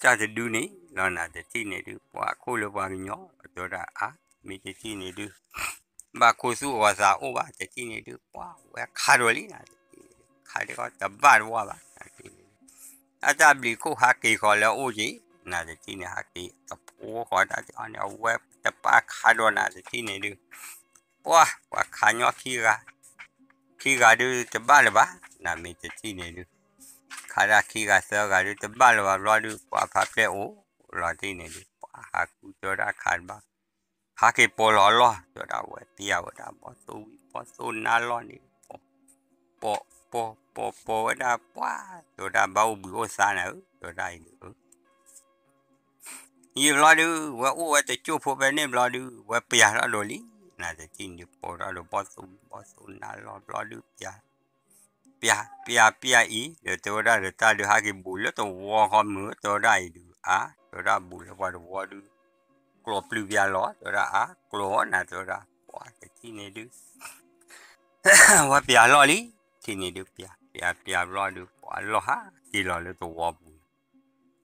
တၢ်တဒုန့ၣ်လီၤ နတထံၣ်န့ၣ်ဒုး ပှၤခိၣ်လၢပှၤကညီ တဲဝဲဒၣ်အါ မ့ၢ်တထံၣ်န့ၣ်ဒုး ဘၣ်ခိၣ်သူၣ်အဂီၤသးအိၣ်ဘၣ် တထံၣ်န့ၣ်ဒုး ပှၤဝဲခးဒိၣ်လံ နတထံၣ်န့ၣ်ဒုး ခးဒ်ဃီတဘၣ်တဝါဘၣ် နတထံၣ်န့ၣ်ဒုး အတၢ်ဘျံးခိၣ်ဟးက့ၤဃီလၢအအိၣ်က့ၤ နတထံၣ်န့ၣ် ဟးက့ၤတဖိဃီတၢ်တအီန့ၣ် အဝဲတပၣ်ခးဒိၣ် နတထံၣ်န့ၣ်ဒုး ပှၤ ပှၤခးညီခံဂၤ ခံဂၤဒုးတဘၣ်လၢၤဘၣ် နမ့ၢ်တထံၣ်န့ၣ်ဒုး ခးဒၣ်ခံဂၤသၢဂၤဒုးတဘၣ်လၢၤဘၣ်ဘျီဒုး ပှၤဖါပျဲၢ်အိၣ်လီၤတထံၣ်န့ၣ်ဒုး ပှၤဟးဃုတဲဝဲဒၣ်ခးတဘၣ် ဟးက့ၤပိာ်လီၤအလီၢ် တဲဝဲဒၣ်ဝဲပျၢ်ဝဲဒၣ်ဘီၣ်သိၣ်ဝံၤဘီၣ်သိၣ်နါလီၢ်န့ၣ် ပိာ် ပိာ် ပိာ် ပိာ်ဝဲဒၣ်ပှၤ တဲဝဲဒၣ်ဘၣ်အိၣ်ဘှံးအိၣ်သါနၤဧၢ တဲဝဲဒၣ်အံၤဒုး ယံာ်ဘျီဒုး ဝဲအိၣ်ဝဲတကၠိၢ်ဖိဖဲန့ၣ်ဘျီဒုး ဝဲပျၢ်ထီၣ်ဒိၣ်လံ နတထံၣ်န့ၣ်ဒုး ပိာ်ထီၣ်ဒိၣ်ဘီၣ်သိၣ်ဝံၤဘီၣ်သိၣ်နါလီၢ်ဘျီဒုးပျၢ် ပျၢ် ပျၢ် ပျၢ်အံၤ ဒီးတဲဝဲဒၣ်ဒီးတၢ်ဒုးဟးက့ၤဘူးလၢတဝီဃီမုာ် တဲဝဲဒၣ်အံၤဒုး အါ တဲဝဲဒၣ်ဘူးလၢပှၤတဝီဒုး ကျိးပျုၢ်ပျၢ်လီၤ တဲဝဲဒၣ်အါ ကျိးနၤ တဲဝဲဒၣ် ပှၤတထံၣ်န့ၣ်ဒုး ဝဲပျၢ်လီၤလံ ထံၣ်န့ၣ်ဒုး ပျၢ် ပျၢ် ပျၢ်ဘျီဒုး ပှၤလီၤဟးက့ၤလီၤလၢတဝီပူၤ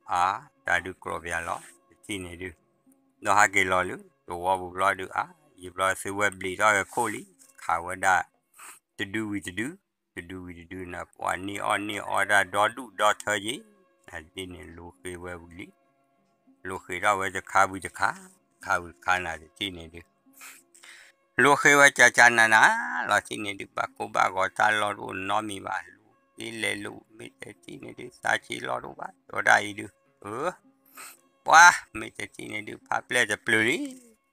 အါ တၢ်ဒုးကျိးပျၢ်လီၤ တထံၣ်န့ၣ်ဒုး လီၤဟးက့ၤလီၤလၢတဝီပူၤဘျီဒုး အါ ယံာ်ဘျီသုဝဲဘျံးထီၣ်ဝဲခိၣ်လံ ခးဝဲဒၣ် တဒုဝံၤတဒု တဒုဝံၤတဒုန့ၣ် ပှၤန့ၢ်အီၣ်န့ၢ်အီတၢ်ဒီဒူၣ်ဒီထၢက့ၤ နတထံၣ်န့ၣ် လိၤဃ့ဝဲဝံၤလံ လိၤဃ့ထီၣ်ဝဲတခါဝံၤတခါ တခါဝံၤတခါ နတထံၣ်န့ၣ်ဒုး လိၤဃ့ဝဲကကနးနး လီၤတထံၣ်န့ၣ်ဒုး ဘၣ်ကိၢ်ဘၣ်ဂီၤတၢ်လီၢ်တအိၣ်နီတမံၤဘၣ် လိၤဃ့လဲၤလိၤ မ့ၢ်တထံၣ်န့ၣ်ဒုး သးဆံးလီၢ်တအိၣ်ဘၣ် တဲဝဲဒၣ်အံၤဒုး အၢ ပှၤ မ့ၢ်တထံၣ်န့ၣ်ဒုး ဖါပျဲၢ်တပျုာ်လံ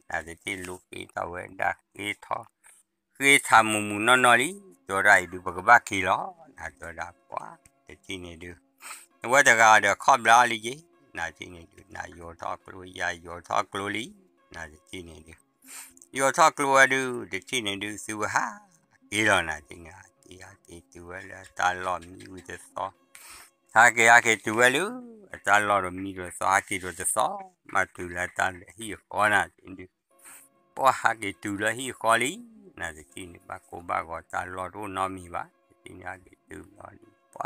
နတထံၣ်လိၤဃ့ထီၣ်ဝဲဒၣ်ဃ့ထီၣ် ဃ့ထးမုာ်မုာ်နီၢ်နီၢ်လံ တဲဝဲဒၣ်အံၤဒုး ပကဘၣ်က့ၤလီၤ နတဲဝဲဒၣ်ပှၤ တထံၣ်န့ၣ်ဒုး အဝဲတဂၤဒီးခီၣ်ဘျါအီၤလံက့ၤ နတထံၣ်န့ၣ်ဒုး နယိးထီၣ်ကျိ ယၤယိးထီၣ်ကျိလံ နတထံၣ်န့ၣ်ဒုး ယိးထီၣ်ကျိဝဲဒုး တထံၣ်န့ၣ်ဒုး သုဝဲဟးက့ၤလီၤ နတထံၣ်န့ၣ် နၤတထံၣ်ဟးက့ၤတုၤဝဲလၢအတၢ်လီၢ်မံဝံၤတသီ, ဟးက့ၤဟးက့ၤတုၤဝဲလၢ အတၢ်လီၢ်ဒီးမံဒီးသီ ဟးက့ၤဒီးတသီ, မၤတုၤလၢတၢ်ဟံၣ်အဃီနၤတထံၣ်န့ၣ် ပှၤဟးက့ၤတုၤလၢဟံၣ်အဃီလံ, နၤတထံၣ်န့ၣ် ဘၣ်ကိၢ်ဘၣ်ဂီၤတၢ်လီၢ်တအိၣ်နီတမံၤဘၣ်, တထံၣ်န့ၣ်ဟးက့ၤတုၤဘျီဒုး ပှၤ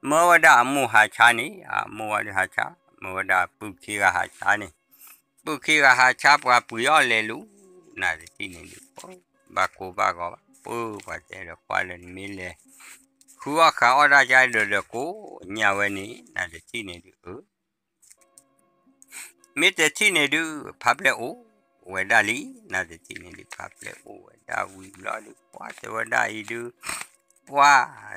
မၢဝဲဒၣ်အမိၢ်ဟးဆါန့ၣ်, အမိၢ်ဝဲဒၣ်ဟးဆါ, မၢဝဲဒၣ်ပုၢ်ခံဂၤဟးဆါန့ၣ်, ပုၢ်ခံဂၤဟးဆါပှၤပှ့ၤအီၣ်လဲၤလူၤ, နၤတထံၣ်န့ၣ်ဒုး ပှၤဘၣ်ကိၢ်ဘၣ်ဂီၤဘၣ်, ပှၤတဲဒီးပှၤလၢနမ့ၢ်လဲၤ ဃုအီၣ်ဃုအီၣ်တၢ်ကါဒီးဒီးကိးညါဝဲန့ၣ် နၤတထံၣ်န့ၣ်ဒုး အၢ မ့ၢ်တထံၣ်န့ၣ်ဒုး ဖးပျဲၢ်အိၣ်ဝဲဒၣ်လံ, နၤတထံၣ်န့ၣ်ဒုး ဖးပျဲၢ်အိၣ်ဝဲဒၣ်ဝံၤဘျီဒုး ပှၤတဲဝဲဒၣ်အံၤဒုး, ပှၤ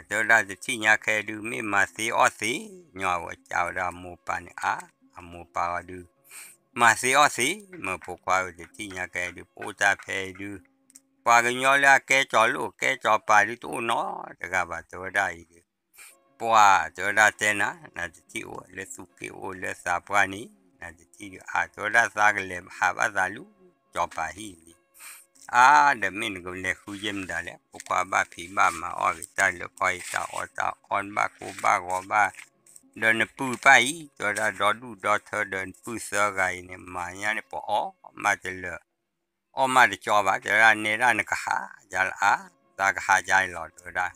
တဲဝဲဒၣ်တထံၣ်ညါခဲဒုး မ့ၢ်မၤသ့အီၣ်သ့, ညီဝဲကးဝဲဒၣ်အမိၢ်ပၢ်န့ၣ်အါ, အမိၢ်ပၢ်အီၤဒုး မၤသ့အီၣ်သ့, မ့ၢ်ဖိခွါဧၢ တထံၣ်ညါခဲဒုး ပအိၣ်တၢ်ဖဲဒုး ပှၤကညီလၢအကဲကၠီၤလိၣ်ကဲကၠီၤပၤဒုးတအိၣ်နီတဂၤဘၣ် တဲဝဲဒၣ်အံၤဒုး ပှၤတဲဝဲဒၣ်တဲနၤ, နၤတထံၣ်အိၣ်လၢသူၣ်က့အိၣ်လၢသးပှၢ်န့ၣ်, နၤတထံၣ်ဒုး အါ တဲဝဲဒၣ်သးကလဲၤဟးဘၣ်သးလူၤကၠီၤပၤဟံၣ်လံ, အါ ဒီးမ့ၢ်နကလဲၤဃုယဲၢ်မတၤလဲၣ်, ဖိခွါဘၣ်ဖံးဘၣ်မၤအီၣ်က့ၤတၢ်လၢခီအံၤ တၢ်အီၣ်တၢ်အီဘၣ်ကိၢ်ဘၣ်ဂီၤဘၣ်, ဒီးနပုၢ်ပၢ်အံၤ တဲဝဲဒၣ်ဒီဒူၣ်ဒီထၢဒီးနပုၢ်သၢဂၤအံၤန့ၣ် မၤညါန့ၣ် ပအီၣ်မးတလၢာ် အီၣ်မးတကၠီဘၣ်, တဲဝဲဒၣ်နဲဒၣ်နကဟးယါလၢအါ, သးကဟးယါလီၤ တဲဝဲဒၣ်,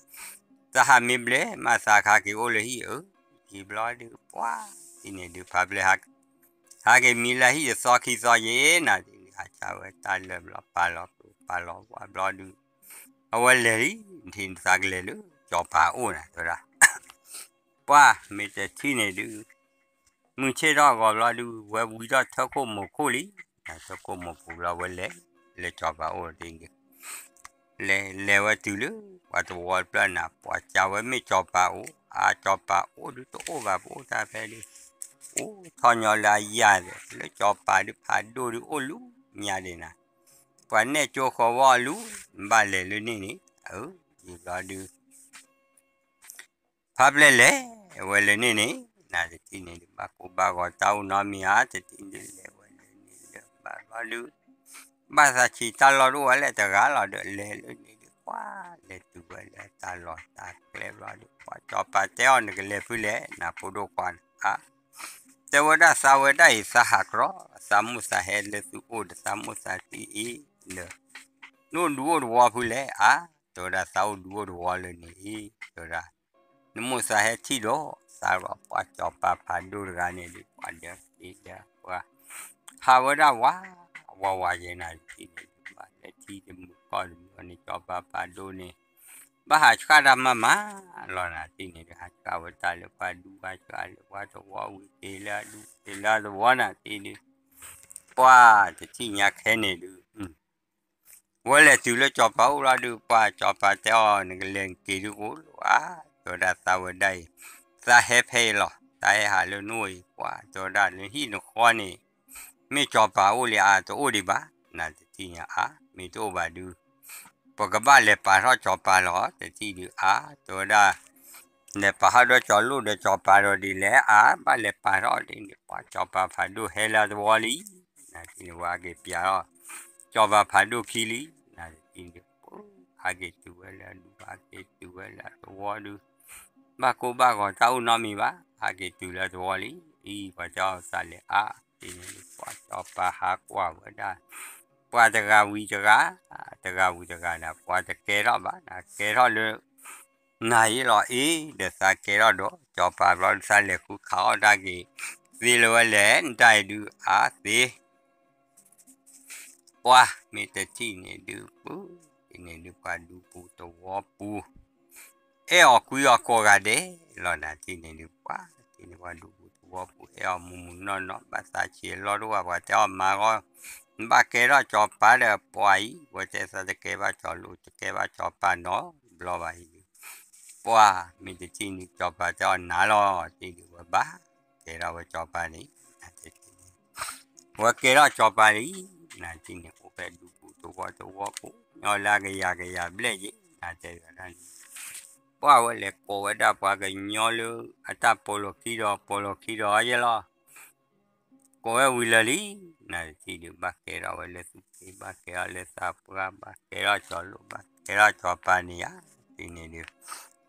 သးဟးမ့ၢ်ဘျဲၣ်မးသးကဟးက့ၤအိၣ်လၢဟံၣ်အၢ, ယံာ်ဘျီဒုး ပှၤတထံၣ်န့ၣ်ဒုး ဖးပျဲၢ် ဟးက့ၤမံလၢဟံၣ်တသီခံသီယဲၢ်နၤတထံၣ်န့ၣ် ဟးဆါဝဲတၢ်လၢာ်ဘျီ ပာ်လီၤပာ်လီၤဝဲဘျီဒုး, အဝဲလဲၤလံ, နထံၣ်န့ၣ်သးကလဲၤလၢကၠီၤပၤအိၣ်နၤ တဲဝဲဒၣ် ပှၤမ့ၢ်တထံၣ်န့ၣ်ဒုး မုၢ်ဆ့ၣ်ထီၣ်အဂီၤဘျီဒုး ဝဲဝံၤထီၣ်ထၢခိၣ်မိာ်ခိၣ်လံ, ထၢခိၣ်မိာ်ပူၤဘျီဝဲလဲၤလၢကၠီၤပၤအိၣ်တထံၣ်န့ၣ်ဒုး လဲၤလဲၤဝဲတုၤလၢ ပှၤသဝီတဖျၢၣ်နၤ ပှၤကးဝဲမ့ၢ်ကၠီၤပၤအိၣ်, အါကၠီၤပၤအိၣ်ဒုးတအိၣ်ဘၣ် ပအိၣ်တၢ်ဖဲဒုး, အိၣ်ထီၣ်ညီလၢအယၤဒီး လၢကၠီၤပၤဒုးဖးဒိၣ်ဒုးအိၣ်လူၤညါဒံးနၤ, ပှၤနဲၣ်ကၠိဃီဝီလူၤ, ဘၣ်လဲၤလၢန့ၣ်န့ၣ်, အၢ, ယံာ်ဘျီဒုး ဖးပျဲၢ်လဲၤဝဲလၢန့ၣ်န့ၣ်, နၤတထံၣ်န့ၣ်ဒုး ဘၣ်ကိၢ်ဘၣ်ဂီၤတၢ်အိၣ်နီတမံၤဧါ, တထံၣ်န့ၣ်လဲၤဝဲလၢန့ၣ်လၢဘၣ်ဘျီဒုး, ဘၣ်သးဆံးတၢ်လီၢ်တအိၣ်ဝဲလၢတဂၤလီၤဒီး လဲၤလၢန့ၣ်ဒုး ပှၤလဲၤတုၤဝဲလၢတၢ်လီၢ်တၢ်ကျဲဘျီဒုး ပှၤကၠီၤပၤတဲအီၤ နကလဲၤဖုလဲၣ် နဖိဒိၣ်ခွါန့ၣ်ဧါ, တဲဝဲဒၣ်သးဝဲဒၣ်အံၤ သးဟးကြီ, သးမိၢ်သးဟဲလၢသုအိၣ်ဒီးသးမိၢ်သးထံၣ်အံၤ, နအိၣ်ဒူအိၣ်တဝီဖုလဲၣ်ဧါ, တဲဝဲဒၣ်သးအိၣ်ဒူအိၣ်တဝီလၢန့ၣ်အံၤ, တဲဝဲဒၣ် နမိၢ်သးဟဲထံၣ်ဒီး သးပှၤကၠီၤပၤဖးဒိၣ်တဂၤန့ၣ်ဒုး ပှၤဒီးသ့ဒီးပှၤ ဟးဝဲဒၣ်ဝး ဝးဝးယဲနၤတထံၣ်န့ၣ်ဒုး ဘၣ်လၢထံတမုာ်ကီၢ်တမုာ်န့ၣ် ကၠီၤပၤဖးဒိၣ်န့ၣ် ဘၣ်ဟးဆှၣ်တၢ်မးမးလီၤနၤတထံၣ်န့ၣ်ဒုး ဟးဆှၣ်ဝဲတၢ်လၢပှၤဒူ ဟးဆှၣ်လၢပှၤသဝီဝံၤက့ၤလၢအဒူက့ၤလၢအသဝီနၤတထံၣ်ဒုး ပှၤတထံၣ်ညါခဲန့ၣ်ဒုး ဝဲလဲၤတုၤလၢကၠီၤပၤအိၣ်လီၤဒုး ပှၤကၠီၤပၤတဲအီၤ နကလဲၤနက့ၤဒုးအိၣ်လီၤဧါ, တဲဝဲဒၣ်သးဝဲဒၣ်အံၤ သးဟဲဖဲအံၤလီၤ, သးဟဲဟးလၢနအိၣ်အံၤ ပှၤတဲဝဲဒၣ်လၢဟံၣ်နဃီန့ၣ် မ့ၢ်ကၠီၤပၤအိၣ်လံဧါ, တအိၣ်ဒံးဘၣ်, နၤတထံၣ်ညါဧါ, မ့ၢ်တအိၣ်ဘၣ်ဒုး ပကဘၣ်လဲၤပာ်ထီၣ်ကၠီၤပၤလီၤ, တထံၣ်ဒုးဧါ, တဲဝဲဒၣ် လဲၤပာ်ထီၣ်ဒီးကၠီၤလိၣ်ဒီးကၠီၤပၤဒီးဒ်လဲၣ်ဧါ, ဘၣ်လဲၤပာ်ထီၣ်ဒ်န့ၣ် ပှၤကၠီၤပၤဖးဒိၣ်ဟဲလၢသဝီလံ, နၤတထံၣ်န့ၣ်ဝဲဟးက့ၤပျးထီၣ် ကၠီၤပၤဖးဒိၣ်ခံလံ, နၤတထံၣ်န့ၣ် ဟးက့ၤတုၤဝဲလၢအဒူ ဟးက့ၤတုၤဝဲလၢအသဝီဒုး ဘၣ်ကိၢ်ဘၣ်ဂီၤတၢ်အိၣ်နီတမံၤဘၣ်, ဟးက့ၤတုၤလၢသဝီလံ, အံၤ ပှၤတဲအီၤသးလဲၤအါ, တထံၣ်န့ၣ် ပှၤကၠီၤပၤဟးကွၢ်ဝဲဒၣ် ပှၤတဂၤဝံၤတဂၤ, တဂၤဝံၤတဂၤဒီး ပှၤတကဲထီၣ်ဘၣ်, ကဲထီၣ်လၢ နၤအံၤလီၤအံၤ ဒီးသးကဲထီၣ်ဒီး ကၠီၤပၤဘျီဒုး သးလဲၤဃုခးအီၣ်တၢ်က့ၤ သ့လၢၤဝဲလဲၣ် နတၢ်အံၤဒုးအါသ့ ပှၤမ့ၢ်တထံၣ်န့ၣ်ဒုး ပူၤတထံၣ်န့ၣ်ဒုး ပှၤဒူပူၤသဝီပူၤ အဲၣ်အီၤကွံအီၤကိးဂၤဒဲးလီၤ, နၤတထံၣ်န့ၣ်ဒုး ပှၤတထံၣ်န့ၣ် ပှၤဒူပူၤသဝီပူၤ အဲၣ်အီၤမုၢ်မုၢ်နီၢ်နီၢ် ဘၣ်သးဆံးအလီၢ်တအိၣ်ဘၣ်, ပှၤတဲအီၤမၤဂီၢ် နဘၣ်ကဲထီၣ်ကၠီၤပၤဒီးပှၤအံၤ, ဝဲတဲသးတကဲဘၣ်ကၠီၤလိၣ် တကဲဘၣ်ကၠီၤပၤနီတဘျီဘၣ်အံၤဒုး ပှၤမ့ၢ်တထံၣ်န့ၣ် ကၠီၤပၤတဲအီၤနၤလီၤ, တထံၣ်ဒုး ဝဲဘၣ်ကဲထီၣ်ဝဲကၠီၤပၤန့ၣ် နၤတထံၣ်န့ၣ် ဝဲကဲထီၣ်ကၠီၤပၤလံ, နၤတထံၣ်န့ၣ် အိၣ်ဖဲဒူပူၤသဝီသဝီပူၤ ညီလၢအကယၤကယၤဘျဲၣ်ယဲ နၤတဲဝဲဒၣ်န့ၣ် ပှၤဝဲလဲၤကိးဝဲဒၣ်ပှၤကညီလၢ အတၢ်ပိာ်လိာ်ခံဒီး ပိာ်လိာ်ခံဒီးယဲလီၤ ကိးဝဲဝံၤလၢာ်လံ, နၤတထံၣ်ဒုး ဘၣ်ကဲထီၣ်ဝဲလၢသူၣ်က့ ဘၣ်ကဲထီၣ်လၢသးပှၢ် ဘၣ်ကဲထီၣ်ကၠီၤလိၣ် ဘၣ်ကဲထီၣ်ကၠီၤပၤန့ၣ်ဧါ, တထံၣ်န့ၣ်ဒုး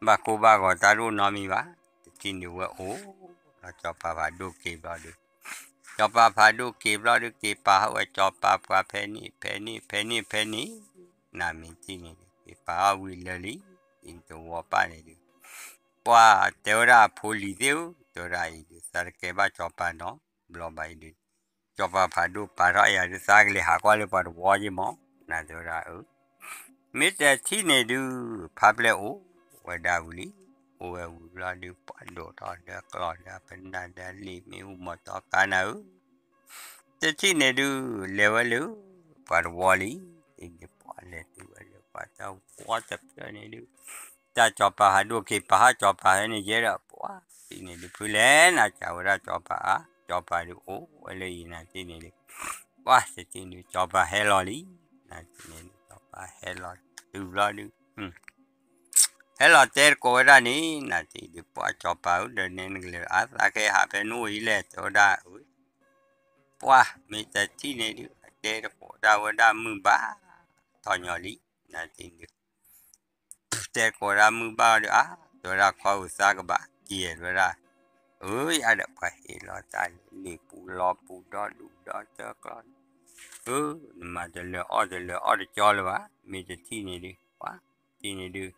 ဘၣ်ကိၢ်ဘၣ်ဂီၤတၢ်တအိၣ်နီတမံၤဘၣ်. တထံၣ်န့ၣ်ဝဲအိၣ်လီၤ စီၤပၤဖးဒိၣ်က့ၤဘျီဒုး, စီၤပၤဖးဒိၣ်က့ၤဘျီဒုး က့ၤပာ်ဟီၣ်ဝဲစီၤပၤပှၤဖဲန့ၣ် ဖဲန့ၣ် ဖဲန့ၣ် ဖဲန့ၣ်, နမ့ၢ်ထံၣ်န့ၣ်ဒုး က့ၤပာ်ဟီၣ်ဝံၤလၢာ်လံ, တဝီပၢ်န့ၣ်ဒုး ပှၤတဲဝဲဒၣ်အဖိလံၤသ့ၣ်ဧၢ, တဲဝဲဒၣ်အံၤဒုး သးတကဲဘၣ်စီၤပၤနီတဘျီဘၣ်အံၤဒုး, စီၤပၤဖးဒိၣ်ပာ်ထီၣ်ယၤဒုး သးကလဲၤဟးကွၢ်လၢပှၤတဝီက့ၤမး, နတဲဝဲဒၣ်အၢ မ့ၢ်တထံၣ်န့ၣ်ဒုး ဖါပျဲၢ်အိၣ်ဝဲဒၣ်ဝံၤလံ, အိၣ်ဝဲဝံၤဘျီဒုး ပှၤဒိးထီၣ်ဒီးကျီၢ်ဒီးပနၢ်ဒီးလံာ်မ့ၣ်အူမီၤတီကါနၤဧၢ, တထံၣ်န့ၣ်ဒုး လဲၤဝဲလၢပှၤတဝီလံ, တထံၣ်န့ၣ်ပှၤလဲၤတုၤဝဲလၢပှၤတဝီတဖျၢၣ်န့ၣ်ဒုး, တၢ်စီၤပၤဖးဒိၣ်က့ၤပာ်ဟီၣ်စီၤပၤဖဲန့ၣ်ယဲဒီး ပှၤတထံၣ်န့ၣ်ဒုး ဖုလဲၣ်နၤစံးဝဲဒၣ်စီၤပၤအါ, စီၤပၤဒုးအိၣ်ဝဲလၢအံၤ နထံၣ်န့ၣ်ဒုး, ပှၤတထံၣ်န့ၣ်ဒုး စီၤပၤဟဲလီၤလံ, နထံၣ်န့ၣ်ဒုး စီၤပၤဟဲလီၤတုၤဘျီဒုး ဟဲလီၤတဲသကိးဝဲဒၣ်န့ၣ် နထံၣ်ဒုး ပှၤစီၤပၤဧၢ ဒီးနဲနကလဲၤအါ သးကဟဲဟးဖဲနအိၣ်အံၤလဲၣ် တဲဝဲဒၣ်အၢ, ပှၤမ့ၢ်တထံၣ်န့ၣ်ဒုး အတဲသကိးဒၣ်ဝဲဒၣ်မုၢ်ဘၣ်ထီၣ်ညီလံ, နထံၣ်ဒုး တဲသကိးဒၣ်မုၢ်ဘၣ်ဒီးအါ, တဲဝဲဒၣ်ခွါဧၢ သးကဘၣ်က့ၤတဲဝဲဒၣ်, အၢ ယၤဒီးပှၤဟ့ၣ်လီၤတၢ်လၢလံာ်ပူၤလီၤပူၤဒီဒူၣ်ဒီတၢကျီၢ်, အၢ နမၤတလၢာ်အီၣ်တလၢာ်အီၣ်တကၠီလၢၤဘၣ်, မ့ၢ်တထံၣ်န့ၣ်ဒုး ပှၤတထံၣ်န့ၣ်ဒုး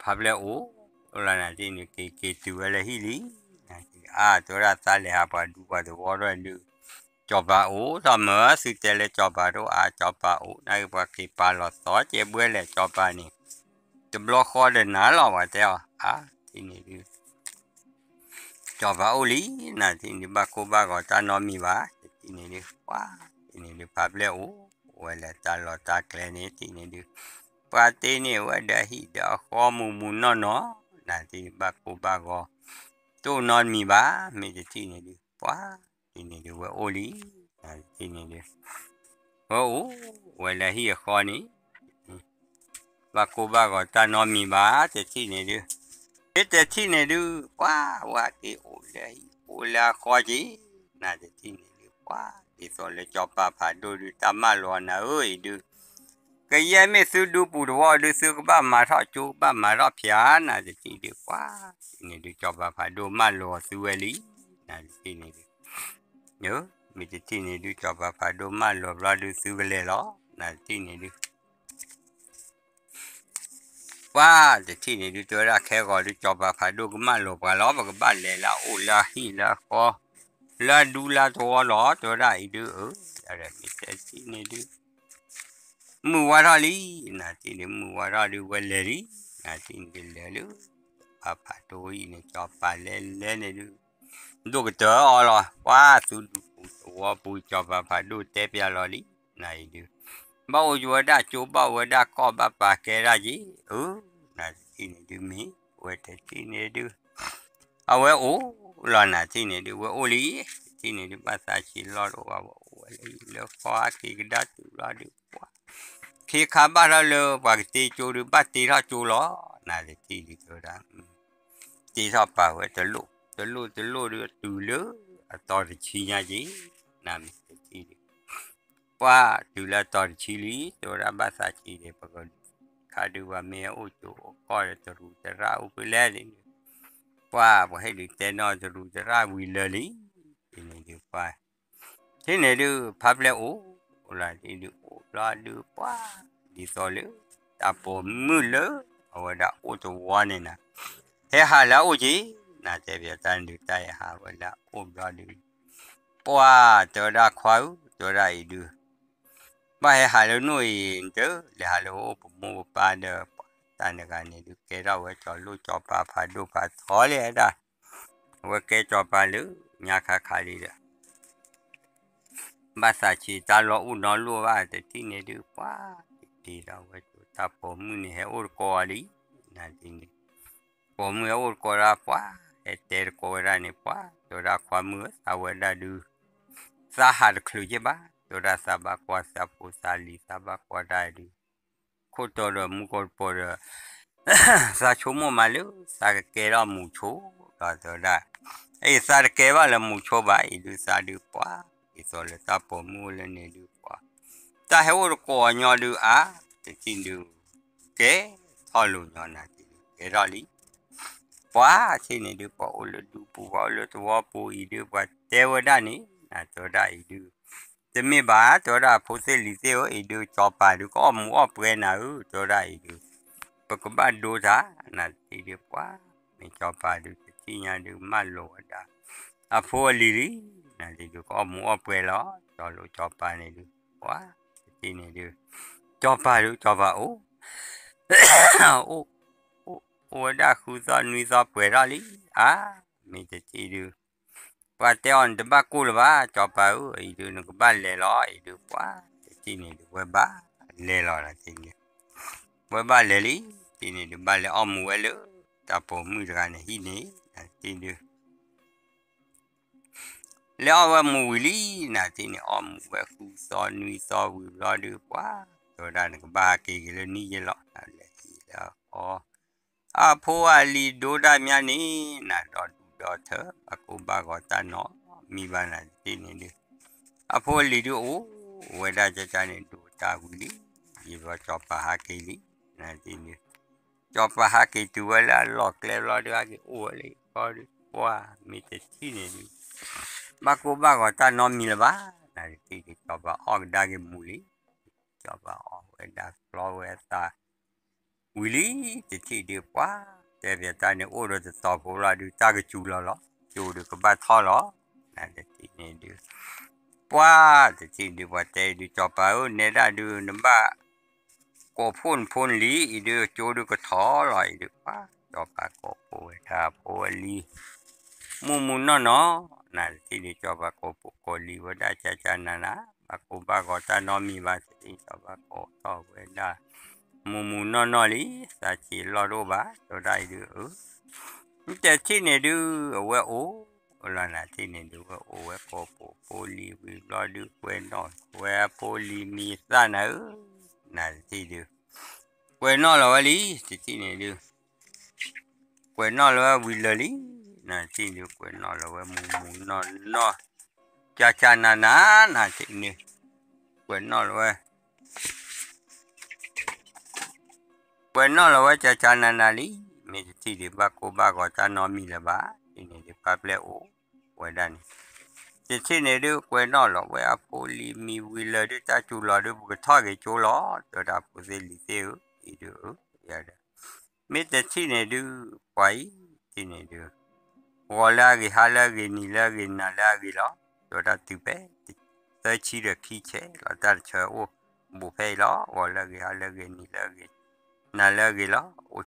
ဖါပျဲၢ်အိၣ်လီၤ နထံၣ်န့ၣ် က့ၤက့ၤတုၤဝဲလၢဟံၣ်လံ, နထံၣ်အါ တဲဝဲဒၣ်သးလဲၤဟးပှၤဒူပှၤသဝီထီၣ်ဒုး, စီၤပၤအိၣ်ထီၣ်မၢ သုတဲလၢစီၤပၤတအိၣ်အါ စီၤပၤအိၣ် နက့ၤပှၤက့ၤပာ်လီၤသီကဲဘှဲလဲၣ် စီၤပၤန့ၣ် တဘျီဃီဒီးနၤလီၤ ပှၤတဲအီၤ အါ တထံၣ်န့ၣ်ဒုး စီၤပၤအိၣ်လံ, နထံၣ်န့ၣ်ဒုး ဘၣ်ကိၢ်ဘၣ်ဂီၤတၢ်နီတမံၤဘၣ်, တထံၣ်န့ၣ်ဒုး ပှၤ တထံၣ်န့ၣ်ဒုး ဖါပျဲၢ်အိၣ်ဝဲလၢတၢ်လီၢ်တၢ်ကျဲန့ၣ် တထံၣ်န့ၣ်ဒုး ပှၤတ့န့ၢ်ဝဲဒီးဟံၣ်ဒီးအဃီမုၢ်မုၢ်နီၢ်နီၢ်, နထံၣ်န့ၣ် ဘၣ်ကိၢ်ဘၣ်ဂီၤ တအိၣ်နီတမံၤဘၣ်, မ့ၢ်တထံၣ်န့ၣ်ဒုး ပှၤ တထံၣ်န့ၣ်ဒုး ဝဲအိၣ်လံ, နထံၣ်န့ၣ်ဒုး ဝဲအိၣ်ဝဲလၢဟံၣ်အဃီန့ၣ် ဘၣ်ကိၢ်ဘၣ်ဂီၤတၢ်နီတမံၤဘၣ်, တထံၣ်န့ၣ်ဒုး မ့ၢ်တထံၣ်န့ၣ်ဒုး ပှၤဝဲက့ၤအိၣ်လၢဟံၣ်အိၣ်လၢအဃီက့ၤ, နတထံၣ်န့ၣ်ဒုး ပှၤ ဒ်သိးလၢစီၤပၤဖးဒိၣ်ဒုး တၢ်မၢလီၤနၤဧၢအံၤဒုး ကယဲၢ်မ့ၢ်သုဒူပူၤတဝီဒုး သုကဘၣ်မၤထီၣ်ကၠိ ကဘၣ်မၤထီၣ်ဖၠၣ်, နတထံၣ်ဒုး ပှၤ တထံၣ်န့ၣ်ဒုး စီၤပၤဖးဒိၣ်မၢလီၤသုဝဲလံ, နတထံၣ်န့ၣ်ဒုး မ့ၢ်တထံၣ်န့ၣ်ဒုး စီၤပၤဖးဒိၣ်မၢလီၤဘျီဒုး သုကလဲၤလီၤ, နတထံၣ်န့ၣ်ဒုး ပှၤတထံၣ်န့ၣ်ဒုး တဲဝဲဒၣ်ခဲဂီၤဒုး စီၤပၤဖးဒိၣ်ကမၢလီၤပှၤလီၤ, ပကဘၣ်လဲၤလၢအအိၣ်လၢအဟံၣ်လၢအဃီ လၢအဒူလၢအသဝီလီၤ, တဲဝဲဒၣ်အံၤဒုး အၢ မ့ၢ်တထံၣ်န့ၣ်ဒုး မုၢ်ဝါထီၣ်လံ, နတထံၣ်န့ၣ် မုၢ်ဝါထီၣ်ဒုး ဝဲလဲၤလံ, နတထံၣ်န့ၣ်ဒုး လဲၤလၢ စီၤပၤဖးဒိၣ်အံၤန့ၣ် စီၤပၤလဲၤလဲၤန့ၣ်ဒုး ဒိၣ်ကတၢၢ်အီၤလီၤ, ပှၤသုဒူပူၤသဝီပူၤ စီၤပၤဖးဒိၣ်တဲပျးလီၤလံ, နအံၤဒုး ဘၣ်အိၣ်ယဝဲဒၣ်ကၠိ ဘၣ်အိၣ်ဝဲဒၣ်ကီၢ် ဘၣ်ပာ်ကဲဒၣ်က့ၤ, အၢ နတထံၣ်န့ၣ်ဒုး မ့ၢ်ဝဲတထံၣ်န့ၣ်ဒုး အဝဲအိၣ်လီၤ နတထံၣ်န့ၣ်ဒုး ဝဲအိၣ်လံ, တထံၣ်န့ၣ်ဒုး ဘၣ်သးဆံးလီၢ်တအိၣ်ဘၣ် ဝဲအိၣ်ဝဲလၢဟံၣ်လၢဃီ ဟဲက့ၤကဒါတုၤလီၤဒုး ပှၤ ခ့ခါဘၣ်ထီၣ်လၢပှၤကတ့ကၠိဒုး ဘၣ်တ့ထီၣ်ကၠိလီၤ, နတထံၣ်ဒုး တဲဝဲဒၣ် တ့ထီၣ်ပာ်ဝဲတလိၣ် တလိၣ်တလိၣ်ဒုး တုၤလၢအသီတဆံညါက့ၤ, နမ့ၢ်တထံၣ်ဒုး ပှၤတုၤလၢအသီတဆံလံ တဲဝဲဒၣ်ဘၣ်သးဆံးဒီး ပကခါဒုး ပှၤမ့ၢ်ဟဲအိၣ်ကၠိအိၣ်ကီၢ်ဒီး တရူးတရၣ်အိၣ်ဖဲလဲၣ်ဒုး ပှၤပှၤဟဲဒုးတဲနီၢ်တရူးတရၣ်ဝံၤလၢာ်လံ, တထံၣ်န့ၣ်ဒုး ပှၤ တထံၣ်န့ၣ်ဒုး ဖါပျဲၢ်အိၣ်လီၤ တထံၣ်ဒုး အိၣ်ဘျီဒုး ပှၤ ဒ်သိးလၢ တၢ်ပိာ်မုၣ်လၢ အဝဲဒၣ်အိၣ်တဝီန့ၣ်နၤ ဟဲဟးလၢအအိၣ်က့ၤ, နတဲပျးတၢ်န့ၣ်ဒုး တၢ်ဟဲဟးဝဲလၢအအိၣ်ဘျီဒုး ပှၤ တဲဝဲဒၣ်ခွါဧၢ တဲဝဲဒၣ်အံၤဒုး ဘၣ်ဟဲဟးလၢနအိၣ်အံၤ နတလဲၤဟးလၢပမိၢ်ပပၢ်ဒီး ပှၤတၢ်နဂၤန့ၣ်ဒုး ကဲထီၣ်ဝဲစီၤလိၣ်စီၤပၤဖးဒိၣ်ဖးထီလံဒၣ် အဝဲကဲစီၤပၤလၢညါခါခါလံဒီး ဘၣ်သးဆံးတၢ်လီၢ်အိၣ်နီတလိၣ်ဘၣ် တထံၣ်န့ၣ်ဒုး ပှၤ တ့ထီၣ်ဝဲကၠိ တၢ်ပိာ်မုၣ်န့ၣ် ဟဲအိၣ်တကိးအီၤလံ, နတထံၣ်န့ၣ် ပိာ်မုၣ်ဟဲအိၣ်တကိးဒၣ် ပှၤ ဟဲတဲတကိးဝဲဒၣ်န့ၣ် ပှၤ တဲဝဲဒၣ်ခွါမုၣ်ဧၢ သးဝဲဒၣ်ဒုး သးဟးတချုးက့ဘၣ် တဲဝဲဒၣ်သးဘၣ်ကွၢ်သးဖိသးလံၤ သးဘၣ်ကွၢ်တၢ်ဒုး ခိၣ်တီဒီးမူကီၢ်တပီၤဒီး သးဆိကမိၣ်မးလၢ သးကကဲထီၣ်မူးဆိဒီး တဲဝဲဒၣ် အံၤ သးတကဲဘၣ်လၢမူးဆိဘၣ် အံၤဒုးသးဒုးပှၤ ဒ်သိးလၢတၢ်ပိာ်မုၣ်အိၣ်လၢန့ၣ်ဒုးပှၤ တၢ်ဟဲအိၣ်တကိးညီဒုးအါ တထံၣ်ဒုး ကဲထီၣ်လိာ်ညီနၤ ကဲထီၣ်လံ. ပှၤဆ့ၣ်န့ၣ်ဒုး ပှၤအိၣ်လၢဒူပူၤ ပှၤအိၣ်လၢသဝီပူၤအံၤဒုး ပှၤတဲဝဲဒၣ်န့ၣ် တဲဝဲဒၣ်အံၤဒုး တမ့ၢ်ဘၣ် တဲဝဲဒၣ်အဖိသ့ၣ်လံၤသ့ၣ်ဧၢ အံၤဒုး ကၠီၤပၤဒုး ကအီၣ်မူးအီၣ်ပှဲၤနၤဧၢ တဲဝဲဒၣ်အံၤဒုး ပကဘၣ်ဒိတၢ် နတထံၣ်ဒုး ပှၤ မ့ၢ်ကၠီၤပၤဒုး တထံၣ်ညါဒုး မၢလိာ်ဝဲဒၣ် အဖိအလံၤလံ, နတထံၣ်ဒုး ကအီၣ်မူးအီၣ်ပှဲၤလီၤ ကၠီၤလိာ်ကၠီၤပၤန့ၣ်ဒုး ပှၤ တထံၣ်န့ၣ်ဒုး ကၠီၤပၤဒုး ကၠီၤပၤအိၣ် အိၣ် အိၣ်ဝဲဒၣ်ဃုသီနွံသီပှဲၤထီၣ်လံ, အါ မ့ၢ်တထံၣ်ဒုး ပှၤတဲအီၤ နတဘၣ်ကိၢ်လၢၤဘၣ် ကၠီၤပၤဧၢ, အံၤဒုး နကဘၣ်လဲၤလီၤ အံၤဒုး ပှၤ တထံၣ်န့ၣ်ဒုး ဝဲဘၣ်လဲၤလီၤ နတထံၣ်န့ၣ် ဝဲဘၣ်လဲၤလံ, တထံၣ်န့ၣ်ဒုး ဘၣ်လဲၤအီၣ်မူးဝဲလၢ တၢ်ပိာ်မုၣ်တဂၤန့ၣ်ဟံၣ်န့ၣ် နတထံၣ်ဒုး လဲၤအီၣ်ဝဲမူးဝံၤလံ, နတထံၣ်န့ၣ် အီၣ်မူးဝဲဃုသီနွံသီဝံၤဘျီဒုး ပှၤ တဲဝဲဒၣ် နကဘၣ်ဟးက့ၤက့ၤလၢနံၣ်ယဲလီၤ လဲၤဟံၣ်လၢအီၤ အဖိအလံၤဒိတၢ်မးန့ၣ် နဒီဒူၣ်ဒီထၢ ဘၣ်ကိၢ်ဘၣ်ဂီၤတၢ်နီတမံၤဘၣ် နတထံၣ်န့ၣ်ဒုး အဖိအလံၤဒုးအိၣ်ဝဲဒၣ်ကကန့ၣ် ဒိတၢ်ဝံၤလံ, ယံာ်ဘျီကၠီၤပၤဟးက့ၤလံ, နတထံၣ်ဒုး ကၠီၤပၤဟးက့ၤတုၤဝဲလၢအလီၢ်ကျဲဘျီဒုး ဟဲက့ၤအိၣ်ဝဲလၢကီၢ်ဒုး ပှၤ မ့ၢ်တထံၣ်န့ၣ်ဒုး ဘၣ်ကိၢ်ဘၣ်ဂီၤတၢ်နီတမံၤလၢၤဘၣ်, နတထံၣ်ဒုး ကၠီၤပၤအီၣ်ကဒါက့ၤမူးလံ, ကၠီၤပၤအီၣ်ဝဲဒၣ်ကျီဝဲအသး ဝံၤလံ, တထံၣ်ဒုး ပှၤ တဲပၠးတၢ်န့ၣ် အိၣ်ဒီးတတီၤဖိလီၤဒုး တၢ်ကစူၤလီၤလီၤ, ကၠိဒုးကဘၣ်ထီၣ်လီၤ, နတထံၣ်န့ၣ်ဒုး ပှၤ တထံၣ်ဒုး ပှၤတဲဒုး ကၠီၤပၤဧၢ နဲဒၣ်ဒုး နဘၣ် ကိးဖှိၣ်နဖိနလံၤ အံၤဒုး ကၠိဒုးကထီၣ်လီၤ အံၤဒုး ပှၤ ကၠီၤပၤကိးဖှိၣ်ဝဲဒၣ်ဖိဝဲလံၤ မုၢ်မုၢ်နီၢ်နီၢ်, နတထံၣ်ဒုး ကၠီၤပၤကိးဖှိၣ်ကိးလံၤဝဲဒၣ် ကၠၢ်ကၠၢ်နးနး ဘၣ်ကိၢ်ဘၣ်ဂီၤတၢ်နီတမံၤဘၣ် တထံၣ် ကၠီၤပၤကိးထီၣ်ဝဲဒၣ် မုၢ်မုၢ်နီၢ်နီၢ်လံ, သးဆံးလီၢ်တအိၣ်ဘၣ် တဲဝဲဒၣ်အံၤဒုး အၢ မ့ၢ်တထံၣ်န့ၣ်ဒုး အဝဲအိၣ်လီၤ နတထံၣ်န့ၣ်ဒုး ဝဲအိၣ်ဝဲကိးဖှိၣ်ဖိလံၤဝံၤဘျီဒုး ကွဲးနီၣ်ဝဲအဖိလံၤမံၤသၣ်နၤဧၢ, နတထံၣ်ဒုး ကွဲးနီၣ်လီၤဝဲလံ တထံၣ်န့ၣ်ဒုး ကွဲးနီၣ်လီၤဝဲဝံၤလၢာ်လံ, နတထံၣ်ဒုး ကွဲးနီၣ်လီၤဝဲမုၢ်မုၢ်နီၢ်နီၢ် ကၠၢ်ကၠၢ်နးနး နတထံၣ်န့ၣ် ကွဲးနီၣ်လီၤဝဲ ကွဲးနီၣ်လီၤဝဲကၠၢ်ကၠၢ်နးနးလံ, မ့ၢ်တထံၣ်ဒုး ဘၣ်ကိၢ်ဘၣ်ဂီၤတၢ်နီတမံၤလၢၤဘၣ်, တထံၣ်န့ၣ်ဒုး ပှၤပျဲအိၣ်ဝဲဒၣ်န့ၣ်, တထံၣ်န့ၣ်ဒုး ကွဲးနီၣ်လီၤဝဲအဖိလံၤမံၤဝံၤလၢာ်ဒုး တၢ်စူၤလီၤဒုး ပကထီၣ်က့ၤကၠိလီၤ, တဲဝဲဒၣ်ဖိသ့ၣ်လံၤသ့ၣ်ဧၢ, အံၤဒုး မ့ၢ်တထံၣ်န့ၣ်ဒုး ပှၤအံၤ တထံၣ်န့ၣ်ဒုး ဂီၤလၢအဂ့ၤ ဟါလၢအဂ့ၤ နံၤလၢအဂ့ၤ နၤလၢအဂ့ၤလီၤ, တဲဝဲဒၣ်တုၤဖဲ သၢဆံဒီးခံဆဲးလီၤ တၢ်တဆၢအိၣ်ဘူးဖဲအံၤလီၤ, ဂီၤလၢအဂ့ၤ ဟါလၢအဂ့ၤ နံၤလၢအဂ့ၤ နၤလၢအဂ့ၤလီၤ, အိၣ်